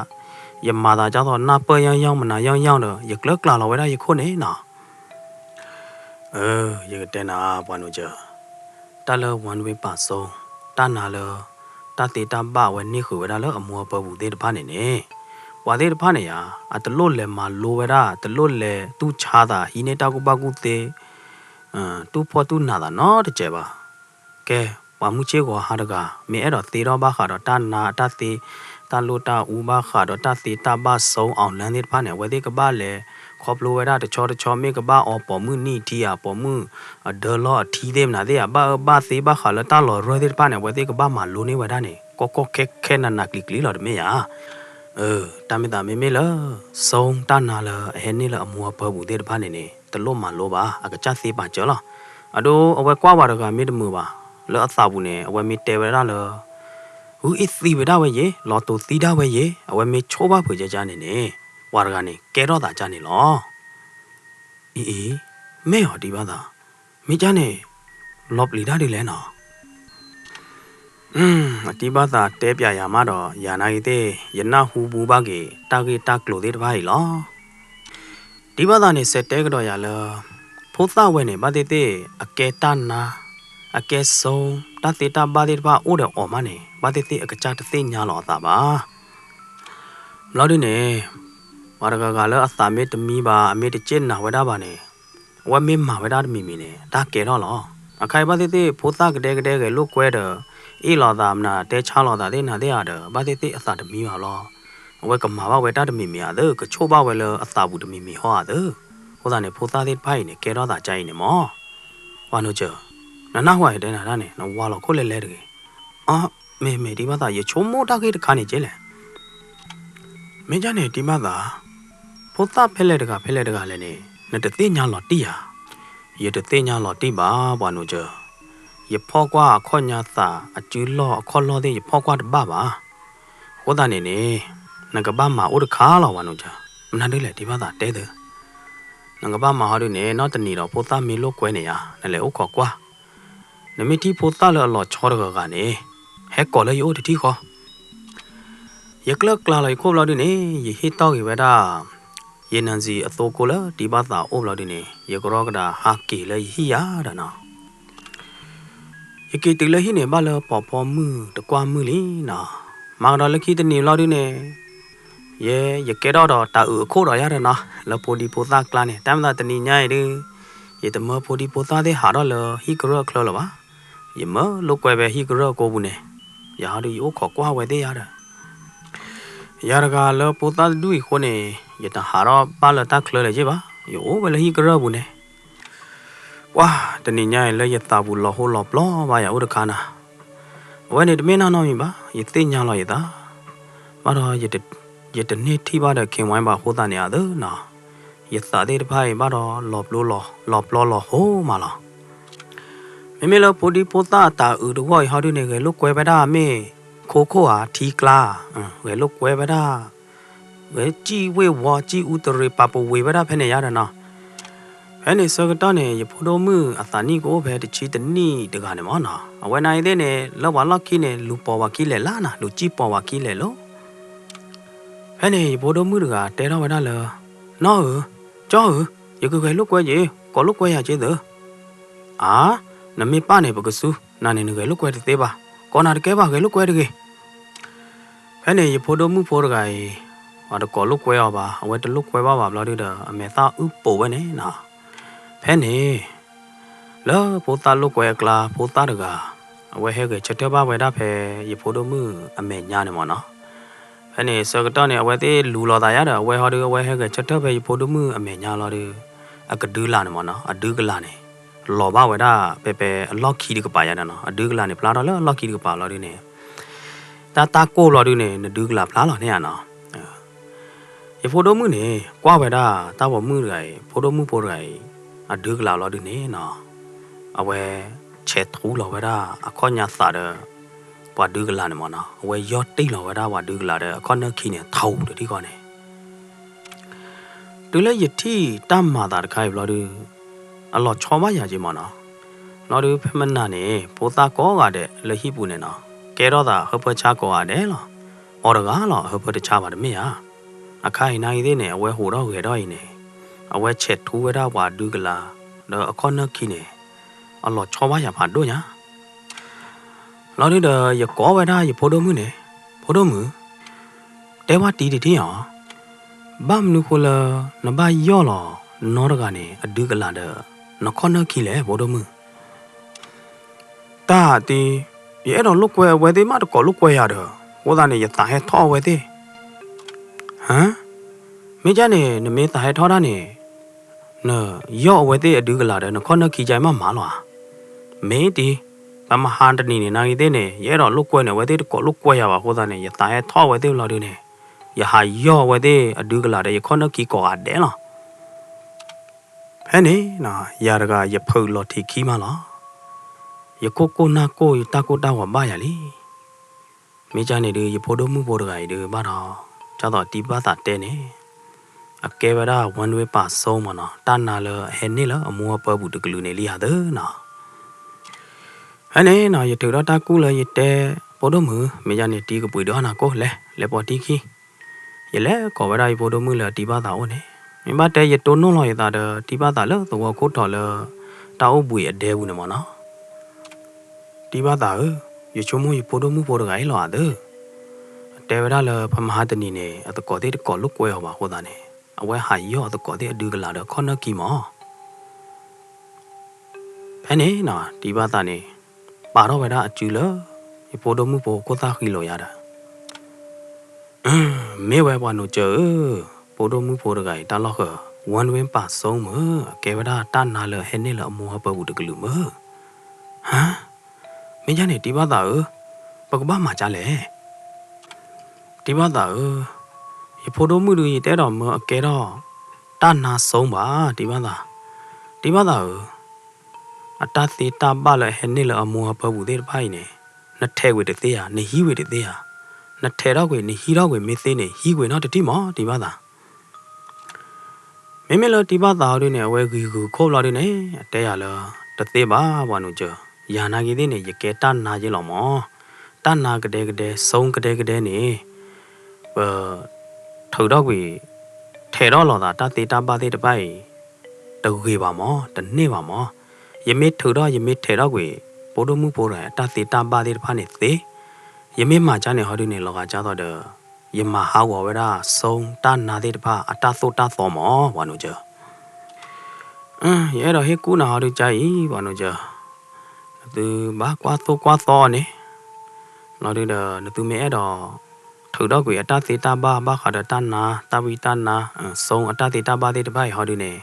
ယမၤသးကၢ်သိးနၢ်ပၢၢ်ယီၤယီၤမနၤယီၤယီၤဒီး ယကျၢၤကျါလီၤဝဲဒၣ်ယခိၣ်န့ၣ်နီၤ. ယကတဲနၤ ပှၤနိးစၢၤ, တၢ်လၢဝၢဒဝ့ပာ်စိ, တၢ်နါလၢ တၢ်သ့တၢ်ဘၣ်အဝဲန့ၢ်ဃုာ်ဝဲဒၣ်လၢအမိၢ်အပၢ်ပူၤသ့ၣ်တဖၣ်န့ၣ်န့ၣ်, ပှၤသ့ၣ်တဖၣ်န့ၣ်ယၤ အတလိၣ်လဲၤမၤလိဝဲဒၣ် တလိၣ်လဲၤတူၢ်ဆါသး ဟံးန့ၢ်တၢ်ကူၣ်ဘၣ်ကူၣ်သ့ တူၢ်ဖှီၣ်တူၢ်နးသးနီတစဲးဘၣ်. ကဲ, ပှၤမုၢ်ဆ့ၣ်ဂီၤဟါတဂၤ မ့ၢ်အဲၣ်ဒိးသ့ထီၣ်ဘၣ်ဃးဒီးတၢ်နါအတၢ်သ့ တၢ်လိၣ်တၢ်အူဘၣ်ဃးဒီးတၢ်သ့တၢ်ဘၣ်စိအီၤလၢသ့ၣ်တဖၣ်န့ၣ် အဝဲသ့ၣ်ကဘၣ်လဲၤခီဖျိဝဲဒၣ်တဆီတဆီ မ့ၢ်ကဘၣ်အီပိာ်မုၣ်နံၣ်ထံဧါ ပိာ်မုၣ်အဒၢလီၢ်အထံသ့ၣ်မနုၤသ့ၣ်ဧါ ဘၣ်အၢဘၣ်သီဘၣ်ဃးလၢတၢ်လီၤရၢၢ်သ့ၣ်တဖၣ်န့ၣ် အဝဲသ့ၣ်ကဘၣ်မၤလိန့ၢ်ဝဲဒၣ်န့ၣ် ကီကီခဲခဲနးနးကျံၤကျံၤလီၤတမ့ၢ်ဧါ. တၢ်မ့ၢ်သးမ့မ့ၢ်လၢ စိတၢ်နါလၢအဟဲန့ၢ်လၢအမိၢ်အပၢ်ပူၤသ့ၣ်တဖၣ်န့ၣ်န့ၣ် တလိၣ်မၤလိဘၣ် အကစၢ်သ့ပာ်စၢၤလီၤ. အဒိ အဝဲကွၢ်ပှၤတဂၤမ့ၢ်တမုာ်ဘၣ် လၢအသးပူၤန့ၣ် အဝဲမ့ၢ်တဲဝဲဒၣ်လၢ ဂုၢ်အ့ၣ်သံဝဲဒၣ်ဝဲယ့ၤ လီၤတိၤသံဒၣ်ဝဲယ့ၤ အဝဲမ့ၢ်ဆိၣ်ဘၣ်ဖုးကကန့ၣ်န့ၣ် ပှၤတဂၤန့ၣ် ကဲထီၣ်သးကန့ၣ်လီၤ. အံၤအံၤ မ့ၢ်အီၤတံၤဘၣ်သး, မ့ၢ်ကန့ၣ် လီၤပျံၤတၢ်ဒ်လဲၣ်နီၤ. အတံၤဘၣ်သးတဲပျးယၤမးဒီး ယၤနာ်ဂ့ၤသ့ၣ် ယနၢ်ဟူဘူဘၣ်က့ၤ တၢ်ဂ့ၢ်တၢ်ကျိၤသ့ၣ်တဖၣ်အံၤလီၤ. တံၤဘၣ်သးန့ၣ် စဲးတဲကဒီးယၤလၢ ဖိသၣ်ဝဲန့ၣ် ဘၣ်သ့ၣ်သ့ၣ် အကဲတၢ်နါ အကဲစိ တၢ်သ့တၢ်ဘၣ်သ့ၣ်တဖၣ်အိၣ်ဒီးအီၤမးန့ၣ် ဘၣ်သ့ၣ်သ့ၣ်အကစၢ်တသ့ၣ်ညါလီၤအသးဘၣ်. ဘျီဒုန့ၣ် ပှၤတဂၤဂၤလၢအသးမ့ၢ်တမံဘၣ် အမ့ၢ်တစ့ၣ်နၤဝဲဒၣ်ဘၣ်န့ၣ် အဝဲမ့ၢ်မၤဝဲဒၣ်တမံၤမံၤန့ၣ် တၢ်ကဲထီၣ်လီၤ. အခါအံၤဘၣ်သ့ၣ်သ့ၣ် ဖိသၣ်ကဒဲကဒဲဂဲၤလိာ်ကွဲဒီး အ့ၣ်လိာ်သးမနုၤ တဲဆါလိာ်သးသ့ၣ်နၤသ့ၣ်ဧါဒီး ဘၣ်သ့ၣ်သ့ၣ်အသးတမံဘၣ်လီၤ. အဝဲကမၤဘၣ်ဝဲတၢ်တမံၤမံၤဧါသ့ၣ် ကဆိၣ်ဘၣ်ဝဲလၢအသးပူၤတမံၤမံၤဟီဧါသ့ၣ်. အဃိသတးန့ၣ် ဖိသၣ်သ့ၣ်တဖၣ်အံၤန့ၣ် ကဲထီၣ်သးကါအံၤန့ၣ်မး ပှၤနိၤစၢၤ, နနၢ်ဟူယတဲနၤတၢ်န့ၣ် နဝၤလီၤခိၣ်လဲၤလဲၤတဂ့ၤ. အ မ့ၢ်မ့ၢ်တံၤဘၣ်သး ယဆိကမိၣ်တၢ်ဂ့ၢ်တခါန့ၣ်က့လဲၣ်. မ့ၢ်ကန့ၣ်တံၤဘၣ်သး, ဖိသၣ်ဖဲလဲၣ်တဂၤဖဲလဲၣ်တဂၤလဲၣ်န့ၣ် နတသ့ၣ်ညါလီၤတံၢ်ဧါ. ယတသ့ၣ်ညါလီၤတံၢ်ဘၣ် ပှၤနိးစၢၤ, ယဖီၣ်ကွၢ်အခီၣ်ညါသးအစုလီၢ်အခီၣ်လီၢ်သ့ၣ် ယဖီၣ်ကွၢ်တဘၣ်ဘၣ်. အဃိသတးန့ၣ်န့ၣ် နကဘၣ်မၤအိၣ်တခါလီၤ ပှၤနိးစၢၤ, မနုၤဒ်လဲၣ် တံၢ်ဘၣ်သးတဲသု, နကဘၣ်မၤဟီဒုန့ၣ် နီၢ်တနံၤဒီးဖိသၣ်မ့ၢ်လိာ်ကွဲန့ၣ်ဧါ နလဲၤအိၣ်ခိးကွၢ်, နမ့ၢ်ထံၣ်ဖိသၣ်လၢအလီၤဆီတဂၤဂၤန့ၣ် ဟဲကိးလၢယအိၣ်တထံၣ်ဃီ. ယကျၢၢ်ကျါလီၤယခိၣ်ဘျီဒုန့ၣ် ယဟ့ၣ်တီၢ်ဂ့ၤဝဲဒၣ် ယနၣ်စံၤအသိကိၢ်လၢတံၢ်ဘၣ်သးအိၣ်ဘျီဒုန့ၣ် ယကရီကဒးဟးက့ၤလၢယဟံၣ်ယၤဒီးနီၤ. ယက့ၤတုၤလၢဟံၣ်န့ၣ် ဘၣ်လၢပိာ်ဖီမုၢ်တကွၢ်မုၢ်လံနီၤ. မၤကဒီးလၢခံတနံၤဘျီဒုန့ၣ် ယဲ ယကဲထီၣ်ဒီးတၤအုးအခိၣ်ဒီးယၤဒီးနီၤ လၢဖိဒံဖိသၣ်ကျါန့ၣ် တၢ်မၤသးတနံၤညါအံၤဒု ယတမၢဖိဒံဖိသၣ်သ့ၣ်ဟးထီၣ်လၢဟံၣ်ကရၢၢ်အချၢလၢၤဘၣ်. ယမၢလိာ်ကွဲဝဲဟံၣ်ကရၢၢ်အကိပူၤန့ၣ် ယၤဟီဒုယအိၣ်ခိးကွၢ်ဝဲသ့ၣ်ယၤဒီး ယၤတဂၤလၢဖိသၣ်တဒူၣ်အံၤအဃိန့ၣ် ယတဟးထီၣ်ဘၣ်လၢတၢ်ချၢလၢၤက့ဘၣ်, ယအိၣ်ဝဲလၢဟံၣ်ကရၢၢ်ပူၤန့ၣ်. ပှၤတနံၤညါအံၤလၢယသးပူၤလီၤဟိလီၤပျီဘၣ်ယၤအိၣ်တခါနၤ. အဝဲန့ၣ်တမ့ၢ်နီၢ်နီတမံၤဘၣ်, ယသ့ၣ်ညါလီၤယသး, ဘၣ်ဒီး ယတန့ၢ်ထံၣ်ဘၣ်ဒီး ခ့ဝါဘၣ်အဃိသတးန့ၣ် အသၢနီၤ, ယသးသ့ၣ်တဖၣ်အံၤဘၣ်ဒီး လီၤပျီလီၤဟိမးလီၤ. မ့မ့ၢ်လၢဖိဒံဖိသၣ်အတၤအုးတဂီၢ်အံၤဟီဒုန့ၣ် ဂဲၤလိာ်ကွဲဝဲဒၣ်မ့ၢ် ခိခိၣ်ဧါ ထံကျါ, ဂဲၤလိာ်ကွဲဝဲဒၣ် ဂဲၤစံၣ်ဝ့ၢ်ဝီ စံၣ်အူတရံး ပာ်ပဝ့ၤဝဲဒၣ်ဖဲန့ၣ်ယါဒီးနီၤ. ဖဲန့ၣ်ဆၢကတီၢ်န့ၣ် ယဖိဒိၣ်မုၣ်အသးနံၣ်ကအိၣ်ဖဲတဆံတနံၣ်တဂၤန့ၣ်မ့ၢ်နီၤ, အဝဲနာ်အံၤသ့ၣ်န့ၣ် လၢပှၤလီၢ်ခံန့ၣ် လူၤပိာ်ပှၤခံလဲၣ်လါနီၤ, လူၤစံၣ်ပိာ်ပှၤခံလဲၣ်လီၤ. ဖဲန့ၣ် ယဖိဒိၣ်မုၣ်တဂၤတဲထီၣ်ဝဲဒၣ်လၢ နီၢ်ဧၢ, ကၠီဧၢ, ယကဂဲၤလိာ်ကွဲက့ၤ, ကိးလိာ်ကွဲယၤက့ၤသၢ. အါ, နမ့ၢ်ပၢ်န့ၣ် ပကစူ, နၤန့ၣ်နဂဲၤလိာ်ကွဲတသ့ဘၣ်, ကိးနၤတကဲဘၣ် ဂဲၤလိာ်ကွဲတဂ့ၤ. ဖဲန့ၣ် ယဖိဒိၣ်မုၣ်ဖိတဂၤအံၤ ပှၤတကိးလိာ်ကွဲအီၤဘၣ်, အဝဲတလိာ်ကွဲဘၣ်ဘၣ်ဘျီဒုဒီး အမဲာ်သၣ်အုၣ်ပိာ်ဝဲန့ၣ်နီၤ. ဖဲန့ၣ် လၢဖိသၣ်လိာ်ကွဲအကျါ ဖိသၣ်တဂၤ အဝဲဟဲဂဲၤဆၢထၢၣ်ဘၣ်ဝဲဒၣ်ဖဲ ယဖိဒိၣ်မုၣ်အမဲာ်ညါန့ၣ်မ့ၢ်နီၤ. ဖဲန့ၣ်ဆၢကတီၢ်န့ၣ် အဝဲသ့ၣ်လူၤလိာ်သးယါဒီး အဝဲဟီဒု အဝဲဟဲဂဲၤဆၢထၢၣ်ဖဲယဖိဒိၣ်မုၣ်အမဲာ်ညါလီၤဒု အကဒုကလးန့ၣ်မ့ၢ်နီၤ, အဒုကလးန့ၣ် လီၤဘၣ်ဝဲဒၣ် ပဲပဲအလီၢ်ခံတကပၤယါဒီးနီၤ, အဒုကလးန့ၣ် ဖျါထီၣ်လၢအလီၢ်ခံတကပၤလီၤဒုန့ၣ် တၢ်တၢ်ကိၢ်ဘျီဒုန့ၣ် နဒုကလးဖျါလီၤန့ၣ်ဧါနီၤ. ယဖိဒိၣ်မုၣ်န့ၣ် ကွၢ်ဝဲဒၣ်တၢ်ပိာ်မုၣ်တဂၤအံၤ ဖိဒိၣ်မုၣ်ဖိတဂၤအံၤ အဒုကလးလီၤဒုန့ၣ်နီၤ, အဝဲ ဆဲးထူလီၤဝဲဒၣ်အခီၣ်ညါသးဒီး ပှၤဒုကလးန့ၣ်မ့ၢ်နီၤ, အဝဲယီၢ်တံၢ်လီၤဝဲဒၣ်ပှၤဒုကလးဒီးအခီၣ်နၢၢ်ခံန့ၣ် ထူတထံၣ်ဃီန့ၣ် တုၤလၢယထံၣ်တၢ်မၤသးတခါအံၤဘျီဒု အလီၤဆီဘၣ်ယၤက့မ့ၢ်နီၤ. ဘျီဒုဖဲမနၤန့ၣ် ဖိသၣ်ကိးဂၤဒဲးလၢဟံၣ်ပူၤန့ၣ်နီၤ ကဲထီၣ်သးဟၢဖၢဆါကိးဂၤဒဲးလီၤ. အီၤတဂၤလီၤ အဟၢဖၢတဆါဘၣ်တမ့ၢ်ဧါ. အခါအံၤနာ်ဂ့ၤသ့ၣ်န့ၣ် အဝဲဟူးထီၣ်ဂဲၤထီၣ်အံၤန့ၣ် အဝဲဆဲးထူဝဲဒၣ်ပှၤဒုကလး ဒီးအခီၣ်နၢၢ်ခံန့ၣ် အလီၤဆီဘၣ်ယၤဖးဒိၣ်ညါ လီၤဒုဒီး ယကိးဝဲဒၣ်ယဖိဒိၣ်မုၣ်န့ၣ်, ဖိဒိၣ်မုၣ်, တဲဝဲတံၤတထံၣ်ဧါ, ဘၣ်မနုၤဃိလၢ နဘၣ်ယီၢ်လီၤနီတဂၤန့ၣ် အဒုကလးဒီး နခီၣ်နၢၢ်ခံလဲၣ် ဖိဒိၣ်မုၣ်. တၢ်တံၤ, ယအဲၣ်ဒိးလိာ်ကွဲအဝဲသ့ၣ်မး တကိးလိာ်ကွဲယၤဒီး အဃိသတးန့ၣ် ယသးဟဲထီၣ်အဝဲသ့ၣ်. ဟါ, မ့ၢ်ကၢ်န့ၣ် နမ့ၢ်သးဟဲထီၣ်တၢ်န့ၣ် နယီၢ်အဝဲသ့ၣ်အဒုကလးဒီး နခီၣ်နၢၢ်ခံကၢ်အံၤမးမးလီၤဧါ. မ့ၢ်တံၤ, ပမဟါတနံၤန့ၣ် နာ်ဂ့ၤသ့ၣ်န့ၣ် ယအဲၣ်ဒိးလိာ်ကွဲန့ၣ် အဝဲသ့ၣ်တကိးလိာ်ကွဲယၤဘၣ်အဃိသတးန့ၣ် ယသးဟဲထီၣ်အဝဲသ့ၣ်ဘျီဒုန့ၣ် ယဟးယီၢ်အဝဲသ့ၣ်အဒုကလးဒီး ယခီၣ်နၢၢ်ခံကိးဂၤဒဲးလီၤ. ဖဲန့ၣ် ယၤတဂၤယဖုးလီၤထံးခံမးလီၤ. ယခိၣ်ကိၢ်နၢ်ကိၢ် ယတၢ်ကိၢ်တၢ်ဂီၤဘၣ်ယၤလံ. မ့ၢ်ကၢ်န့ၣ်ဒုး ယဖိဒိၣ်မုၣ်ဖိတဂၤအံၤဒုးဘၣ်ဒီး ဒ်သိးတံၤဘၣ်သးတဲန့ၣ် အကဲဝဲဒၣ် one way ပာ်စိမ့ၢ်နီၤ တၢ်နါလၢအဟဲန့ၢ်လၢအမိၢ်အပၢ်ပူၤတကလုာ်န့ၣ်လံဧါသၢနီၤ. ဖဲန့ၣ်နီၤ ယထုးထီၣ်တၢ်ကူၣ်လၢယတဲ ဖိဒိၣ်မုၣ် မ့ၢ်ကၢ်န့ၣ် တံၤကပှ့ၤဒုးအီၣ်နၤကိၣ်လဲၣ် လဲၤပိာ်တံၢ်ခံ ယလဲၤကိးဝဲဒၣ်ယဖိဒိၣ်မုၣ်လၢတံၤဘၣ်သးအိၣ်န့ၣ် မ့ၢ်ဘၣ်တဲယတိၢ်နီၣ်လီၤယသးဒီး တံၤဘၣ်သးလၢသဝီခိၣ်ထီၣ်လၢ တၢ်အိၣ်ဘှံးအဒဲပူၤန့ၣ်မ့ၢ်နီၤ. တံၤဘၣ်သးဧၢ, ယဆိကမိၣ်ယဖိဒိၣ်မုၣ်ဖိတဂၤအံၤလီၤသၢ. အတဲဝဲဒၣ်လၢဖဲမဟါတနံၤန့ၣ် အသကိးသ့ၣ်တကိးလိာ်ကွဲအီၤဘၣ်အဃိသတးန့ၣ် အဝဲဟးယီၢ်အသကိးသ့ၣ်အဒုးကလးဒီးခီၣ်နၢၢ်ခံမး ဖဲန့ၣ်နီၤ တံၤဘၣ်သးန့ၣ် ပာ်ထီၣ်ဝဲဒၣ်အစုလၢ ယဖိဒိၣ်မုၣ်ဖိခိၣ်သၣ်ဃံလိာ်ယါဒီး မ့ၢ်ဝဲပှၤနိးစၢၤဧၢ, ဖိဒိၣ်မုၣ်ဖိတဂၤအံၤတၢ်လီၢ်ဃၢၤ one way ပာ်စိမ့ၢ် အကဲဝဲဒၣ်တၢ်နါလၢအဟဲန့ၢ်လၢအမိၢ်အပၢ်ပူၤတကလုာ်မ့ၢ်. ဟါ, မ့ၢ်ကၢ်န့ၣ်တံၤဘၣ်သးဧၢ, ပကဘၣ်မၤကၢ်လဲၣ် တံၤဘၣ်သးဧၢ, ယဖိဒိၣ်မုၣ်ဒုးယတအဲၣ်ဒိးမၢအကဲထီၣ် တၢ်နါစိဘၣ် တံၤဘၣ်သး, တံၤဘၣ်သးဧၢ အတၢ်သ့တၢ်ဘၣ်လၢအဟဲန့ၢ်လၢအမိၢ်အပၢ်ပူၤသ့ၣ်တဖၣ်အံၤန့ၣ်, နထဲးကွံာ်တသ့ဧါ, နဟံးကွံာ်တသ့ဧါ. နထဲးထီၣ်ကွံာ် နဟံးထီၣ်ကွံာ်မ့ၢ်သ့န့ၣ် ဟံးကွံာ်နီတထံၣ်မး တံၤဘၣ်သး. မ့မ့ၢ်လၢတံၤဘၣ်သးဟီဒုန့ၣ် အဝဲဂံၤဂုၤခိၣ်ဘျီဒုန့ၣ် အတဲယၤလၢ တသ့ဘၣ် ပှၤနိၤစၢၤ, ယၤနာ်က့သ့ၣ်န့ၣ် ယကဲတၢ်နါက့လီၤမး. တၢ်နါကဒဲကဒဲ စိကဒဲကဒဲန့ၣ် ပ ထုးထီၣ်ကွံာ် ထဲးထီၣ်လိာ်သးတၢ်သ့တၢ်ဘၣ်သ့ၣ်တဖၣ်အံၤ တဂ့ၤဘၣ်မး, တန့ၢ်ဘၣ်မး. ယမ့ၢ်ထုးထီၣ် ယမ့ၢ်ထဲးထီၣ်ကွံာ် ဖိဒိၣ်မုၣ်ဖိတဂၤအတၢ်သ့တၢ်ဘၣ်သ့ၣ်တဖၣ်န့ၣ်သ့, ယမ့ၢ်မၤကၢန့ၣ်ဟီဒုန့ၣ် လီၤဂာ်ကၢသိးဒီး ယမၤဟးဂီၤဝဲဒၣ် စိတၢ်နါသ့ၣ်တဖၣ် အတၢ်သိၣ်တၢ်သီမး ပှၤနိၤစၢၤ. ယအဲၣ်ဒိးဟ့ၣ်ကူၣ်နၤဟီဒုကၢအံၤ ပှၤနိၤစၢၤ, နသုဘၣ်ကွၢ်သိၣ်ကွၢ်သီန့ၣ် လီၤဒုဒီး နသုမ့ၢ်အဲၣ်ဒိး ထုးထီၣ်ကွံာ်အတၢ်သ့တၢ်ဘၣ် ဘၣ်ဃးဒီးတၢ်နါ တၢ်ဝံတၢ်နါ စိအတၢ်သ့တၢ်ဘၣ်သ့ၣ်တဖၣ်အံၤဟီဒုန့ၣ်,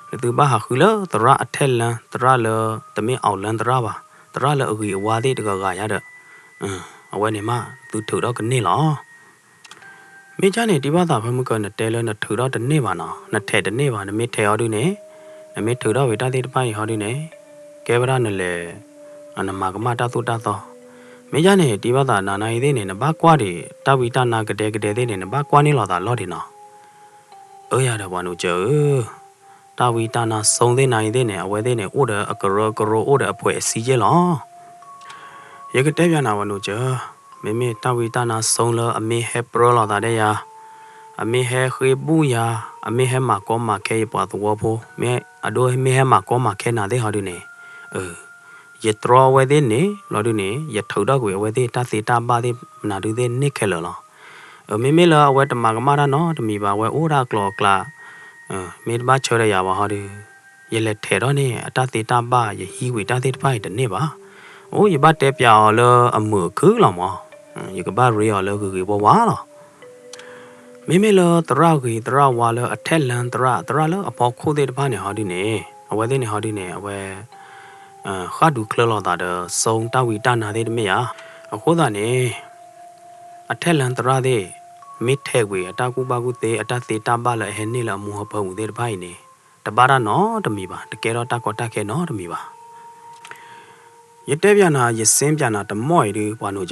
နသုဘၣ်ဟးဃုလၢသရၣ်အထဲလၢ သရၣ်လၢ တမ့ၢ်အီၣ်လၢသရၣ်ဘၣ်, သရၣ်လၢအဂ့ၤအဝါသ့ၣ်တဂၤဂၤယါဒီး အဝဲန့ၣ်မး သုထုးထီၣ်ကန့ၢ်လီၤ. မ့ၢ်ကၢန့ၣ် တံၤဘၣ်သးဖၢမုၢ်ကၢ နတဲလၢနထုးထီၣ်တန့ၢ်ဘၣ်နီၤ, နထဲးတန့ၢ်ဘၣ်, နမ့ၢ်ထဲးအီၤဒုန့ၣ်, နမ့ၢ်ထုးထီၣ်ဝံၤတၢ်သ့ၣ်တဖၣ်အံၤဟီဒုန့ၣ်, ကဲဝဲဒၣ်နလဲၤ နမၤကမၣ်တၢ်သိၣ်တၢ်သီ. မ့ၢ်ကၢန့ၣ် တံၤဘၣ်သးနၤနၤအံၤသ့ၣ်န့ၣ် နဘၣ်ကွၢ်ဒံး တၢ်ဝံတၢ်နါကဒဲကဒဲသ့ၣ်န့ၣ် နဘၣ်ကွၢ်န့ၢ်လိာ်သးလီၤဒံးနီၤ. အၢယၤဒီးပှၤနိၤစၢၤဧၢ, တၢ်ဝံတၢ်နါစိသ့ၣ်နၤအံၤသ့ၣ်န့ၣ် အဝဲသ့ၣ်န့ၣ်အိၣ်ဒီးအကရၢကရိအိၣ်ဒီးအဖှဲးအစံက့ၢ်လီၤ. ယကတဲပၠးနၤပှၤနိၤစၢၤ, မ့မ့ၢ်တၢ်ဝံတၢ်နါစိလၢအမ့ၢ်ဟဲပြၢလိာ်သးဒဲးယၤ, အမ့ၢ်ဟဲဃ့ဘူၣ်ယၤ, အမ့ၢ်ဟဲမၤကီမၤခဲယပှၤသဝီဖိ, မ့ၢ်အဒိမ့ၢ်ဟဲမၤကီမၤခဲနၤသ့ၣ်ဟီဒုန့ၣ်, ယတြီအဝဲသ့ၣ်န့ၣ် ဘျီဒုန့ၣ် ယထုးထီၣ်ကွံာ်အဝဲသ့ၣ်တၢ်သ့တၢ်ဘၣ်သ့ၣ်နၤဒုသ့ၣ်န့ၢ်ခဲလၢာ်လီၤ. မ့မ့ၢ်လၢအဝဲတမၤကမၣ်တၢ်နီတမံၤဘၣ် အဝဲအိၣ်ဒၣ်အကျိၤအကျဲ မ့ၢ်တဘၣ်ဆၢဒီးယၤဘၣ်ဟီဒု, ယလဲၤထဲးထီၣ်န့ၣ် အတၢ်သ့တၢ်ဘၣ် ယဟံးကွံာ်တၢ်သ့ၣ်တဖၣ်အံၤတန့ၢ်ဘၣ်. အိၣ်ယဘၣ်တဲပၠးအီၤလၢအမုာ်အခုၣ်လီၤမး, ယကဘၣ်ရ့အီၤလၢဂ့ၤဂ့ၤဝါဝါလီၤ. မ့မ့ၢ်လၢသရၣ်ဂ့ၤသရၣ်ဝါလၢအထဲလၢသရၣ် သရၣ်လၢအဖီခိၣ်သ့ၣ်တဖၣ်န့ၣ်ဟီဒုန့ၣ် အဝဲသ့ၣ်န့ၣ်ဟီဒုန့ၣ် အဝဲ ဃၣ်ဒူချၢလိာ်သးဒီးစိတၢ်ဝံတၢ်နါသ့ၣ်တမ့ၢ်ဧါ. အဃိသတးန့ၣ် အထဲလၢသရၣ်သ့ၣ် မ့ၢ်ထဲးကွံာ်အတၢ်ကူၣ်ဘၣ်ကူၣ်သ့ အတၢ်သ့တၢ်ဘၣ်လၢအဟဲန့ၢ်လၢအမိၢ်အပၢ်ပူၤသ့ၣ်တဖၣ်အံၤန့ၣ် တဘၣ်တၢ်နီတမံၤဘၣ်, တကဲထီၣ်တၢ်ကီတၢ်ခဲနီတမံၤဘၣ်. ယတဲပၠးနၤ ယစ့ပၠးနၤတမီၢ်အံၤဒု ပှၤနိၤစၢၤ,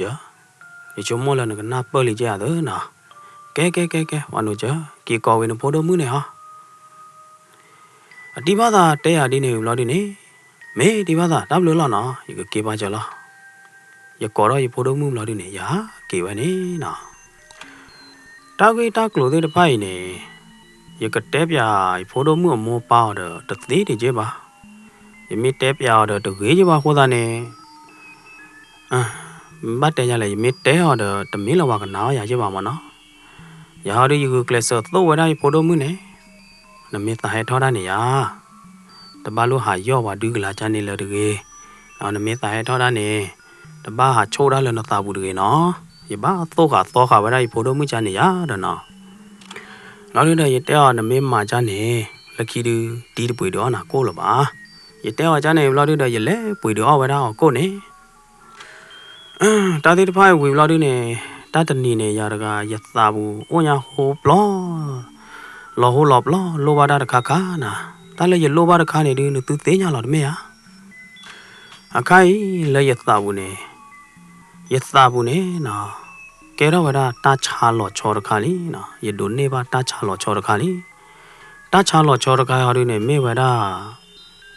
ယဆိကမိၣ်လၢနကနၢ်ပၢၢ်လံကဲဧါသၢနီၤ. ကဲကဲကဲကဲ ပှၤနိၤစၢၤ, က့ၤကိးဝံၤနဖိဒိၣ်မုၣ်န့ၣ်ဟီ. အတံၤဘၣ်သးတဲယၤဒ်န့ၣ်ဘျီဒုန့ၣ်, မ့ၢ်တံၤဘၣ်သး တၢ်ဘျုးလီၤနီၤ, ယကက့ၤပာ်စၢၤလီၤ. ယကိးထီၣ်ယဖိဒိၣ်မုၣ်ဘျီဒုန့ၣ် ယဟးက့ၤဝဲန့ၣ်နီၤ. တၢ်ဂ့ၢ်တၢ်ကျိၤသ့ၣ်တဖၣ်အံၤန့ၣ် ယကတဲပၠးယဖိဒိၣ်မုၣ်အမိၢ်ပၢ်အီၤဒီးတသ့တက့ၢ်ဘၣ်. ယမ့ၢ်တဲပၠးအီၤဒီးတဂ့ၤက့ၢ်ဘၣ်အဃိသတးန့ၣ် ဘၣ်တဲယၤလဲၣ်, ယမ့ၢ်တဲအီၤဒီးတမ့ၢ်လၢပှၤကနာ်အီၤယၤက့ၢ်ဘၣ်မးနီၤ. ယဟီဒုယဂုာ်ကျဲးစၢးသိၣ်ဝဲဒၣ်ယဖိဒိၣ်မုၣ်န့ၣ်, နမ့ၢ်သးဟဲထီၣ်တၢ်န့ၣ်ယၤ တဘၣ်လိၣ်ဟးယီၢ်ပှၤဒုကလၤကၢန့ၣ်လၢၤတဂ့ၤ. နမ့ၢ်သးဟဲထီၣ်တၢ်န့ၣ် တဘၣ်ဟးဆိၣ်တၢ်လၢနသးပူၤတဂ့ၤနီၤ. ယဘၣ်သိၣ်ဃာ်သီဃာ်ဝဲဒၣ်ယဖိဒိၣ်မုၣ်ကၢန့ၣ်ယၤဒီးနီၤ. လီၤဒုဒီးယတဲအီၤ နမ့ၢ်မၤကၢန့ၣ် လၢခံဒု တံၤတပှ့ၤဒုးအီၣ်နၤကိၣ်လၢၤဘၣ်. ယတဲအီၤကၢန့ၣ်ဘျီဒုဒီး ယလဲၤပှ့ၤဒုးအီၣ်ဝဲဒၣ်အီၤကိၣ်န့ၣ် တၢ်သ့ၣ်တဖၣ်အံၤဝံၤဘျီဒုန့ၣ် တၢ်တနံၤန့ၣ် ယၤတဂၤ ယသးပူၤအိၣ်ညါဟိပျီ လီၤဟိလီၤပျီ လိၣ်ဘၣ်တၢ်တခါခါနၤ. တၢ်လၢယလိၣ်ဘၣ်တခါန့ၣ်ဒု နသုသ့ၣ်ညါလီၤတမ့ၢ်ဧါ. အခါအံၤလၢယသးပူၤန့ၣ်, ယသးပူၤန့ၣ်နီၤ ကဲထီၣ်ဝဲဒၣ်တၢ်ဆါလီၤဆီတခါလံနီၤ. ယဒိးန့ၢ်ဘၣ်တၢ်ဆါလီၤဆီတခါလံ. တၢ်ဆါလီၤဆီတခါဟီဒုန့ၣ် မ့ၢ်ဝဲဒၣ်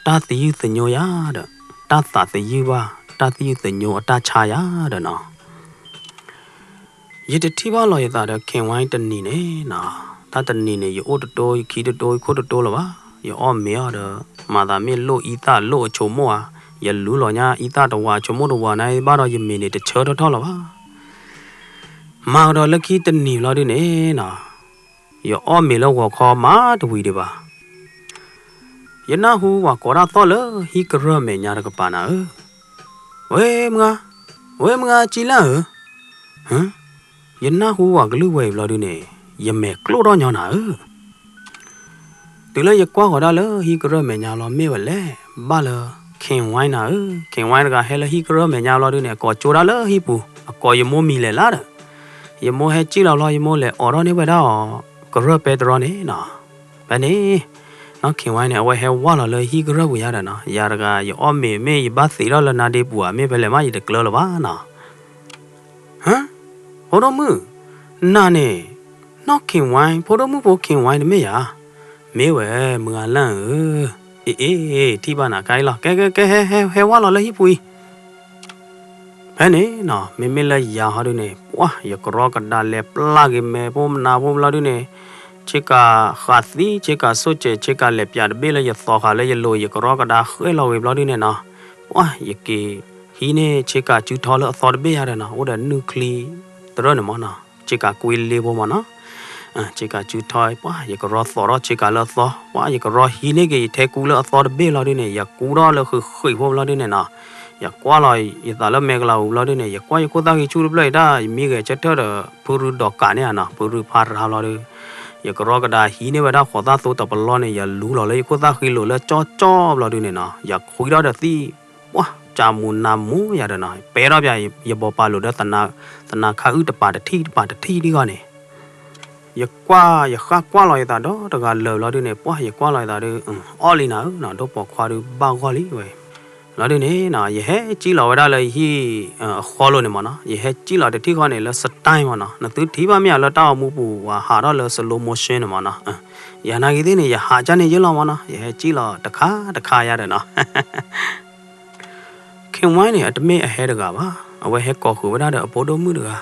တၢ်သယုၢ်သညိယၤဒီး တၢ်သးသယုၢ်ဘၣ် တၢ်သယုၢ်သညိအတၢ်ဆါယၤဒီးနီၤ. ယတထံၣ်ဘၣ်လီၤယသးဒီး ခ့ၣ်ဝါတနံၤန့ၣ်နီၤ. တၢ်တနံၤန့ၣ် ယအိၣ်တတိ ယခံတတိ ယခိၣ်တတိလၢၤဘၣ်. ယအီၣ်မ့ၤအီၤဒီး မၤသးမ့ၢ်လိၣ်အံသၣ်လိၣ်အဆိကမိၣ်ဧါ, ယလူလီၤညါအံသၣ်တဝၤဆိကမိၣ်တဝၤန့ၣ်ဘၣ်ဒီး ယမ့ၤန့ၣ်တဆၢထီၣ်ထီၣ်လၢၤဘၣ်. မၤကဒီးလၢခံတနံၤလီၤဒုန့ၣ်နီၤ, ယအီၣ်မ့ၤလၢဂီၤခီမးတဝံၤဒံးဘၣ်. ယနၢ်ဟူဝဲကိးတၢ်သီၣ်လၢဟံၣ်ကရၢၢ်မဲာ်ညါတကပၤနၤဧၢ, ဝဲမုၢ်ဂၤ, ဝဲမုၢ်ဂၤကံလၢ်ဧၢ, ယနၢ်ဟူဝဲကလုၢ်ဝဲအံၤဘျီဒုန့ၣ် ယမဲာ်ကျိၣ်ထီၣ်ညီနၤဧၢ. တုၤလၢယကွၢ်ဃီၤဒၣ်လၢဟံၣ်ကရၢၢ်မဲာ်ညါလီၤ မ့ၢ်ဝဲလဲၣ်, ဘၣ်လၢ ခ့ၣ်ဝါနၤဧၢ, ခ့ၣ်ဝါတဂၤဟဲလၢဟံၣ်ကရၢၢ်မဲာ်ညါလီၤဒုန့ၣ် အကိးကၠိဒၣ်လၢဟံၣ်ပူၤ, အကိးယမိၢ်မံၤလဲၣ်လၢဒီး, ယမိၢ်ဟဲစံၣ်လီၤဘျီ ယမိၢ်လဲၤအိးထီၣ်န့ၢ်ဝဲဒၣ်အီၤ ကရၢၢ်ပဲတြီန့ၣ်နီၤ. ဖဲန့ၣ် နီၢ်ခ့ဝါန့ၣ် အဝဲဟဲဝါလီၤလၢဟံၣ်ကရၢၢ်ပူၤယါဒီးနီၤ, ယၤတဂၤ ယအီၣ်မ့ၤမ့ၢ်ယဘၣ်သံးထီၣ်လၢနါဒ့ပူၤဧါ, မ့ၢ်ဖဲလဲၣ်မး ယတကျၢၤလၢၤဘၣ်နီၤ. ဟၢ, ဖိဒိၣ်မုၣ်, နၤန့ၣ် နီၢ်ခ့ဝါ ဖိဒိၣ်မုၣ်ဖိခ့ဝါတမ့ၢ်ဧါ. မ့ၢ်ဝဲ မုၢ်ဂၤလၢ်ဧၢ, အ့ၣ်အ့ၣ် ထံၣ်ဘၣ်နၤခါအံၤလီၤ, ကဲကဲကဲ ဟဲ ဟဲ ဟဲဝါလီၤလၢဟံၣ်ပူၤအံၤ. ဖဲန့ၣ်နီၤ မ့မ့ၢ်လၢယၤဟီဒုန့ၣ် ပှၢ် ယကရီကဒါလဲၤပျၢ်က့ၤမဲာ်ဖိမနၤဖိဘျီဒုန့ၣ်, ဆ့ကၤဃးသံ ဆ့ကၤဆိၣ်စဲး ဆ့ကၤလဲၤပၠးတဘ့ၣ်လၢယသီဃာ်လၢယလိၤ ယကရီကဒါဃဲလီၤဝံၤဘျီဒုန့ၣ်နီၤ, ပှၢ် ယက့ၤဟံးန့ၢ်ဆ့ကၤစုထီလၢအသီတဘ့ၣ်ယါဒီးနီၤ, အိၣ်ဒီးနုၢ်ချံတရၢၣ်န့ၣ်မ့ၢ်နီၤ, ဆ့ကၤကွံလ့ဖိမ့ၢ်နီၤ. ဆ့ကၤစုထီ ပှၢ် ယကရီသိးထီၣ်ဆ့ကၤလၢအသီ, ပှၢ် ယကရီဟံးန့ၢ်က့ၤယထဲကူလၢအသီတဘ့ၣ်လီၤဒုန့ၣ် ယကူထီၣ်လၢဃံးဃံးဖိဘျီဒုန့ၣ်နီၤ, ယကွၢ်လီၤယသးလၢမဲာ်ကလၤပူၤဘျီဒုန့ၣ် ယကွၢ်ယခိၣ်သၣ်ဃံဆူၣ်တဖျၢၣ်အံၤတၢ် ယမံဂဲၤဆၢထၢၣ်ဒီး ဖုရူဒီးကးန့ၢ်ဧါနီၤ, ဖုရူဖးရါဘျီဒု, ယကရီကဒါဟံးန့ၢ်ဝဲဒၣ်ဃိးသၣ်သိတပလီၢ်န့ၣ် ယလူလီၤလၢယခိၣ်သၣ်ဃံလိာ်လၢကၠီကၠီဘျီဒုန့ၣ်နီၤ, ယခွံထီၣ်ဒီးသံၣ်, ပှၢ် ကၢ်မူၤနါမူၤယၤဒီးနီၤ, ပဲထီၣ်ပၠး ယဘီပာ်လိာ်ဒီး သနၤခါအုၣ်တပၤတထံၣ်တပၤတထံၣ်ဒ်ဂီၢ်န့ၣ် ယကွၢ် ယဃၣ်ကွၢ်လီၤယသးဒီတဂၤလၢာ်ဘျီဒုန့ၣ် ပှၢ် ယကွၢ်လီၤယသးဒီး အီၣ်လံနၤဧၢနီၤ, ဒိၣ်ပိာ်ခွါဒုးဘၣ်ဂီၢ်လံဝဲ. ဘျီဒုန့ၣ်နီၤ ယဟဲစံၣ်လီၤဝဲဒၣ်လၢယဟံၣ်အဃီလိၤန့ၣ်မ့ၢ်နီၤ, ယဟဲစံၣ်လီၤတထံၣ်ဃီန့ၣ် လၢ style မ့ၢ်နီၤ, နသုထံၣ်ဘၣ်မ့ၢ်ဧါလၢတၢ်အိၣ်မူပူၤ ပှၤဟးထီၣ်လၢ slow motion န့ၣ်မ့ၢ်နီၤ, ယၤနာ်ဂ့ၤသ့ၣ်န့ၣ် ယဟးကၢ်န့ၣ်ယ့ၢ်လီၤမ့ၢ်နီၤ, ယဟဲစံၣ်လီၤတခါတခါယါဒီးနီၤ ခ့ဝါန့ၣ် အတမ့ၢ်အဟဲတဂၤဘၣ်, အဝဲဟဲကိးဃုာ်ဝဲဒၣ်ဒီးအဖိဒိၣ်မုၣ်တဂၤ,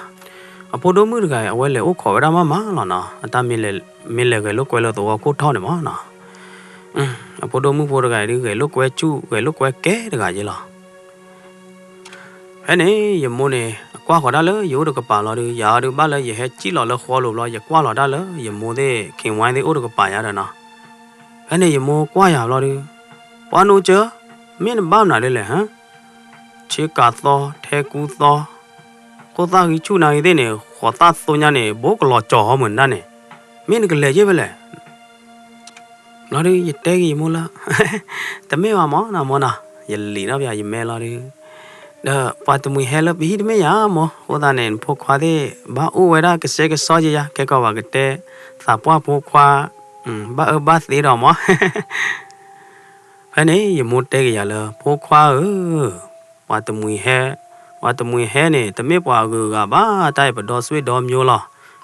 အဖိဒိၣ်မုၣ်တဂၤအံၤ အဝဲလဲၤအိၣ်ခိးဝဲဒၣ်မးမးလီၤနီၤ, အတၢ်မ့ၢ်လဲၤဂဲၤလိာ်ကွဲလၢသဝီခိၣ်ထီၣ်န့ၣ်မ့ၢ်နီၤ, အဖိဒိၣ်မုၣ်ဖိတဂၤအံၤဒုး ဂဲၤလိာ်ကွဲဆူၣ် ဂဲၤလိာ်ကွဲကဲတဂၤယ့ၢ်လီၤ. ဖဲန့ၣ် ယမိၢ်န့ၣ် အကွၢ်ဃီၤဒၣ်လၢယအိၣ်တကပၤလီၤဒုး ယၤအီၤဒုးဘၣ်လၢယဟဲစံၣ်လီၤလၢဃီလိၤဘျီ ယကွၢ်လီၤဒၣ်လၢယမိၢ်သ့ၣ် ခ့ဝါသ့ၣ်အိၣ်တကပၤယါဒီးနီၤ, ဖဲန့ၣ်ယမိၢ်ကွၢ်ယၤဘျီဒုး, ပှၤနိကၢၤ, မ့ၢ်နဘၣ်မနုၤဒ်လဲၣ်ဟါ, ဆ့ကၤသီ ထဲကူသီ, ခိၣ်သၣ်ဂံၢ်ဆူၣ်နၤဂ့ၤသ့ၣ်န့ၣ် ဃိးသၣ်သိညါန့ၣ် ဘိကလီၤကၠီၤဟီမုၢ်နဒၣ်န့ၣ်, မ့ၢ်နကလဲၤယ့ၢ်ဖဲလဲၣ် ဘျီဒုး ယတဲက့ၤယမိၢ်လၢ တမ့ၢ်ဘၣ်မ့ၢ်နီၤမိၢ်နီၤ, ယလံာ်ထီၣ်ပၠးယမဲလီၤဒုး, ဒီးပှၤတမှံၤဟဲလၢပဟံၣ်တမ့ၢ်ယၤမိၢ်, အဃိသတးန့ၣ် နဖိခွါသ့ၣ် ဘၣ်အိၣ်ဝဲဒၣ်ကစဲကစီယါ, ခဲကီးပှၤကတဲ သးပှၢ်ဖိခွါ ဘၣ်အၢဘၣ်သီဒီးမိၢ် ဖဲန့ၣ် ယမိၢ်တဲက့ၤယၤလၢ ဖိခွါဧၢ, ပှၤတမှံၤဟဲ, ပှၤတမှံၤဟဲန့ၣ် တမ့ၢ်ပှၤအဂုၤအဂၤဘၣ်, တၢ်အံၤပဒီဆွေဒီမျိုးလီၤ.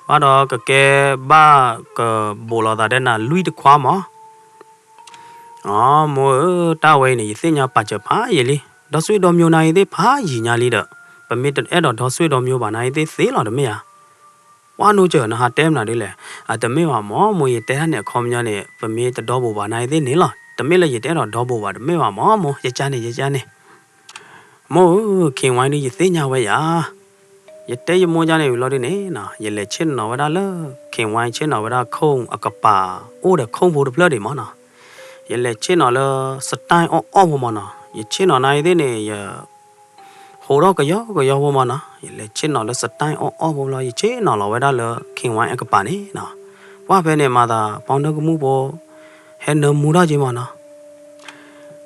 ဘၣ်ဒီးကကဲဘၣ်ကဘူးလိာ်သးဒဲးနၤလွံၢ်တခွါမး. အိ မိၢ်ဧၢ, တၢ်ဝဲအံၤန့ၣ် ယသ့ၣ်ညါပာ်စၢၤဖးယံာ်လံ. ဒီဆွေဒီမျိုးနၤအံၤသ့ၣ်ဖးယံာ်ညါလံဒီး, ပမ့ၢ်တအဲၣ်ဒိးဒီဆွေဒီမျိုးဘၣ်နၤအံၤသ့ၣ်သ့လီၤတမ့ၢ်ဧါ. ပှၢ်နိကၢၤ နဟးတဲမနုၤဒ်လဲၣ်. အတမ့ၢ်ဘၣ်မး မိၢ်, ယတဲတၢ်န့ၣ်အခီပညီန့ၣ် ပမ့ၢ်တဒီဘူးဘၣ်နၤအံၤသ့ၣ်န့ၣ်လီၤ. တမ့ၢ်လၢယတအဲၣ်ဒိးဒီဘူးဘၣ်တမ့ၢ်ဘၣ်မး မိၢ်, ယကန့ၣ် ယကန့ၣ်. မိၢ်ဧၢ, ခ့ဝါဒုး ယသ့ၣ်ညါဝဲယၤ. ယတဲယမိၢ်ကန့ၣ်ဝံၤလီၤဒုးန့ၣ်, ယလဲၤဆ့ၣ်နီၤဝဲဒၣ်လၢ ခ့ဝါဆ့ၣ်နီၤဝဲဒၣ်ခိၣ်အကပၤ အိၣ်ဒီးခိၣ်ဖိတဖျၢၣ်ဒံးမးနီၤ. ယလဲၤဆ့ၣ်နီၤလၢ style အီၣ်အီၣ်ဖိမးနီၤ. ယဆ့ၣ်နီၤနၤအံၤသ့ၣ်န့ၣ် ယ ဟိးထီၣ်ကယီကယီဖိမးနီၤ. ယလဲၤဆ့ၣ်နီၤလၢ style အီၣ်အီၣ်ဖိလီၤ. ယဆ့ၣ်နီၤလီၤဝဲဒၣ်လၢ ခ့ဝါအကပၤန့ၣ်နီၤ. ပှၢ်ဖဲန့ၣ်မၤသး ပီနၢ်ကမူၣ်ဖိ ဟဲနၢမူထီၣ်က့မးနီၤ.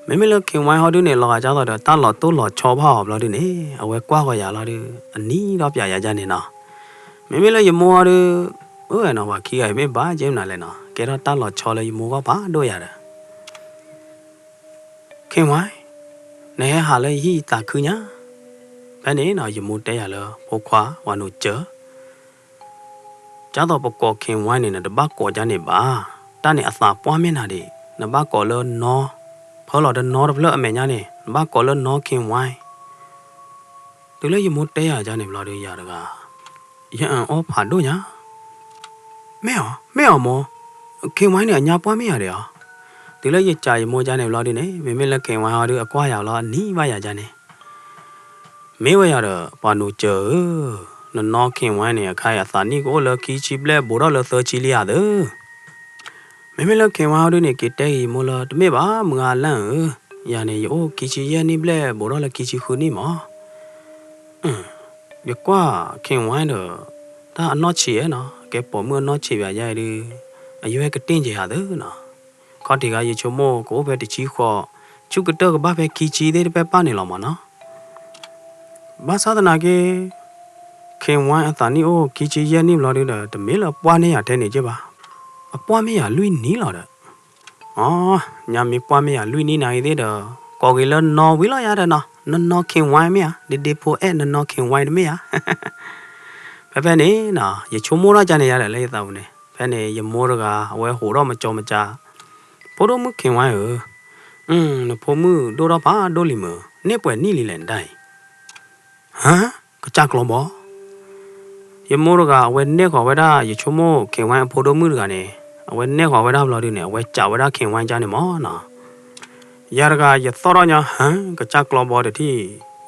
မ့မ့ၢ်လၢ ခ့ဝါဟီဒုးန့ၣ် လီၤဂာ်ဒ်သိးဒီး တၢ်လီၤတိၢ်လီၤဆီဘၣ်အီၤဘျီဒုးန့ၣ် အဝဲကွၢ်ဃီၤယၤလီၤဒုး အနံၤဒီးပျးယၤဒ်န့ၣ်နီၤ. မ့မ့ၢ်လၢယမိၢ်ဟီဒုး အၢနီၤ ပှၤခံဂၤအံၤမ့ၢ်ဘၣ်က့မနုၤလဲၣ်နီၤ. ကဲထီၣ်တၢ်လီၤဆီလၢယမိၢ်ဂီၢ်ဖးဒိၣ်ယၤဒီး ခ့ဝါ, နဟဲဟးလၢယဟံၣ်သးခုညါ. ဖဲန့ၣ်နီၤ ယမိၢ်တဲယၤလၢ ဖိခွါ ပှၢ်နိကၢၤ, ဒ်သိးပကိး ခ့ဝါ န့ၣ် နတဘၣ်ကိးဒ်န့ၣ်ဘၣ်. တၢ်န့ၣ်အသးပှၢ်မ့ၢ်နၤဒံး, နဘၣ်ကိးလၢနီၢ်, ဖၢလီၤတနီၢ်တဖျၢၣ်အမဲာ်ညါန့ၣ် နဘၣ်ကိးလၢနီၢ် ခ့ဝါ. တုၤလၢယမိၢ်တဲယၤဒ်န့ၣ်ဘျီဒုးယၤတဂၤ ယအီၣ်ဖးဒိၣ်ညါ. မ့ၢ်အီၤ, မ့ၢ်အီၤမိၢ်, ခ့ဝါန့ၣ် အညါပှၢ်မ့ၢ်ယၤဒံးဧါ. တုၤလၢယစံးယမိၢ်ဒ်န့ၣ်ဘျီဒုးန့ၣ် မ့မ့ၢ်လၢ ခ့ဝါဟီဒုး အကွၢ်ယၤလီၤ အနံၤဘၣ်ယၤဒ်န့ၣ်. မ့ၢ်ဝဲယၤဒီး ပှၢ်နိကၢၤဧၢ, နနီၢ် ခ့ဝါ န့ၣ် အခါအံၤအသးနံၣ်ကအိၣ်လၢခံဆံဘျဲၣ် ဘူးထီၣ်လၢသၢဆံလံဧါသၢ. မ့မ့ၢ်လၢ ခ့ဝါဟီဒုးန့ၣ် က့ၤတဲက့ၤယမိၢ်လၢ တမ့ၢ်ဘၣ် မုၢ်ဂၤလၢ်ဧၢ, ယၤန့ၣ် ယအိၣ်ခံဆံယဲၢ်နံၣ်ဘျဲၣ် ဘူးထီၣ်လၢခံဆံဃုနံၣ်မး. ယကွၢ် ခ့ဝါ ဒီး တၢ်အနီၢ်ဆံးနီၤ, ကဲပိာ်မုၣ်အနီၢ်ဆံးဘၣ်ယဲဒုး အယွဲၢ်ကတ့ၢ်က့ၤယၤသၢနီၤ. ခီၣ်ထံးဂၤယဆိကမိၣ် ကအိၣ်ဖဲတဆံဃိး, ဆူကတၢၢ်ကဘၣ်ဖဲခံဆံသ့ၣ်တဖၣ်ပၢ်န့ၣ်လီၤမးနီၤ. ဘၣ်ဆၣ်သနာ်က့ ခ့ဝါ အသးနံၣ်အိၣ်ခံဆံယဲၢ်နံၣ်ဘျီဒုးဒီး တမ့ၢ်လၢအပှၢ်န့ၢ်ယၤထဲန့ၣ်က့ဘၣ်. အပှၢ်မ့ၢ်ယၤလွံၢ်နံၣ်လီၤဒီး. အီ, ညါမ့ၢ်ပှၢ်မ့ၢ်ယၤ လွံၢ်နံၣ်နၤအံၤသ့ၣ်ဒီး ကိးက့ၤလၢနီၢ်ဝံၤလီၤယၤဒီးနီၤ, နနီၢ်ခ့ဝါမ့ၢ်ဧါ, ဒ့ဒ့ဖိအဲၣ်နနီၢ်ခ့ဝါတမ့ၢ်ဧါ. ဖဲဖဲန့ၣ်နီၤ ယဆိကမိၣ်ထီၣ်ကန့ၣ်ယၤဒီးလၢယသးပူၤန့ၣ်, ဖဲန့ၣ် ယမိၢ်တဂၤ အဝဲဟိးထီၣ်မကၠီမကၠါ, ဖိဒိၣ်မုၣ်ခ့ဝါဧၢ, နဖိမုၣ်ဒိၣ်ထီၣ်ဖးဒိၣ်လံမ့ၢ်, န့ၢ်ပှဲၤနံၣ်လံလဲၣ်နဒၣ်အံၤ. ဟါ, ကစၢ်ကျီဘီ ယမိၢ်တဂၤ အဝဲနဲၣ်ဃီၤဝဲဒၣ် ယဆိကမိၣ် ခ့ဝါအဖိဒိၣ်မုၣ်တဂၤန့ၣ် အဝဲနဲၣ်ဃီၤဝဲဒၣ်ဘျီဒုန့ၣ် အဝဲစံးဝဲဒၣ် ခ့ဝါကန့ၣ်မ့ၢ်နီၤ. ယၤတဂၤ ယသီၣ်ထီၣ်ညီ ဟါ, ကစၢ်ကျီဘီတထံၣ်,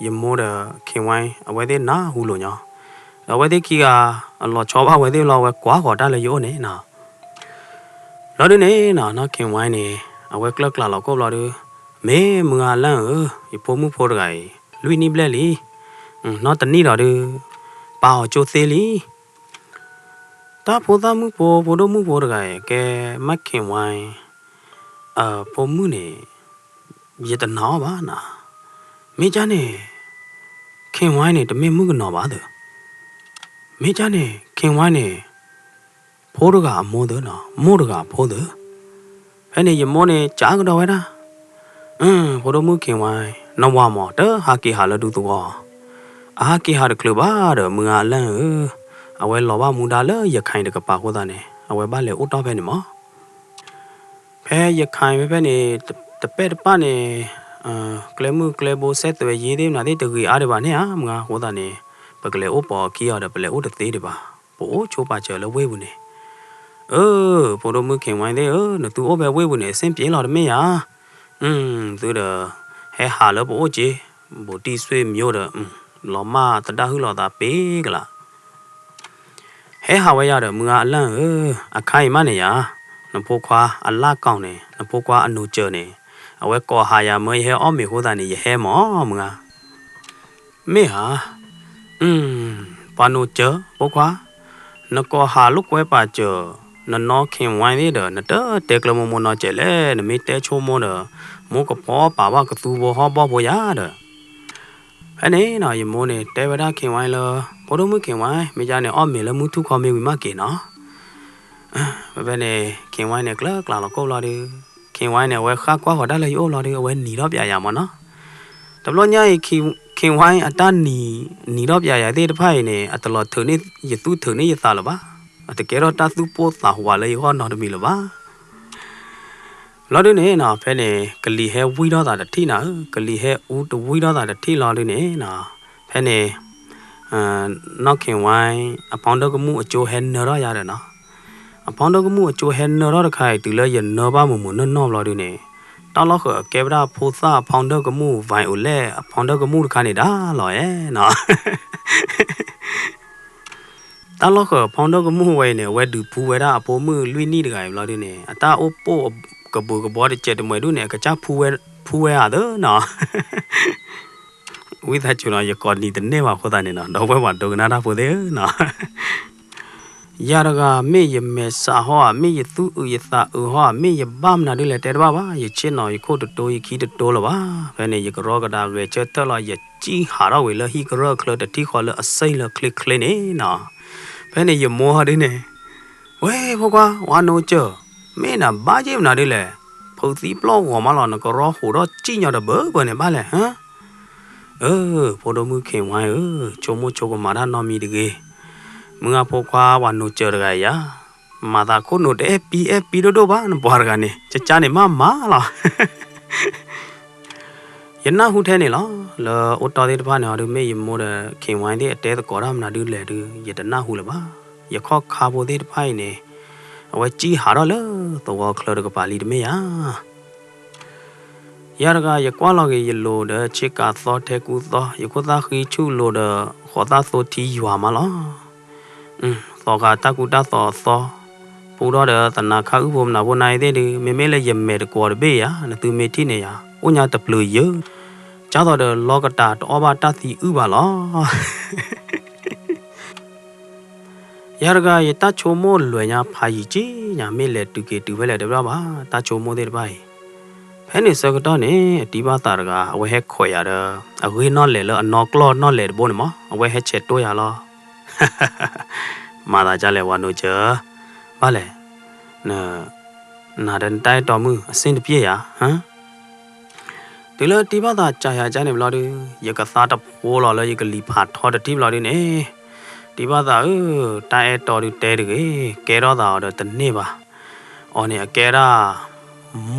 ယမိၢ်ဒီး ခ့ဝါ အဝဲသ့ၣ်နၢ်ဟူလိာ်ညီ, ဒီးအဝဲသ့ၣ်ခံဂၤ အလီၤဆီဘၣ်ဝဲသ့ၣ်လီၤ အဝဲကွၢ်ဃီၤတၢ်လၢယအိၣ်န့ၣ်နီၤ. ဘျီဒုန့ၣ်နီၤ နီၢ်ခ့ဝါန့ၣ် အဝဲကျၢၢ်ကျးလီၤကိၣ်ဘျီဒု, မ့ၢ်မုၢ်ဂၤလၢ်ဧၢ, ယဖိမုၣ်ဖိတဂၤအံၤ လွံၢ်နံၣ်ဘျဲၣ်လံ, နီၢ်တနံၣ်ဒီးဒု ပာ်အီၤကၠိသ့လံ. တၢ်ဖိသၣ်မုၣ်ဖိ ဖိဒိၣ်မုၣ်ဖိတဂၤအံၤ ကဲမးခ့ဝါ, အဖိမုၣ်န့ၣ် ယတနာ်အီၤဘၣ်နီၤ. မ့ၢ်ကန့ၣ် ခ့ဝါန့ၣ် တမ့ၢ်မုၣ်ကနီၤဘၣ်သၢ, မ့ၢ်ကန့ၣ် ခ့ဝါန့ၣ် ဖိတဂၤအမိၢ်သၢနီၤ, မိၢ်တဂၤအဖိသၢ. ဖဲန့ၣ်ယမိၢ်န့ၣ် ကးကဒီးဝဲဒၣ်, ဖိဒိၣ်မုၣ်ခ့ဝါ, နဝၤမး တဟးက့ၤဟးလၢဒူသဝီ, အဟးက့ၤဟးတချုးဘၣ်ဒီး မုၢ်ဂၤလၢ်ဧၢ, အဝဲလီၤဘၣ်မူဒါလၢရခၢၣ်တကပၤအဃိသတးန့ၣ် အဝဲဘၣ်လဲၤအိၣ်တီၢ်ဖဲန့ၣ်မး. ဖဲရခၢၣ်ဖဲဖဲန့ၣ် တပဲၢ်တပၢ်န့ၣ် ကျဲမုၢ်ကျဲဘိ စဲးသွဲးယ့သ့ၣ်မနုၤသ့ၣ် တဂ့ၤအါဒံးဘၣ်န့ၣ်ဧါ မုၢ်ဂၤအဃိသတးန့ၣ် ပကလဲၤအိၣ်ပိာ်အခံအီၤဒီး ပလဲၤအိၣ်တသ့ဒံးဘၣ်, ပအိၣ်ဆိပာ်စၢၤလၢဝ့ၢ်ပူၤန့ၣ်. အၢ ဖိဒိၣ်မုၣ်ခ့ဝါသ့ၣ်ဧၢ, နသုအိၣ်ဖဲဝ့ၢ်ပူၤန့ၣ် အဆင်ပြေလီၤတမ့ၢ်ဧါ. သုဒီး ဟဲဟးလၢပအိၣ်က့ၤ, ဘူးတံၢ်ဆွေမျိုးဒီး လီၤမၢ်သဒၣ်ဟုၣ်လီၤသးပ့ၤကလး ဟဲဟးဝဲယၤဒီး မုၢ်ဂၤအလၢ်ဧၢ, အခါအံၤမးန့ၣ်ယၤ, နဖိခွါအလၢ်ကောင်န့ၣ် နဖိခွါအနိးစၢၤန့ၣ် အဝဲကိးဟးယၤမၢ ယဟဲအီၣ်မ့ၤအဃိသတးန့ၣ် ယဟဲမး မုၢ်ဂၤ. မ့ၢ်ဧါ, ပှၤနိးစၢၤ ဖိခွါ, နကိးဟးလိာ်ကွဲပာ်စၢၤ နနီၢ်ခ့ဝါသ့ၣ်ဒီး နတတဲကျၢၤမိၢ်မိၢ်နီၢ်စဲးလဲၣ်, နမ့ၢ်တဲဆိကမိၣ်ဒီး မိၢ်ကဖီပာ်ဘၣ်ကသူဖိဟီၣ်ဘီၣ်ဖိယၤဒီး ဖဲန့ၣ်နီၤ ယမိၢ်န့ၣ် တဲဝဲဒၣ်ခ့ဝါလၢ ဖိဒိၣ်မုၣ်ခ့ဝါ မ့ၢ်ကန့ၣ် အီၣ်မ့ၤလၢမုၢ်ထူၣ်ခီမ့ၢ်ဝံၤမးက့ၤနီၤ. ဖဲဖဲန့ၣ် ခ့ဝါန့ၣ် ကျၢၤကျၢၤလီၤကိၣ်ဘျီဒီး ခ့ဝါန့ၣ် အဝဲဃၣ်ကွၢ်ဃီၤတၢ်လၢယအိၣ်ဘျီဒီး အဝဲနံၤထီၣ်ပျးယၤမးနီၤ. တဘျီညါအံၤ ခ့ဝါအတၢ်နံၤ နံၤထီၣ်ပျးယၤသ့ၣ်တဖၣ်အံၤန့ၣ် အတလီၤထုးန့ၢ် ယသူၣ်ထုးန့ၢ်ယသးလၢၤဘၣ်. အတကဲထီၣ်တၢ်သူၣ်ပိၢ်သးဝးလၢယဂီၢ်နီတမံၤလၢၤဘၣ်. ဘျီဒုန့ၣ်နီၤ ဖဲန့ၣ် ကလံၤဟဲဝံထီၣ်သးတထံၣ်နၤဧၢ, ကလံၤဟဲအူတဝံထီၣ်သးတထံၣ်လီၤဒုန့ၣ်နီၤ, ဖဲန့ၣ် နီၢ်ခ့ဝါ အဖီဒၢၣ်ကမူၣ်အကၠိဟဲနၢထီၣ်ယၤဒီးနီၤ. အဖီဒၢၣ်ကမူၣ်အကၠိဟဲနၢထီၣ်တခါအံၤ တုၤလၢယနၢဘၣ်မုာ်မုာ်နီၢ်နီၢ်ဘျီဒုန့ၣ်, တၢ်လီၢ်ဃၢၤအကဲဝဲဒၣ်ဖိသၣ်အဖီဒၢၣ်ကမူၣ် ဝဲအိၣ်လဲၣ် အဖီဒၢၣ်ကမူၣ်တခါန့ၣ်ဒၣ်လီၤအဲၣ်နီၤ. တၢ်လီၢ်ဃၢၤအဖီဒၢၣ်ကမူၣ်ဝဲအံၤန့ၣ် အဝဲဒုးဖူဝဲဒၣ်အဖိမုၣ်လွံၢ်နံၣ်တဂၤအံၤဘျီဒုန့ၣ် အတၢ်အိၣ်ပိာ်ကဘူးကဘီတစဲးတမှဲးဒုန့ၣ် အကစၢ်ဖူဝဲဧါသၢနီၤ. ဝံသးစူၤနီၤ ယကိးနံၤတန့ၢ်ဘၣ်အဃိသတးန့ၣ်နီၤ ဒီပုၢ်ဝဲၢ်ပှၤဒိကနၣ်တၢ်ဖိသ့ၣ်ဧၢနီၤ. ယၤတဂၤ မ့ၢ်ယမဲာ်ဆှးဟီဧါ, မ့ၢ်ယသူၣ်အုးယသးအုးဟီဧါ, မ့ၢ်ယဘၣ်မနုၤဒ်လဲၣ်တဲတဘၣ်ဘၣ်, ယဆ့ၣ်နီၤယခိၣ်တတိၤယခံတတိၤလၢၤဘၣ်. ဖဲန့ၣ် ယကရီကဒါဂဲၤဆၢထၢၣ်လီၤ ယစံၣ်ဟးထီၣ်ဝံၤလၢဟံၣ်ကရၢၢ်ချၢတထံၣ်ဃီလၢအစ့ၣ်လၢချ့ချ့န့ၣ်နီၤ. ဖဲန့ၣ်ယမိၢ်ဟီဒ်န့ၣ် ဝဲဖိခွါ ဝၤနိးစၢၤ, မ့ၢ်နဘၣ်က့ၤမနုၤဒ်လဲၣ်, ဖုးသံပျီၢ်ဂီၤမးလီၤ နကရီဟိးထီၣ်စံၣ်ညီတဘၢဘၢန့ၣ်ဘၣ်လဲၣ်ဟါ. အၢ ဖိဒိၣ်မုၣ်ခ့ဝါဧၢ, ဆိကမိၣ်ဆိကမးတၢ်နီတမံၤတဂ့ၤ. မုၢ်ဂၤဖိခွါ ဝၤနိးစၢၤတဂၤအံၤယၤ, မၤသးခိၣ်နူာ်တအဲၣ်ပံအဲၣ်ပံဒိၣ်ဒိၣ်ဘၣ် နပှၤတဂၤန့ၣ် ကကါန့ၣ်မးမးလီၤ. ယနၢ်ဟူထဲန့ၣ်လီၤ. လၢအိၣ်တီၢ်သ့ၣ်တဖၣ်န့ၣ် အီၤဒုး မ့ၢ်ယမိၢ်ဒီး ခ့ဝါသ့ၣ်အတဲသကိးတၢ်မနုၤဒ်လဲၣ်ဒုး ယတနၢ်ဟူလၢၤဘၣ်. ယခီၣ်ခါဖိသ့ၣ်တဖၣ်အံၤန့ၣ် အဝဲစံၣ်ဟးထီၣ်လၢသဝီချၢတကပၤလံတမ့ၢ်ဧါ. ယၤတဂၤ ယကွၢ်လီၤက့ၤယလိၤဒီးဆ့ကၤသီထဲကူသီ, ယခိၣ်သၣ်ဃံဆူၣ်လိၤဒီးဃိးသၣ်သိထံယွၤမးလီၤ. သီဂၤတၢ်ကူတၢ်သိးအသီ, ပူထီၣ်ဒီးသနၤခါအုၣ်ဖိမနၤဖိနၤအံၤသ့ၣ်ဒုး မ့မ့ၢ်လၢယမဲာ်တကွီၤတဘ့ၣ်ယၤ နသုမ့ၢ်ထံၣ်န့ၣ်ယၤ အိၣ်ညါတပျုၤယၢ, ကၢ်သိးဒီးလီကတၢ်တအီၣ်ဘၣ်တၢ်သံအုၣ်ဘၣ်လီၤ. ယၤတဂၤ ယတၢ်ဆိကမိၣ်လွဲၢ်ညါဖးယံာ်က့ညါ မ့ၢ်လဲၤတုၤက့ၤတုၤဖဲလဲၣ်တဘျီဘၣ် တၢ်ဆိကမိၣ်သ့ၣ်တဖၣ်အံၤ. ဖဲန့ၣ်ဆၢကတီၢ်န့ၣ် အတံၤဘၣ်သးတဂၤ အဝဲဟဲခိးယၤဒီး အဂ့ၢ်နီၣ်လဲၣ်လၢအနီၢ်ကျီၢ်နီၣ်လဲၣ်တဘိန့ၣ်မး အဝဲဟဲဆဲးတိၢ်ယၤလီၤ. မၤသးဒ်လဲၣ် ဝၤနိးစၢၤ, ဘၣ်လဲၣ်, န နၤဒီးနတၢ်အဲၣ်တီမုၣ် အဆင်တပြေဧါ, ဟါ. တုၤလၢတံၤဘၣ်သးစံးယၤကန့ၣ်ဘျီဒုး, ယကသါတဖိလီၤလၢယကလံၤဖးထီတထံၣ်ဘျီဒုးန့ၣ်, တံၤဘၣ်သးဧၢ, တၢ်အဲၣ်တီဒုးတဲတဂ့ၤ, ကဲထီၣ်သးအီၤဒီးတန့ၢ်ဘၣ်. အီၤန့ၣ်အကဲဒၣ်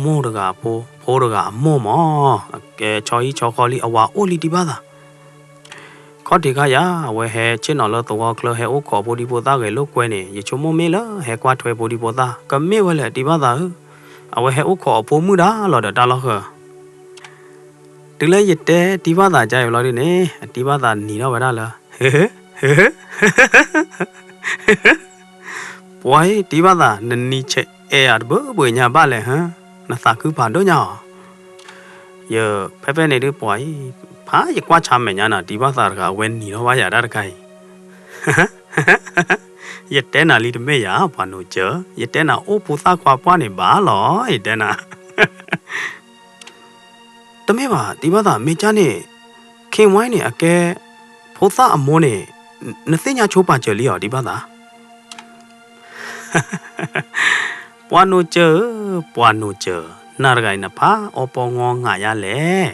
မိၢ်တဂၤအဖိ, ဖိတဂၤအမိၢ်မး, အကဲဆီဟံၣ်ဆီဃီလံ အဝၤအိၣ်လံတံၤဘၣ်သး ခီၣ်ထံးခါယၤ အဝဲဟဲဆ့ၣ်နီၤလၢသဝီချၢ ဟဲအိၣ်ခိးဖိဒံဖိသၣ်ဂဲၤလိာ်ကွဲန့ၣ် ယဆိကမိၣ်မ့ၢ်လၢဟဲကွၢ်ထွဲဖိဒံဖိသၣ် ကမ့ၢ်ဝဲလဲၣ်တံၤဘၣ်သးဧၢ, အဝဲဟဲအိၣ်ခိးအဖိမုၣ်ဒၣ်လီၤဒီးတၢ်လီၢ်ဃၢၤ. တုၤလၢယတဲတံၤဘၣ်သးကါအံၤဘျီဒုန့ၣ် အတံၤဘၣ်သးနံၤထီၣ်ဝဲဒၣ်လၢ ပှၤအံၤတံၤဘၣ်သး နနံၤဆဲးအဲၣ်ယၤတဘၢဘၢညါဘၣ်လဲၣ်ဟၢ, နသးခုဖးဒိၣ်ညါအီၤ. ယဖဲဖဲန့ၣ်ဒုးပှၤအံၤ ဖးယကွၢ်ဆါမဲာ်ညါနၤ တံၤဘၣ်သးတဂၤအဝဲနံၤထီၣ်ဘၣ်ယၤဒၣ်တခါအံၤ ယတဲနၤလံတမ့ၢ်ယၤ ပှၤနိးစၢၤ, ယတဲနၤအိၣ်ဖိသၣ်ခွါပှၢ်န့ၣ်ဘၣ်လီၤ ယတဲနၤ တမ့ၢ်ဘၣ် တံၤဘၣ်သး မ့ၢ်ကါန့ၣ် ခ့ဝဲန့ၣ် အကဲ ဖိသၣ်အမိၢ်န့ၣ် နသ့ၣ်ညါဆိပာ်စၢၤလံအီၤ တံၤဘၣ်သး ပှၤနိးစၢၤဧၢ, ပှၤနိးစၢၤ, နၤတဂၤအံၤနဖးအီပီငီငးယါလဲၣ်,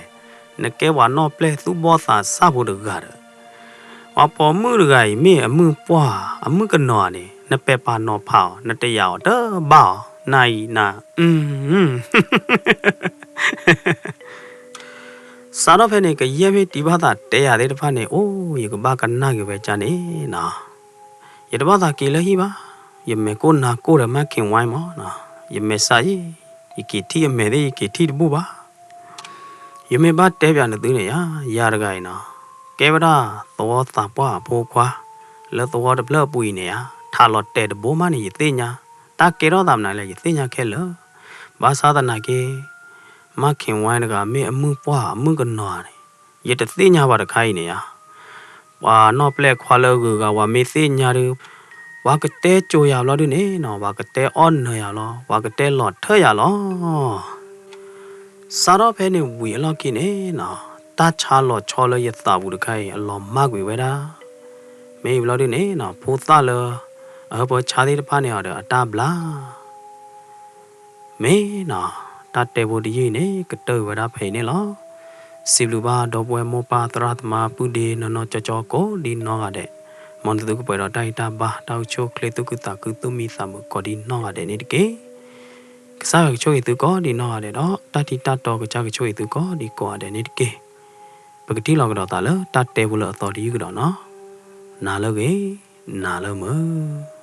နကဲပှၤနီၢ်ပျဲၢ်သူၣ်ဘီၣ်သးစၢ်ဖိတဂၤဒီး ပှၤပိာ်မုၣ်တဂၤအံၤ မ့ၢ်အမုၢ်ပှၢ် အမုၢ်ကနီၤန့ၣ် နပဲာ်ပာ်နီၤဖးအီၤ နတယာ်အီၤတဘၣ်အီၤ နၤအံၤနၤ စးထီၣ်ဖဲန့ၣ် ကယဲၢ်မ့ၢ်တံၤဘၣ်သးတဲယၤသ့ၣ်တဖၣ်န့ၣ် အိၣ် ယကဘၣ်ကနၣ်က့ၤဝဲကါန့ၣ်နီၤ, ယတဘၣ်သးက့ၤလၢဟံၣ်ဘၣ်, ယမဲာ်ကိၢ်နၤကိၢ်ဒီးမး ခ့ဝဲမးနီၤ, ယမဲာ်ဆှးယံာ်, ယက့ၤထံၣ်အမဲာ်သ့ၣ် ယက့ၤထံၣ်တဘူၣ်ဘၣ် ယမ့ၢ်ဘၣ်တဲပၠးနသုန့ၣ်ယါ, ယၤတဂၤအံၤနီၤ, ကဲဝဲဒၣ်သဝီသးပှၢ်အဖိခွါ, လၢသဝီတဖျၢၣ်အပူၤအံၤန့ၣ်ယါ, ထးလီၤတဲာ်တဘိမးန့ၣ် ယသ့ၣ်ညါ, တၢ်ကဲထီၣ်သးမနုၤလဲၣ် ယသ့ၣ်ညါခဲလၢာ်, ဘၣ်ဆၣ်သနာ်က့ မးခ့ဝဲတဂၤ မ့ၢ်အမုၢ်ပှၢ်အမုၢ်ကနီၤန့ၣ် ယတသ့ၣ်ညါဘၣ်တခါအံၤန့ၣ်ယါ, ပှၤနီၢ်ပျဲၢ်ခွါလၢအဂုၤအဂၤ ပှၤမ့ၢ်သ့ၣ်ညါဒုး, ပှၤကတဲကိၤယၤဘျီဒုန့ၣ်နီၤ, ပှၤကတဲအီၣ်နၢၤယၤလီၤ, ပှၤကတဲလီၤထၢၣ်ယၤလီၤ စးထီၣ်ဖဲန့ၣ်ဝံၤအလီၢ်ခံန့ၣ်နီၤ, တၢ်ဆါလီၤဆီလၢယသးပူၤတခါအံၤ အလီၤမၢ်ကွံာ်ဝဲဒၣ်, မ့ၢ်အံၤဘျီဒုန့ၣ်နီၤ, ဖိသၣ်လၢ အဟၢဖၢဆါသ့ၣ်တဖၣ်န့ၣ်အီၤဒီးအတၢ်ဘျါ မ့ၢ်နီၤ, တၢ်တဲဖိတယုၢ်အံၤန့ၣ် ကတၢၢ်ဝဲဒၣ်ဖဲအံၤန့ၣ်လီၤ. စံးဘျုးဘၣ်ဒီပုၢ်ဝဲၢ်မိၢ်ပၢ်သရၣ်သမါပုၢ်ဒ့နီၢ်နီၢ်ကၠီကၠီကိးဒ်နီၢ်ဂၤဒဲး, မ်နသုကပှဲၤဒီးတၢ်ဂံၢ်တၢ်ဘါ တၢ်အိၣ်ဆူၣ်အိၣ်ချ့ သူၣ်ခုသးခု သူၣ်မံသးမုာ်ကိးဒ်နီၢ်ဂၤဒဲးန့ၣ်တက့ၢ်. ကစၢ်ယွၤကဆိၣ်ဂ့ၤသုကိးဒ်နီၢ်ဂၤဒဲးဒီး တၢ်ထံတၢ်တီကစၢ်ကဆိၣ်ဂ့ၤသုကိးဒ်ကိးဂၤဒဲးန့ၣ်တက့ၢ်. ပကထံၣ်လိာ်ကဒီးသးလၢတၢ်တဲဖိလၢအသီတယုၢ်ကဒီးနီၤ, နၤလၢဂ့ၤ, နၤလၢမုာ်.